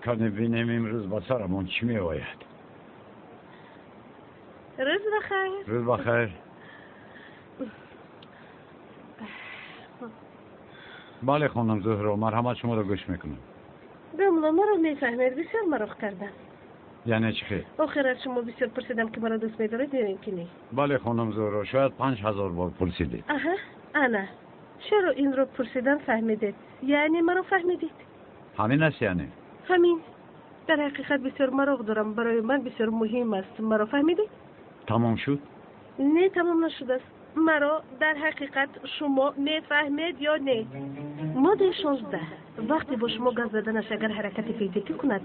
Кане бинем имрӯз ба сарамон чӣ меояд. Рӯз ба хайр. Рӯз ба хайр. Бале, хонум Зуҳро, марҳамат, шуморо гӯш мекунам. Домулло, маро мефаҳмед, бисёр мароқ кардам. Яъне чӣ хел? Охир аз шумо бисёр пурсидам, ки маро дӯст медоред ё ин ки не. Бале, хонум Зуҳро, шояд 5000 бор пурсидед. Аҳа, ана. Чаро инро пурсидан фаҳмидед? Яъне маро фаҳмидед? Ҳамин аст, яъне? Ҳамин. Дар ҳақиқат бисёр мароқ дорам. Барои ман бисёр муҳим аст. Маро фаҳмидед? Тамом шуд? Не, тамом нашудааст. Маро дар ҳақиқат шумо мефаҳмед ё не? Моддаи 16. Вақте бо шумо гап заданаш агар ҳаракати физикӣ кунад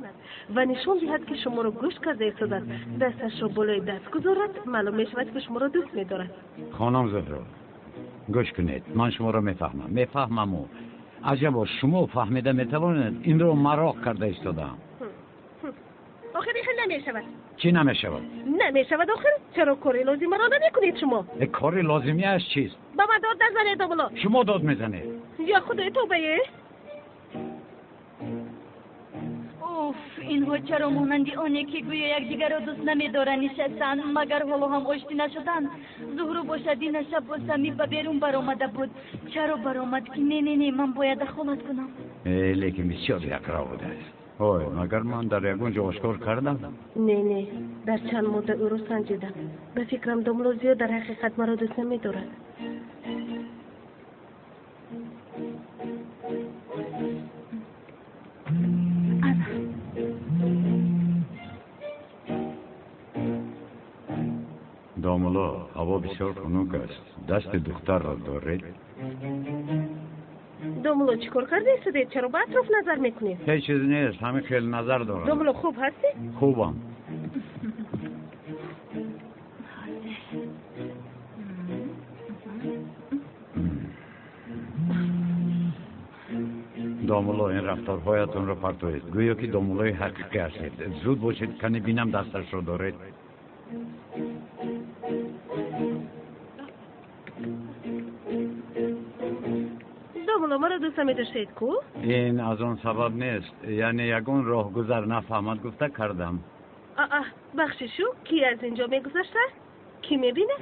ва нишон диҳад, ки шуморо гӯш карда истодааст, дасташро болои даст гузорад, маълум мешавад, ки шуморо дӯст медорад. Хонум Зуҳро, гӯш кунед, ман шуморо мефаҳмам, мефаҳмаму. Аҷабо, шумо фаҳмида метавонед, инро мароқ карда истодаам. Охир ин хел намешавад. Чӣ намешавад? Намешавад охир. Чаро кори лозимаро намекунед шумо? Кори лозимиаш чист? Ба ман дод назанед, домулло. Шумо дод мезанед. Я худои тобае. Уф, инҳо чаро монанди оне ки гӯё якдигарро дӯст намедоранд нишастанд, магар ҳоло ҳам оштӣ нашуданд? Зуҳро бошад дина шаб бо Самир ба берун баромада буд. Чаро баромад ки не, не, не, ман бояд дахолат кунам. Лекин бисёр якро будааст. Ой, магар ман дар ягон ҷо ошкор кардам? Не, не, дар чанд мудда ӯро санҷидам. Ба фикрам домулло зиёд дар ҳақиқат маро дӯст намедорад. Домулло, ҳаво бисёр хунук аст. Дасти духтарро доред? Домулло, чӣ кор карда истодед? Чаро ба атроф назар мекунед? Ҳеҷ чиз нест, ҳамин хел назар дорам. Домулло, хуб ҳастед? Хубам. Домулло, ин рафторҳоятонро партоед. Гӯё ки домуллои ҳақиқӣ ҳастед. Зуд бошед, кани бинам дасташро доред. Домулло, маро дӯст намедоштед ку? Ин аз он сабаб нест, яъне ягон роҳгузар нафаҳмад гуфта кардам. Аа, бахшишу, ки аз ин ҷо мегузашта? Кӣ мебинад?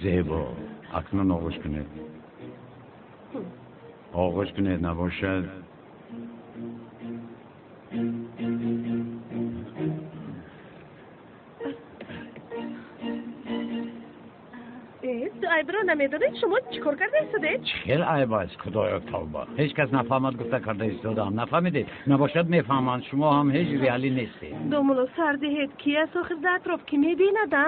Зебо, акнун оғӯш кунед. Оғӯш кунед, набошад. Айбро намедонед, шумо чӣ кор карда истодед? Чӣ хел айб аст, худоё тавба. Ҳеҷ кас нафаҳмад гуфта карда истодаам. Нафаҳмидед? Набошад мефаҳманд, шумо ҳам ҳеҷ реалӣ нестед. Домулло, сар диҳед, ки аст охир дар атроф, ки мебинад, а?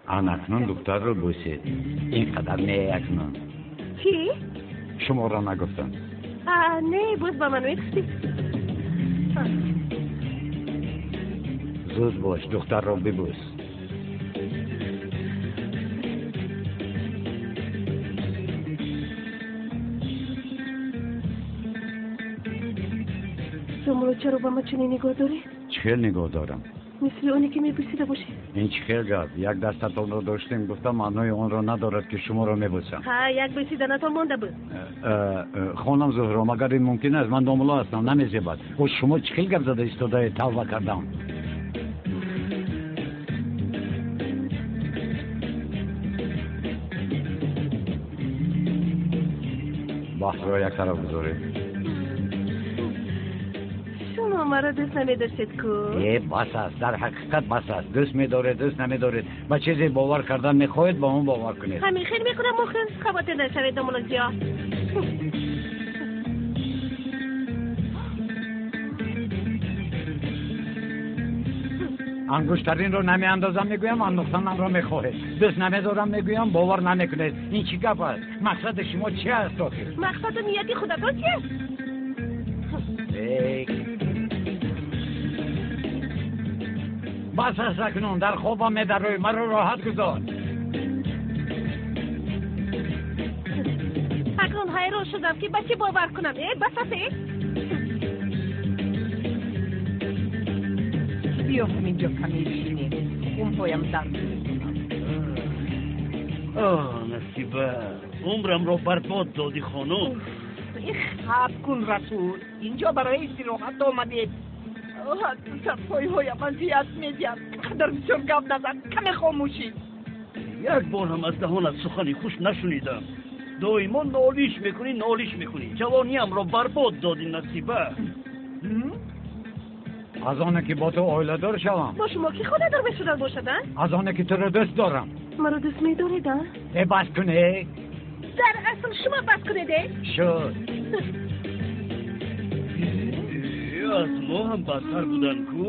Ан акнун духтарро бӯсед. Ин қадар не акнун. Чӣ? Шуморо нагуфтам. Не, боз ба ман мегуфтӣ. Зуд бош, духтарро бибӯс. Домулло, чаро ба ман чунин нигоҳ дорӣ? Чӣ хел нигоҳ дорам? Мисли оне ки мебӯсида бошед. Ин чӣ хел гап? Як дастатонро доштем, гуфта маънои онро надорад, ки шуморо мебӯсам. Ҳа, як бӯсиданатон монда буд. Хонам Зуҳро, магар ин мумкин аст? Ман домулло ҳастам, намезебад. О, шумо чӣ хел гап зада истодаед? Тавба кардам. Баҳсро як тараф гузоред. Шумо маро дӯст намедоштед ку? Э, бас аст, дар ҳақиқат бас аст. Дӯст медоред, дӯст намедоред. Ба чизе бовар кардан мехоҳед, ба он бовар кунед. Ҳамин хел мекунам охир. Хавотир нашавед, домулло зиё. Ангуштаринро намеандозам мегӯям, андохтанамро мехоҳед. Дӯст намедорам мегӯям, бовар намекунед. Ин чӣ гап аст? Мақсади шумо чи аст охир? Мақсаду нияти худатон чи аст? Бас аст акнун, дар хобам медарӯй, маро роҳат гузор. Акнун ҳайрон шудам, ки ба чӣ бовар кунам. Э, бас аст, э? Биё ҳаминҷо каме бишинем, хунҳоям дард мекунад. Оҳ, Насиба, умрамро барбод додӣ, хонум. Ихаб кун, Расул, инҷо барои истироҳат омадед. Сарпойҳоям азият медиҳад. Қадар бисёр гап назан, каме хомӯшӣ. Як бор ҳам аз даҳонат сухани хуш нашунидам. Доимо нолиш мекунӣ, нолиш мекунӣ. Ҷавониамро барбод додӣ, Насиба. Аз оне ки бо ту оиладор шавам. Бо шумо ки хонадор мешудан бошад, а? Аз оне ки туро дӯст дорам. Маро дӯст медоред, а? Э, бас кунед. Дар асл шумо бас кунед, э? Шуд. Аз мо ҳам бадтар будан ку.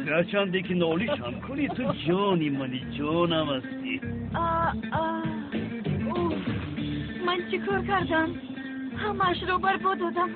Гарчанде ки нолиш ҳам кунӣ, ту ҷони мани ҷонам ҳастӣ. Ман чӣ кор кардам? Ҳамаашро барбод додам.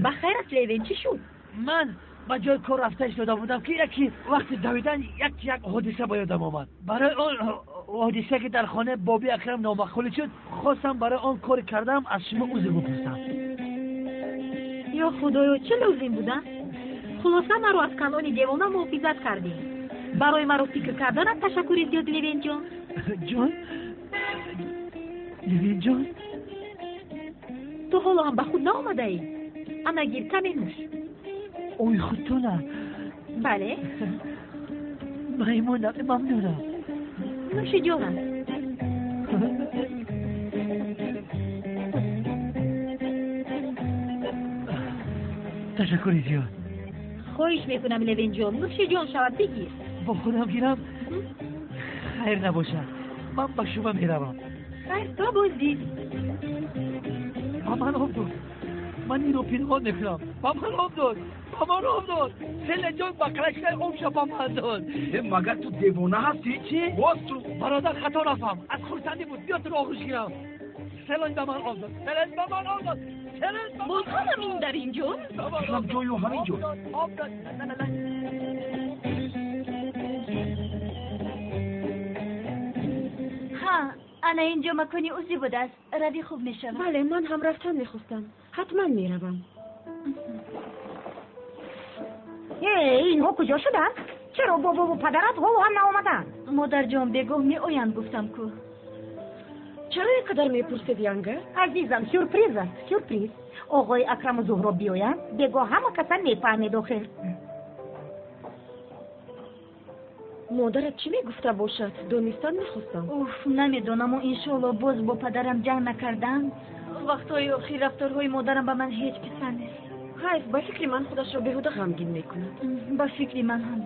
Ба хайр аст, Левин, чӣ шуд? Ман ба ҷои кор рафта истода будам, ки яке вақти давидан як ҳодиса ба ёдам омад. Барои он ҳодиса, ки дар хонаи Боби Акрам номаъқулӣ шуд, хостам барои он кори кардам аз шумо узр бипурсам. Ё худоё, чӣ лозим буда? Хулоса, маро аз канони девона муҳофизат кардӣ. Барои маро фикр карданат ташаккури зиёд, Левинҷон. Ҷон? Левинҷон? Ту ҳоло ҳам ба худ наомадаӣ? Ана гир, каме нӯш. Ой, худтона? Бале. Маймунам, мамнунам. Нӯши ҷонам. Ташаккури зиёд. Хоҳиш мекунам, Левинҷон, нӯши ҷон шавад, бигир. Бо худам гирам? Хайр набошад, ман ба шуба меравам. Хайр, то боздид. Ба ман об дод. Ман инро пинҳон мекунам. Ба ман об дод. Ба ман об дод. Селаҷон ба қалашкаи обша ба ман дод. Магар ту девона ҳастӣ? Чӣ? Боз ту. Бародар, хато нафаҳм. Аз хурсандӣ буд. Биё туро оғӯш гирам. Селон ба ман об дод. Селон ба ман об дод. Селон ба ман. Боз ҳамам ин дар ин ҷо? Ҳам ҷою ҳамин ҷо. Об дод. Ҳа, ана ин ҷо макони узӣ будааст. Рави, хуб мешавад. Бале, ман ҳам рафтан мехостам. Ҳатман меравам. Э, инҳо куҷо шуданд? Чаро бобову падарат ҳоло ҳам наомаданд? Модарҷон, бегоҳ меоянд, гуфтам ку. Чаро ин қадар мепурсед, Янга? Азизам, сюрприз аст, сюрприз. Оғои Акраму Зуҳро биёянд, бегоҳ ҳама каса мефаҳмед охир. Модарат чӣ мегуфта бошад? Донистан мехостам. Уф, намедонаму иншоалло боз бо падарам ҷанг накарданд. Вақтҳои охир рафторҳои модарам ба ман ҳеҷ писанд нест. Ҳайф, ба фикри ман худашро беҳуда ғамгин мекунад. Ба фикри ман ҳам.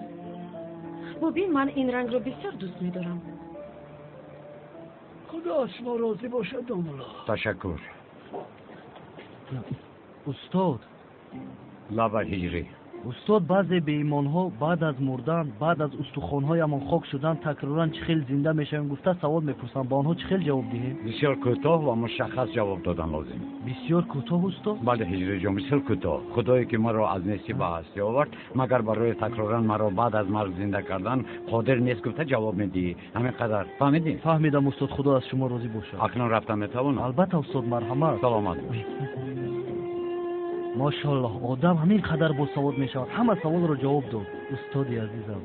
Бубин, ман ин рангро бисёр дӯст медорам. Худо аз шумо розӣ бошад, домулло. Ташаккур. Устод. Лаба ҳиҷрӣ. Устод, баъзе беимонҳо баъд аз мурдан, баъд аз устухонҳоямон хок шудан, такроран чӣ хел зинда мешавем гуфта савол мепурсанд. Ба онҳо чӣ хел ҷавоб диҳем? Бисёр кӯтоҳ ва мушаххас ҷавоб додан лозим. Бисёр кӯтоҳ, устод? Бале, ҳиҷриҷон, бисёр кӯтоҳ. Худое ки маро аз нестӣ ба ҳастӣ овард, магар барои такроран маро баъд аз марг зинда кардан қодир нест гуфта ҷавоб медиҳӣ. Ҳамин қадар. Фаҳмидӣ? Фаҳмидам, устод. Худо аз шумо розӣ бошад. Акнун рафта метавонам? Албатта, устод, марҳамат. Саломат бош. Мошаллоҳ, одам ҳамин қадар босавод мешавад. Ҳама саволро ҷавоб дод, устоди азизам.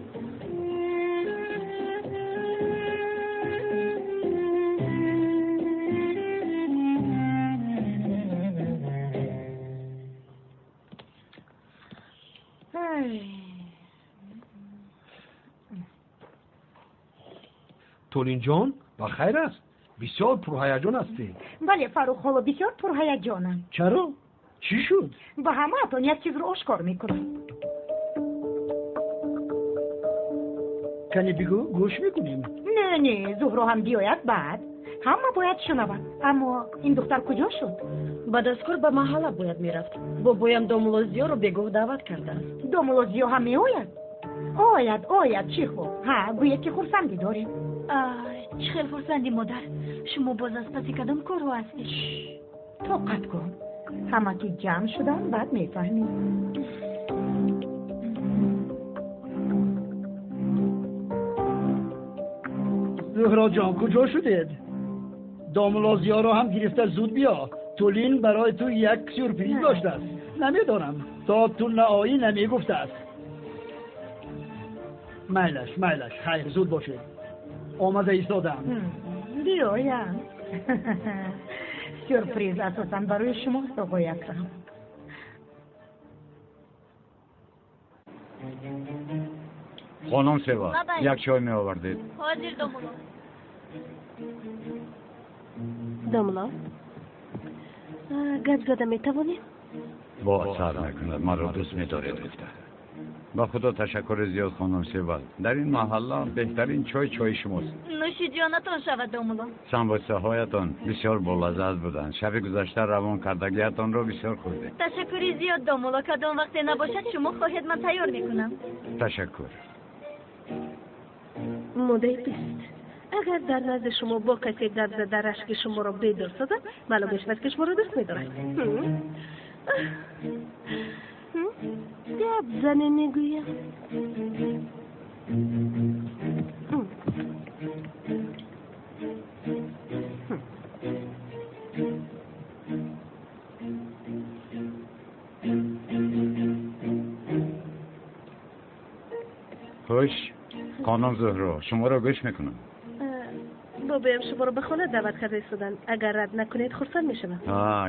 Толинҷон, ба хайр аст? Бисёр пурҳаяҷон ҳастӣ. Бале, Фаррух, ҳоло бисёр пурҳаяҷонам. Чаро? Чӣ шуд? Ба ҳамаатон як чизро ошкор мекунам. Кани бигӯ, гӯш мекунем. Не, не, Зуҳро ҳам биёяд баъд. Ҳама бояд шунавад. Аммо ин духтар куҷо шуд? Баъд аз кор ба маҳалла бояд мерафт. Бобоям домулло Зиёро бегоҳ даъват кардааст. Домулло Зиё ҳам меояд? Ояд, ояд, чӣ хуб. Ҳа, гӯед ки хурсандӣ дорем. Чӣ хел хурсандӣ, модар? Шумо боз аз паси кадом корҳо ҳастед? Тоқат кун. Ҳама ки ҷамъ шуданд, баъд мефаҳмӣ. Зуҳроҷон, куҷо шудед? Домулло Зиёро ҳам гирифта зуд биё. Тулин барои ту як сюрприз доштааст. Намедонам, то ту наоӣ намегуфтааст. Майлаш, майлаш, хайр, зуд бошед. Омада истодам. Биёям. Сюрприз асосан барои шумост, оғои Акрам. Хонум Сева, як чой меовардед. Ҳозир, домулло. Домулло, гап зада метавонем? Бо сар мекунад, маро дӯст медоред гуфта. Ба худо ташаккури зиёд, хонум Сева. Дар ин маҳалла беҳтарин чой чои шумост. Нӯши ҷонатон шавад, домулло. Самбусаҳоятон бисёр болаззат буданд. Шаби гузашта равон кардагиятонро бисёр хӯрдем. Ташаккури зиёд, домулло. Кадом вақте набошад, шумо хоҳед, ман тайёр мекунам. Ташаккур. Моддаи 20. Агар дар назди шумо бо касе гап зада рашки шуморо бедор созад, маълум мешавад, ки шуморо дӯст медорад. Гап зане мегӯям. Хуш, хонум Зуҳро, шуморо гӯш мекунам. Бобоям шуморо ба хона даъват карда истоданд. Агар рад накунед, хурсанд мешавам.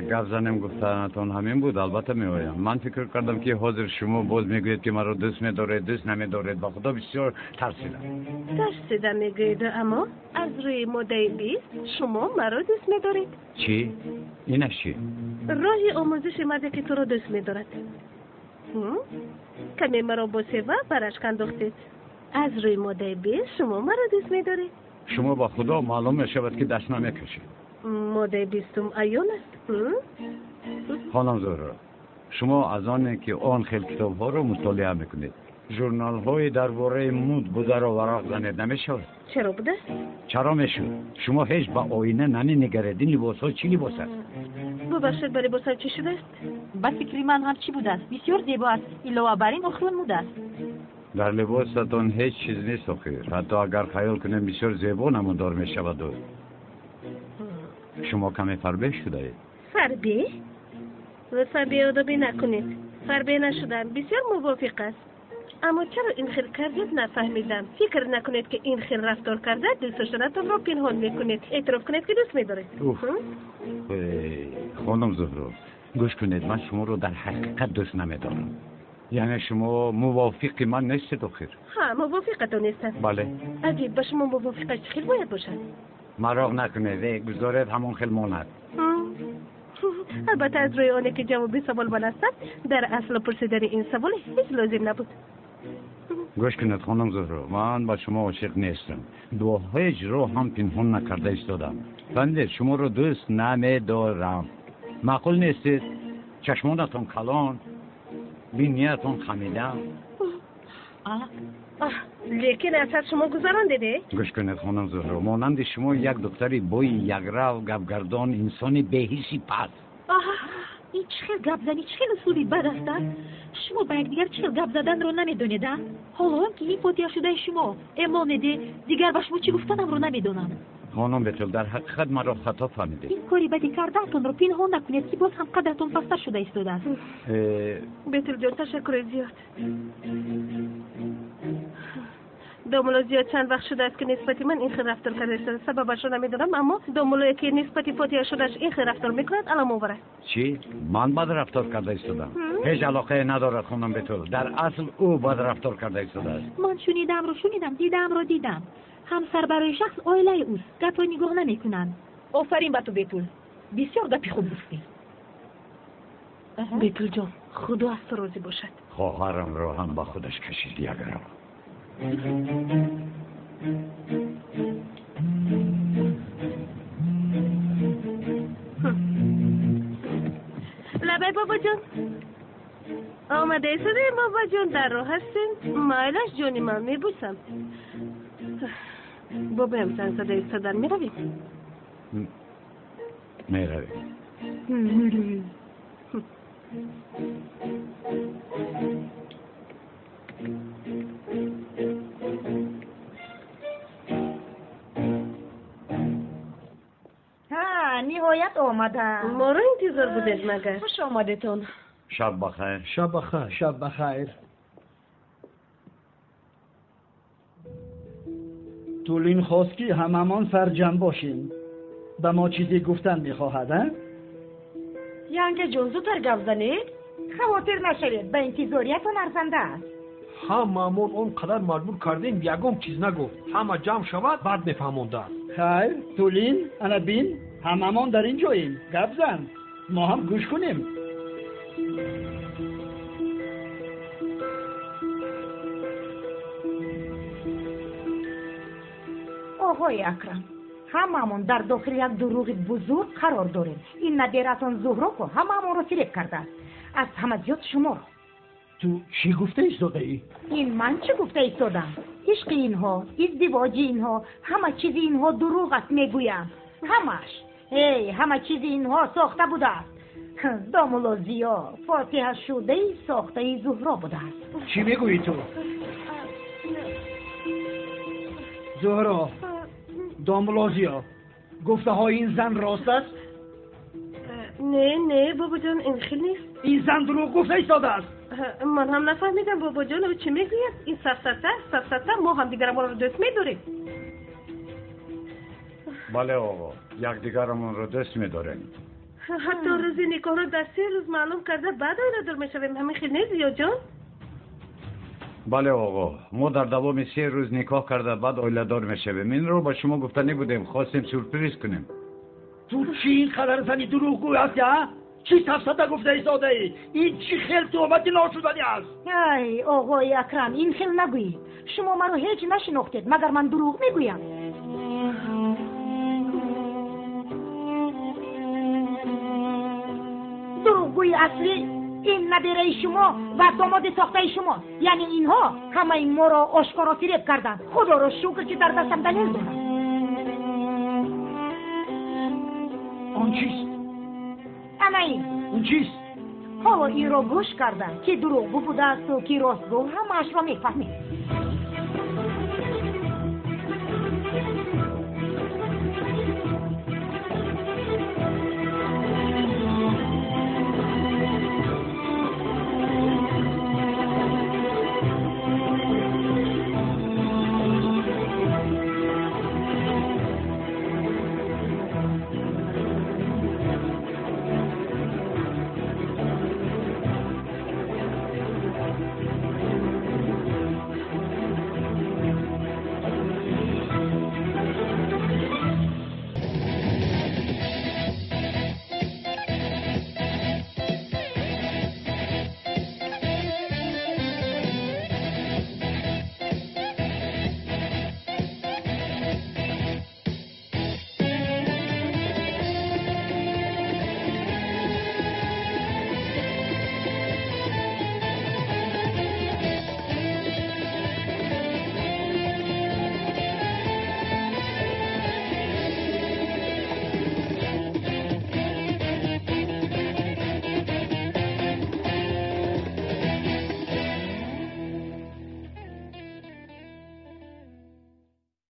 Гап занем гуфтанатон ҳамин буд, албатта меоям. Ман фикр кардам, ки ҳозир шумо боз мегӯед, ки маро дӯст медоред, дӯст намедоред. Ба худо бисёр тарсидам. Тарсида мегӯед, аммо аз рӯи моддаи 20 шумо маро дӯст медоред. Чӣ? Инаш чӣ? Роҳи омӯзиши марде, ки туро дӯст медорад. Каме маро бо Сева ба рашк андохтед. Аз рӯи моддаи 20 шумо маро дӯст медоред. Шумо ба худо маълум мешавад, ки даст намекашед. Моддаи 20 аён аст. Хонум Зуҳро, шумо аз оне, ки он хел китобҳоро мутолиа мекунед, журналҳои дар бораи муд бударо варақ занед намешавад? Чаро будааст? Чаро мешуд? Шумо ҳеҷ ба оина наменигаред. Ин либосҳо чӣ либос аст? Бубахшед, ба либосам чӣ шудааст? Ба фикри ман ҳам чӣ будааст? Бисёр зебо аст. Илова бар ин охирон муд аст. Дар либосатон ҳеҷ чиз нест охир. Ҳатто агар хаёл кунем, бисёр зебо намудор мешавад. Шумо каме фарбеҳ шудаед. Фарбеҳ? Лутфан беодобӣ накунед. Фарбеҳ нашудам, бисёр мувофиқ аст. Аммо чаро ин хел кардед, нафаҳмидам. Фикр накунед, ки ин хел рафтор карда дӯст доштанатонро пинҳон мекунед. Эътироф кунед, ки дӯст медоред. Хонум Зуҳро, гӯш кунед, ман шуморо дар ҳақиқат дӯст намедорам. Яъне шумо мувофиқи ман нестед охир. Ҳа, мувофиқатон нестам. Бале. Аҷиб, ба шумо мувофиқа чӣ хел бояд бошад? Мароқ накунед, гузоред ҳамон хел монад. Албатта, аз рӯи оне, ки ҷавоби савол ман ҳастам, дар асл пурсидани ин савол ҳеҷ лозим набуд. Гӯш кунед, хонум Зуҳро, ман ба шумо ошиқ нестам. Бо ҳеҷ роҳ ҳам пинҳон накарда истодам. Фаҳмидед, шуморо дӯст намедорам. Маъқул нестед, чашмонатон калон, биниятон хамида. Лекин аз сар шумо гузарондед, э? Гӯш кунед, хонум Зуҳро, монанди шумо як духтари бои якрав, гапгардон, инсони беҳисси паст. Ин чӣ хел гапзанӣ, чӣ хел услуби бад аст, а? Шумо ба якдигар чӣ хел гап заданро намедонед, а? Ҳоло он ки ин фотиҳашудаи шумо эмонеде, дигар ба шумо чӣ гуфтанамро намедонам. Хонум Бетул, дар ҳақиқат маро хато фаҳмидед. Ин кори бади кардаатонро пинҳон накунед, ки боз ҳам қадратон пасттар шуда истодааст. Бетулҷон, ташаккури зиёд. Домулло зиёд чанд вақт шудааст, ки нисбати ман ин хел рафтор карда истодааст. Сабабашро намедонам, аммо домуллое, ки нисбати фотиҳа шудааш ин хел рафтор мекунад, аламовар аст. Чӣ? Ман бад рафтор карда истодам? Ҳеҷ алоқае надорад, хонум Бетул. Дар асл ӯ бад рафтор карда истодааст. Ман шунидаамро шунидам, дидаамро дидам. Ҳамсар барои шахс оилаи ӯст, гапро нигоҳ намекунанд. Офарин ба ту, Бетул, бисёр гапи хуб гуфтӣ. Бетулҷон, худо аз ту розӣ бошад. Хоҳарамро ҳам ба худаш кашид якрав. Лабай, бобоҷон, омада истодаем. Бобоҷон, дар роҳ ҳастем. Майлаш, ҷони ман, мебӯсам. Бобоям занг зада истодан, меравем? Меравем. Меравем. Ниҳоят омадам. Моро интизор будед магар? Хуш омадетон. Шаб бахайр. Шаб бахайр. Шаб бахайр. Тулин хост, ки ҳамамон сарҷамъ бошем. Ба мо чизе гуфтан мехоҳад, а? Янгаҷон, зудтар гап занед. Хавотир нашавед, ба интизориятон арзанда аст. Ҳамаамон он қадар маҷбур кардем, ягон чиз нагуфт. Ҳама ҷамъ шавад, баъд мефаҳмондааст. Хайр, Тулин, ана бин, ҳамамон дар ин ҷоем. Гап зан, мо ҳам гӯш кунем. Оғои Акрам, ҳамаамон дар дохили як дурӯғи бузург қарор дорем. Ин набератон Зуҳроку ҳамаамонро фиреб кардааст. Аз ҳама зиёд шуморо. Ту чӣ гуфта истодаӣ? Ин ман чӣ гуфта истодам? Ишқи инҳо, издивоҷи инҳо, ҳама чизи инҳо дурӯғ аст, мегӯям. Ҳамаш. Эй, ҳама чизи инҳо сохта будааст. Домулло Зиё фотиҳашудаи сохтаи Зуҳро будааст. Чӣ мегӯӣ ту? Зуҳро, домулло Зиё, гуфтаҳои ин зан рост аст? Не, не, бобоҷон, ин хел нест. Ин зан дурӯғ гуфта истодааст. Ман ҳам нафаҳмидам, бобоҷон, ӯ чӣ мегӯяд? Ин сафсата, сафсата, мо ҳамдигарамонро дӯст медорем. Бале, оғо, якдигарамонро дӯст медорем. Ҳатто рӯзи никоҳро дар 3 рӯз маълум карда, баъд оиладор мешавем. Ҳамин хел нест, Зиёҷон? Бале, оғо, мо дар давоми 3 рӯз никоҳ карда, баъд оиладор мешавем. Инро ба шумо гуфта набудем, хостем сюрприз кунем. Ту чӣ ин қадар зани дурӯғгӯй ҳастӣ, а? Чӣ сафсата гуфта истодаӣ? Ин чӣ хел туҳмати ношуданӣ аст? Ай, оғои Акрам, ин хел нагӯед. Шумо маро ҳеҷ нашинохтед, магар ман дурӯғ мегӯям? Дурӯғгӯи аслӣ ин набераи шумо ва домоди сохтаи шумост. Яъне инҳо ҳамаи моро ошкоро фиреб карданд. Худоро шукр, ки дар дастам далел дорам. Он чист? Ана ин. Он чист? Ҳоло инро гӯш карда, ки дурӯғгӯ будаасту ки ростгӯ, ҳамаашро мефаҳмед.